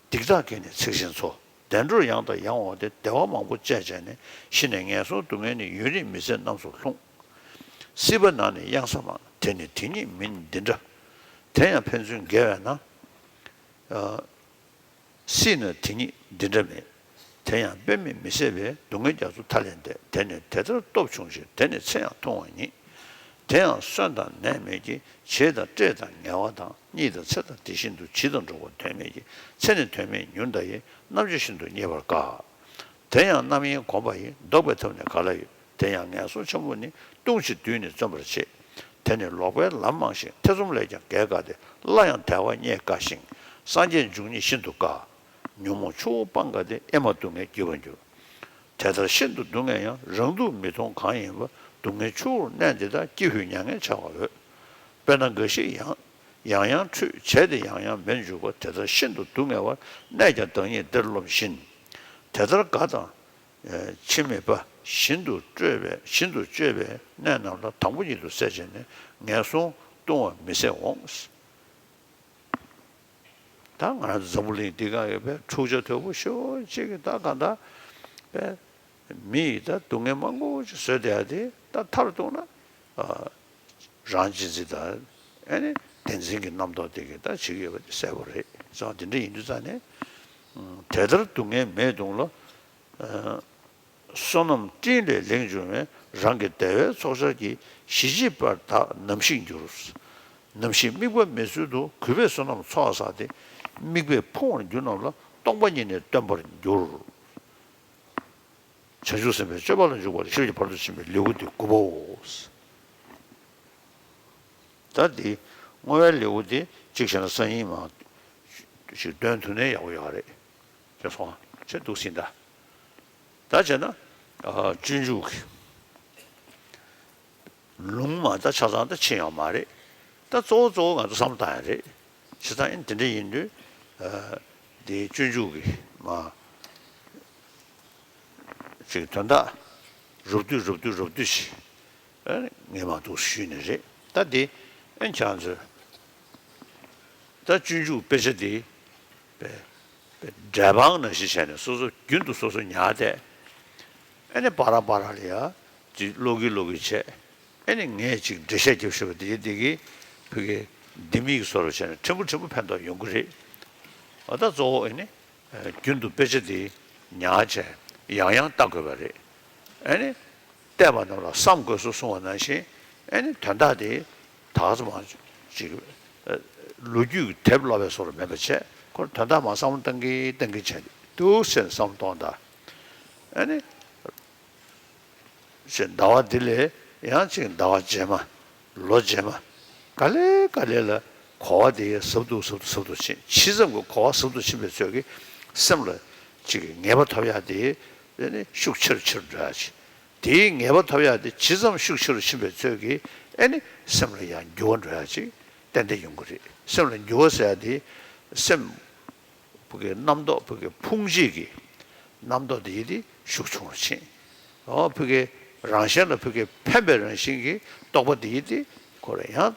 སྡིག་དག་གིས་ནི་ཚིག་ཆེན་འཚོ། བདེ་འགྲོར་ཡང་དང་ཡང་འོང་སྟེ། བདེ་བ་མང་པོ་སྤྱད་བྱས་ནས། ཤི་ནས་ངན་སོང་སྡུག་བསྔལ་ནི། ཡུན་རིང་མི་བཟད་རྣམས་སུ་ལྷུང་། སྲིད་པ་ནང་ནི་གཡང་ས་མང་། དེ་ནི་དེ་ཉིད་མིན་འདི་འདྲ། དེ་ཡང་ཕན་ཚུན་འགལ་བས་ན། སྲིད་ན་དེ་ཉིད་འདི་འདྲ་མེད། དེ་ཡང་དཔེ་མེད་མི་ཟད་པའི། སྡུག་བསྔལ་རྒྱ་མཚོ་མཐའ་ལས་འདས། དེ་ནི་དེ་ལྟར་སྟོབས་ཆུང་ཞིང་། དེ་ནི་ཚེ་ཡང་ཐུང་བ་ཉིད། དེ་ཡང་གསོན་དང་ནད་མེད་ཀྱི། བྱད་དང་སྤྲེལ་དང་ངལ་བ་དང་། གཉིད་དང་འཚེ་དང་དེ་བཞིན་དུ། བྱིས་དང་འགྲོགས་པ་དོན་མེད་ཀྱི། ཚེ་ནི་དོན་མེད་ཉུན་དང་ཡིན། རྣམ་དཔྱོད་ཤིན་ཏུ་རྙེད་པར་དཀའ། དེ་ཡང་རྣམ་གཡེང་གོམས་པ་ཡིས། བཟློག་པའི་ཐབས་ནི་ག་ལ་ཡོད། དེ་ཡང་ངན་སོང་ཆེན་པོ་ནི། ལྟུང་བྱེད་བདུད་ནི་བརྩོན་པར་བྱེད། དེ་ནི་ལོག་པའི་ལམ་མང་ཞིང་། ཐེ་ཚོམ་ལས་ཀྱང་བརྒལ་དཀའ་སྟེ། སླར་ཡང་དལ་བ་རྙེད་དཀའ་ཞིང་། སངས་རྒྱས་འབྱུང་ཉིད་ཤིན་ཏུ་དཀའ། ཉོན་མོངས་ཆུ་བོ་སྤང་དཀའ་སྟེ། ཨེ་མ་སྡུག་བསྔལ་བགྱིས་པར་འགྱུར། དེ་ལྟར་ཤིན་ཏུ་སྡུག་བསྔལ་ཡང་། རང་སྡུག་མི་མཐོང་གང་ཡིན་པ། སྡུག་བསྔལ་ཆུ་བོར་གནས་འདི་དག། ཀྱི་ཧུད་མྱ་ངན་འཆའ་བར་འོས། དཔེར་ན་འགའ་ཞིག་ཡང་ཡང་ཡང་ཁྲུས་བྱས་ཏེ་ཡང་ཡང་མེར་འཇུག་པ། དེ་ལྟར་ཤིན་ཏུ་སྡུག་བསྔལ་བ། གནས་ཀྱང་བདག་ཉིད་འདིར་རློམ་བཞིན། དེ་ལྟར་དགའ་དང་ཕྱིར་མི་ལྟ། བཞིན་དུ་སྤྱོད་པའི་བཞིན་དུ་སྤྱོད་པའི་གནས་རྣམས་ལ། དང་པོ་ཉིད་དུ་སེལ་བྱས་ནས། ངན་སོང་ལྟུང་བ་མི་བཟད་འོང་། ད་ང་རང་ཚོ་འཛམ་བུ་གླིང་འདི་སྒང་གི་དཔེ་འཁྲུག་ཆ་དོད་པོ་ཞེ་པོ་ཅིག་གི་ད་གང་ལྟར་དཔེ་མི་ཡིས་ད་སྡུག་བསྔལ་མང་པོ་ཅིག་བཟོས་བསྡད་ཡ་དེ་ད་མཐར་གཏུགས་ན། ཨ། རང་གཅེས་འཛིན་དང་། ཨ་ནི་བདེན་འཛིན་གྱི་རྣམ་རྟོག་དེ་གིས་ད་བྱེད་ཀྱི་ཡོད་པ་དེ་གསལ་པོ་རེད། ཙང་དེ་འདྲ་ཡིན་དུས་ཙང་ནས། ཨ། དེ་ལྟར་སྡུག་བསྔལ་མེད་གདུང་ལ། ཨ། བསོད་ནམས་སྤྲིན་ལས་ལེགས་འབྱུང་བའི། རང་གི་བདེ་བའི་ཚོགས་ཆར་གྱིས། ཞི་བྱེད་པར་བདག་ནམ་ཞིག་འགྱུར། ནམ་ཞིག་དམིགས་པ་མེད་ཚུལ་དུ། གུས་པས་བསོད་ནམས་ཚོགས་བསགས་ཏེ། དམིགས་པས་ཕུང་བར་འགྱུར་རྣམས་ལ། སྟོང་པ་ཉིད་ནི་སྟོན་པར་འགྱུར། བྱང་ཆུབ་སེམས་དཔའི་སྤྱོད་པ་ལ་འཇུག་པ་ལ། ཤེས་རབ་ཀྱི་བར་དུ་ཕྱིན་པའི་ལེའུ་སྟེ་དགུ་པའོ། ད་འདི་བསྔོ་བའི་ལེའུ་འདི་གཅིག་བྱས་ན་སང་ཉིན་མ་ཞིག་འདོན་ཐུབ་ན་ཡག་པོ་ཡོད་རེད། ཅེས་སོང་ཅེས་འདུག་ཟིན་ད། ད་བྱས་ན། ཨ། སྤྱོད་འཇུག་གི་ལུང་མ་ད་ཆ་ཚང་ད་ཕྱིན་ཡོད་མ་རེད། ད་གཙོ་བོ་གཙོ་བོ་ང་ཚོ་བསམ་བློ་བཏང་ཡ་རེད། བྱས་ཙང་ཨིན་དེ་འདྲ་ཡིན་དུས། ཨ། འདི་སྤྱོད་འཇུག་གི་མ། ཅིག་དོན་དག་རོབ་བསྡུས་རོབ་བསྡུས་རོབ་བསྡུས་ཤིག་ཨ་ནི་ངས་མ་འདུག་ཞུས་ནི་རེད། ད་འདི་ཨེ་ཁྱེད་ཚོས་ད་སྤྱོད་འཇུག་དཔེ་ཆ་འདི་པའི་པའི་འགྲེལ་པང་ནང་བཞིན་བྱས་ནས་སོ་སོ་རྒྱུན་དུ་སོ་སོ་ཉར་ཏེ། ཨ་ནི་བར་བར་ལ་ཡ་ཅིག་ཀློག་གི་ཀློག་གི་བྱས། ཨ་ནི་ངས་ཅིག་འགྲེལ་བཤད་རྒྱབ་ཤེས་པ་འདི་འདི་གི་བུ་གི་ལྡེ་མིག་བཟོ་འདྲ་བྱས་ནས་ཕྲན་བུ་ཕྲན་བུ་ཕན་ཐོགས་ཡོང་གི་རེད། འོ་ད་གཙོ་བོ་ཨ་ནི། རྒྱུན་དུ་དཔེ་ཆ་དེ་ཉར་བྱས་ཡང་ཡང་ལྟ་དགོས་པ་རེད། ཨ་ནི། བལྟས་པ་རྣམས་ལ་བསམ་དགོས་སོ་གསུངས་པ་ནང་བཞིན། ཨ་ནི་དོན་དག་དེ་ད་ག་ཚོད་མང་ཅིག་ལོ་རྒྱུས་ཀྱི་དེབ་ཀློག་པའི་བཟོ་འདྲ་མེད་པ་བྱས། ཁོ་དོན་དག་མར་བསམ་བློ་བཏང་གིན་བཏང་གིན་བྱས་འདུག་ཟེར་ནས་བསམ་བློ་གཏོང་དང་། ཨ་ནི། ཞེས་ཟླ་བ་འདི་ལས་ཡང་ཅིག་ཟླ་བ་རྗེས་མ། ལོ་རྗེས་མ། ག་ལེ་ག་ལེ་ལ་གོ་བ་དེ་ཟབ་ཏུ་ཟབ་ཏུ་ཟབ་ཏུ་ཕྱིན། ཇི་ཙམ་གྱི་གོ་བ་ཟབ་ཏུ་ཕྱིན་པའི་ཚོད་ཀྱིས་སེམས་ལ་ཅིག་ངེས་པ་ཐོབ་ཡག་དེ་ཨ་ནི་ཤུགས་ཆེ་རུ་ཆེ་རུ་འགྲོ་ཡག་ཅིག་དེའི་ངེས་པ་ཐོབ་ཡག་དེ་ཇི་ཙམ་ཤུགས་ཆེ་རུ་ཕྱིན་པའི་ཚོད་ཀྱིས་ཨ་ནི་སེམས་ལ་ཡང་འགྱུར་བ་འགྲོ་ཡག་ཅིག་ཏན་ཏན་ཡོང་གི་རེད། སེམས་ལ་འགྱུར་བ་ཟེར་ཡག་དེ་སེམས། བུ་གའི་རྣམ་རྟོག་བུ་གའི་ཕུང་བྱེད་ཀྱི་རྣམ་རྟོག་དེ་ཡི་དེ་ཤུགས་ཆུང་རུ་ཕྱིན། འོ་བུ་གའི་རང་གཞན་ལ་བུ་གའི་ཕན་པའི་རང་བཞིན་གྱི་རྟོག་པ་དེ་ཡི་དེ་ཁོ་རང་ཡང་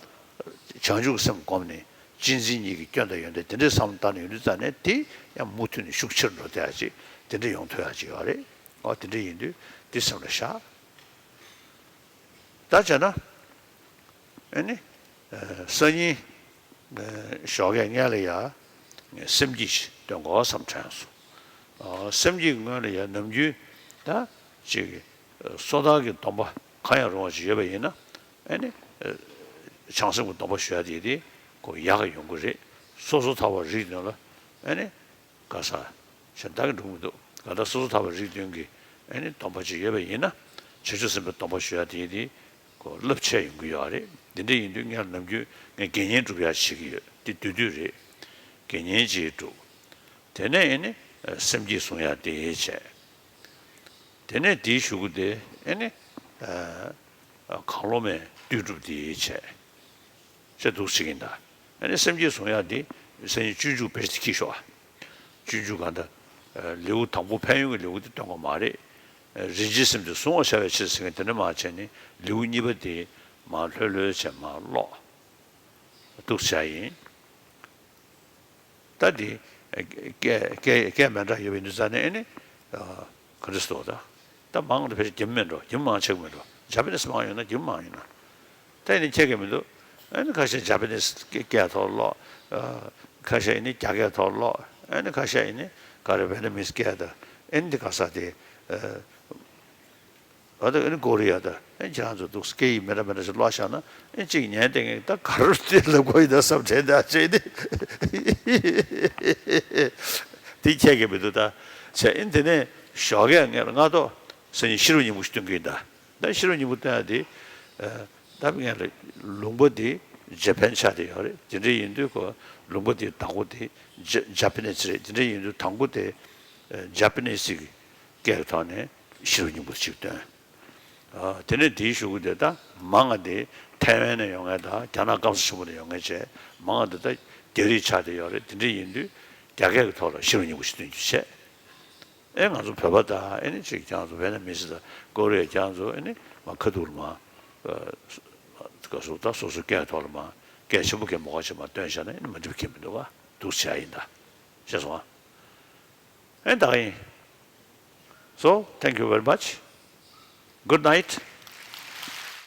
བྱང་ཆུབ་སེམས་བསྒོམས་ནས་གཅེས་འཛིན་གཉིས་ཀྱི་སྐྱོན་དང་ཡོན་ཏན་དེ་འདྲའི་བསམ་བློ་བཏང་ནས་ཡོང་དུས་ཙང་ནས་དེ་ཡང་མུ་མཐུད་ནས་ཤུགས་ཆེར་འགྲོ་བསྡད་ཡ་ཅིག་དེ་འདྲ་ཡོང་ཐུབ་ཡ་ཅིག་ཡོད་རེད། འོ་དེ་འདྲ་ཡིན་དུས་དེ་སེམས་ལ་བཞག་ད་བྱས་ན། ཨ་ནི། སང་ཉིན། ཞོགས་ཀས་སྔོན་ལ་ཡ། སེམས་བསྐྱེད་ཅིག་འདོན་དགོས་བསམ་དྲན་སོང་། སེམས་བསྐྱེད་སྔོན་ལ་ཡ་ནམ་རྒྱུན། ད། ཅིག་སོ་ཐར་གྱི་སྡོམ་པ་གང་ཡང་རུང་བ་ཞིག་ཡོད་པ་ཡིན་ན། ཨ་ནི། བྱང་སེམས་ཀྱི་སྡོམ་པ་ཞུ་ཡ་དེ་དེ་ཁོ་ཡག་ག་ཡོང་གི་རེད། སོ་སོ་ཐར་པ་རིགས་དོན་ལ། ཨ་ནི། ག་ས། གཞན་དག་གིས་འགྲུབ་མི་འདུག་གང་ལྟར་སོ་སོ་ཐར་པ་རིགས་མཐུན་གྱི་ཨ་ནི་སྡོམ་པ་ཅིག་ཡོད་པ་ཡིན་ན། བྱང་ཆུབ་སེམས་དཔའི་སྡོམ་པ་ཞུ་ཡ་དེ་དེ་གོ་རླབས་ཆེ་ཡོང་གི་ཡོད་རེད། འདི་འདྲ་ཡིན་དུས་ངས་ནམ་རྒྱུན་ངས་དགེ་བསྙེན་སྒྲུབ་ཡ་བྱེད་ཀྱི་ཡོད། དེ་དུས་དུས་རེད། དགེ་བསྙེན་ཅིག་སྒྲུབ། དེ་ནས་ཨ་ནི་སེམས་བསྐྱེད་བཟུང་ཡ་དེ་བྱས། དེ་ནས་དེའི་གཞུག་གུ་དེ་ཨེ་ནི། ཨ། གང་བློ་མེད་བསྟོད་སྒྲུབ་དེ་བྱས། ཅེས་འདུག་ཟེར་གྱིན་གདའ། ཨེ་ནི་སེམས་བསྐྱེད་བཟུང་ཡག་དེ་སེམས་ཉིད་སྤྱོད་འཇུག་བེད་སྤྱོད་ཀྱིས་ཤོག་སྤྱོད་འཇུག་གང་ལྟར། ཨ། ལེའུ་དང་པོ་ཕན་ཡོན་གྱི་ལེའུ་དེ་སྟོན་དགོས་མ་རེད། ཨ། རིན་ཆེན་སེམས་དེ་གཟུང་བར་བྱ་བའི་ཕྱིར་ཟེར་མཁན་དེ་འདྲ་མ་བྱས་ནས་ལེའུ་གཉིས་པ་དེ་མར་ལྷོད་ལྷོད་བྱས་མར་ཀློག་འདུག་བྱས་ཡིན། ད་འདི་སྐད་སྐད་སྐད་མི་འདྲ་ཡོད་པའི་ནུས་རྩ་ནས་ཨེ་ནི། ཨ། ག་འདྲ་སོ་ད། ད་མང་དུ་ཕལ་ཆེར་རྒྱུན་མི་འགྲོ། རྒྱུན་མང་ཆགས་མི་འགྲོ། ཇ་པ་ནི་སི་མང་ཡོད་ན་རྒྱུན་མང་ཡོད་ན། ད་ཨེ་ནི་ཁྱད་ཀྱི་མི་འདུག་ཨེ་ནི་ཁ་ཤས་ཇ་པ་ནི་སི་སྐད་ཐོག་ཀློག་ཨ། ཁ་ཤས་ཨེ་ནི་རྒྱ་སྐད་ཐོག་ཀློག་ཨེ་ནི་ཁ་ཤས་ཨེ་ནི་ག་རེ་བེད་ནམ་མི་སི་སྐད་ད་ཨེ་ནི་འདི་ག་ས་དེ། ཨ། ཨ། ད་ཨ་ནི་ཀོ་རི་ཡ་ད་ཨེ་ཁྱེད་རང་ཚོ་འདུག་སྐད་ཡིག་མི་འདྲ་མི་འདྲ་ཞིག་ཀློག་བཞག་ན་ཨེ་གཅིག་ཉན་བསྡད་མཁན་ད་ག་རེ་དེ་ལབ་དགོས་ཡིན་ད་བསམ་དྲན་ད་བྱས་ཏེ། དེ་ཁྱད་ཀྱི་མི་འདུག་ད་བྱས་ཨེ་དེ་ནས་ཞོགས་ཀས་ངས་ལ་སྔ་ཐོག་སང་ཉིན་ཤེས་རབ་སྙིང་པོ་ཞིག་སྟོན་གྱི་ཡིན་ད། ད་ཤེས་རབ་སྙིང་པོ་སྟོན་ཡ་དེ། ཨ། ད་ངས་ལ་ལུང་པ་དེ་ཇ་པན་ཆགས་བསྡད་ཡོད་རེད། དེ་འདྲ་ཡིན་དུས་ཁོ་ལུང་པ་དེ་དང་པོ་དེ་ཇ་ཇ་པ་ནི་སི་རེད། དེ་འདྲ་ཡིན་དུས་དང་པོ་དེ་ཨ་ཇ་པ་ནི་སི་གི་སྐད་ཀྱི་ཐོག་ནས་ཤེས་རབ་སྙིང་པོ་ཞིག་སྟོན། ཨ། དེ་ནས་དེའི་གཞུག་གུ་དེ་ད་མང་ང་དེ་ཐའེ་ཝན་ནས་ཡོང་མཁན་དང་རྒྱ་ནག་སྐམ་ས་ཆེན་པོ་ནས་ཡོང་མཁན་བྱས། མང་ང་དེ་ད་རྒྱ་རིགས་ཆགས་བསྡད་ཡོད་རེད། དེ་འདྲ་ཡིན་དུས་རྒྱ་སྐད་ཀྱི་ཐོག་ལ་ཤེས་རབ་སྙིང་པོ་ཞིག་སྟོན་རྒྱུ་བྱས། ཨེ་ང་ཚོ་བོད་པ་དང་ཨེ་ནི་ཅིག་ཁྱེད་རང་ཚོ་བེད་ནམ་མི་སི་དང་ཀོ་རི་ཡ་ཁྱེད་རང་ཚོ་ཨེ་ནི་མ་ཁ་ཐུག་ལ་མ། ཨ། ག་སོ་ད་སོ་སོའི་སྐད་ཐོག་ལ་མ་སྐད་ཆེན་པོ་སྐད་མོ་ཁ་ཆེ་མ་སྟོན་བཞག་ན་ཨེ་ནི་མ་འགྲིག་གི་མི་འདུག་ག་འདུག་བྱས་ཡིན་ད། ཤེས་སོང་ཨ། ཨེ་ད་ག་ཡིན། So, thank you very much. Good night.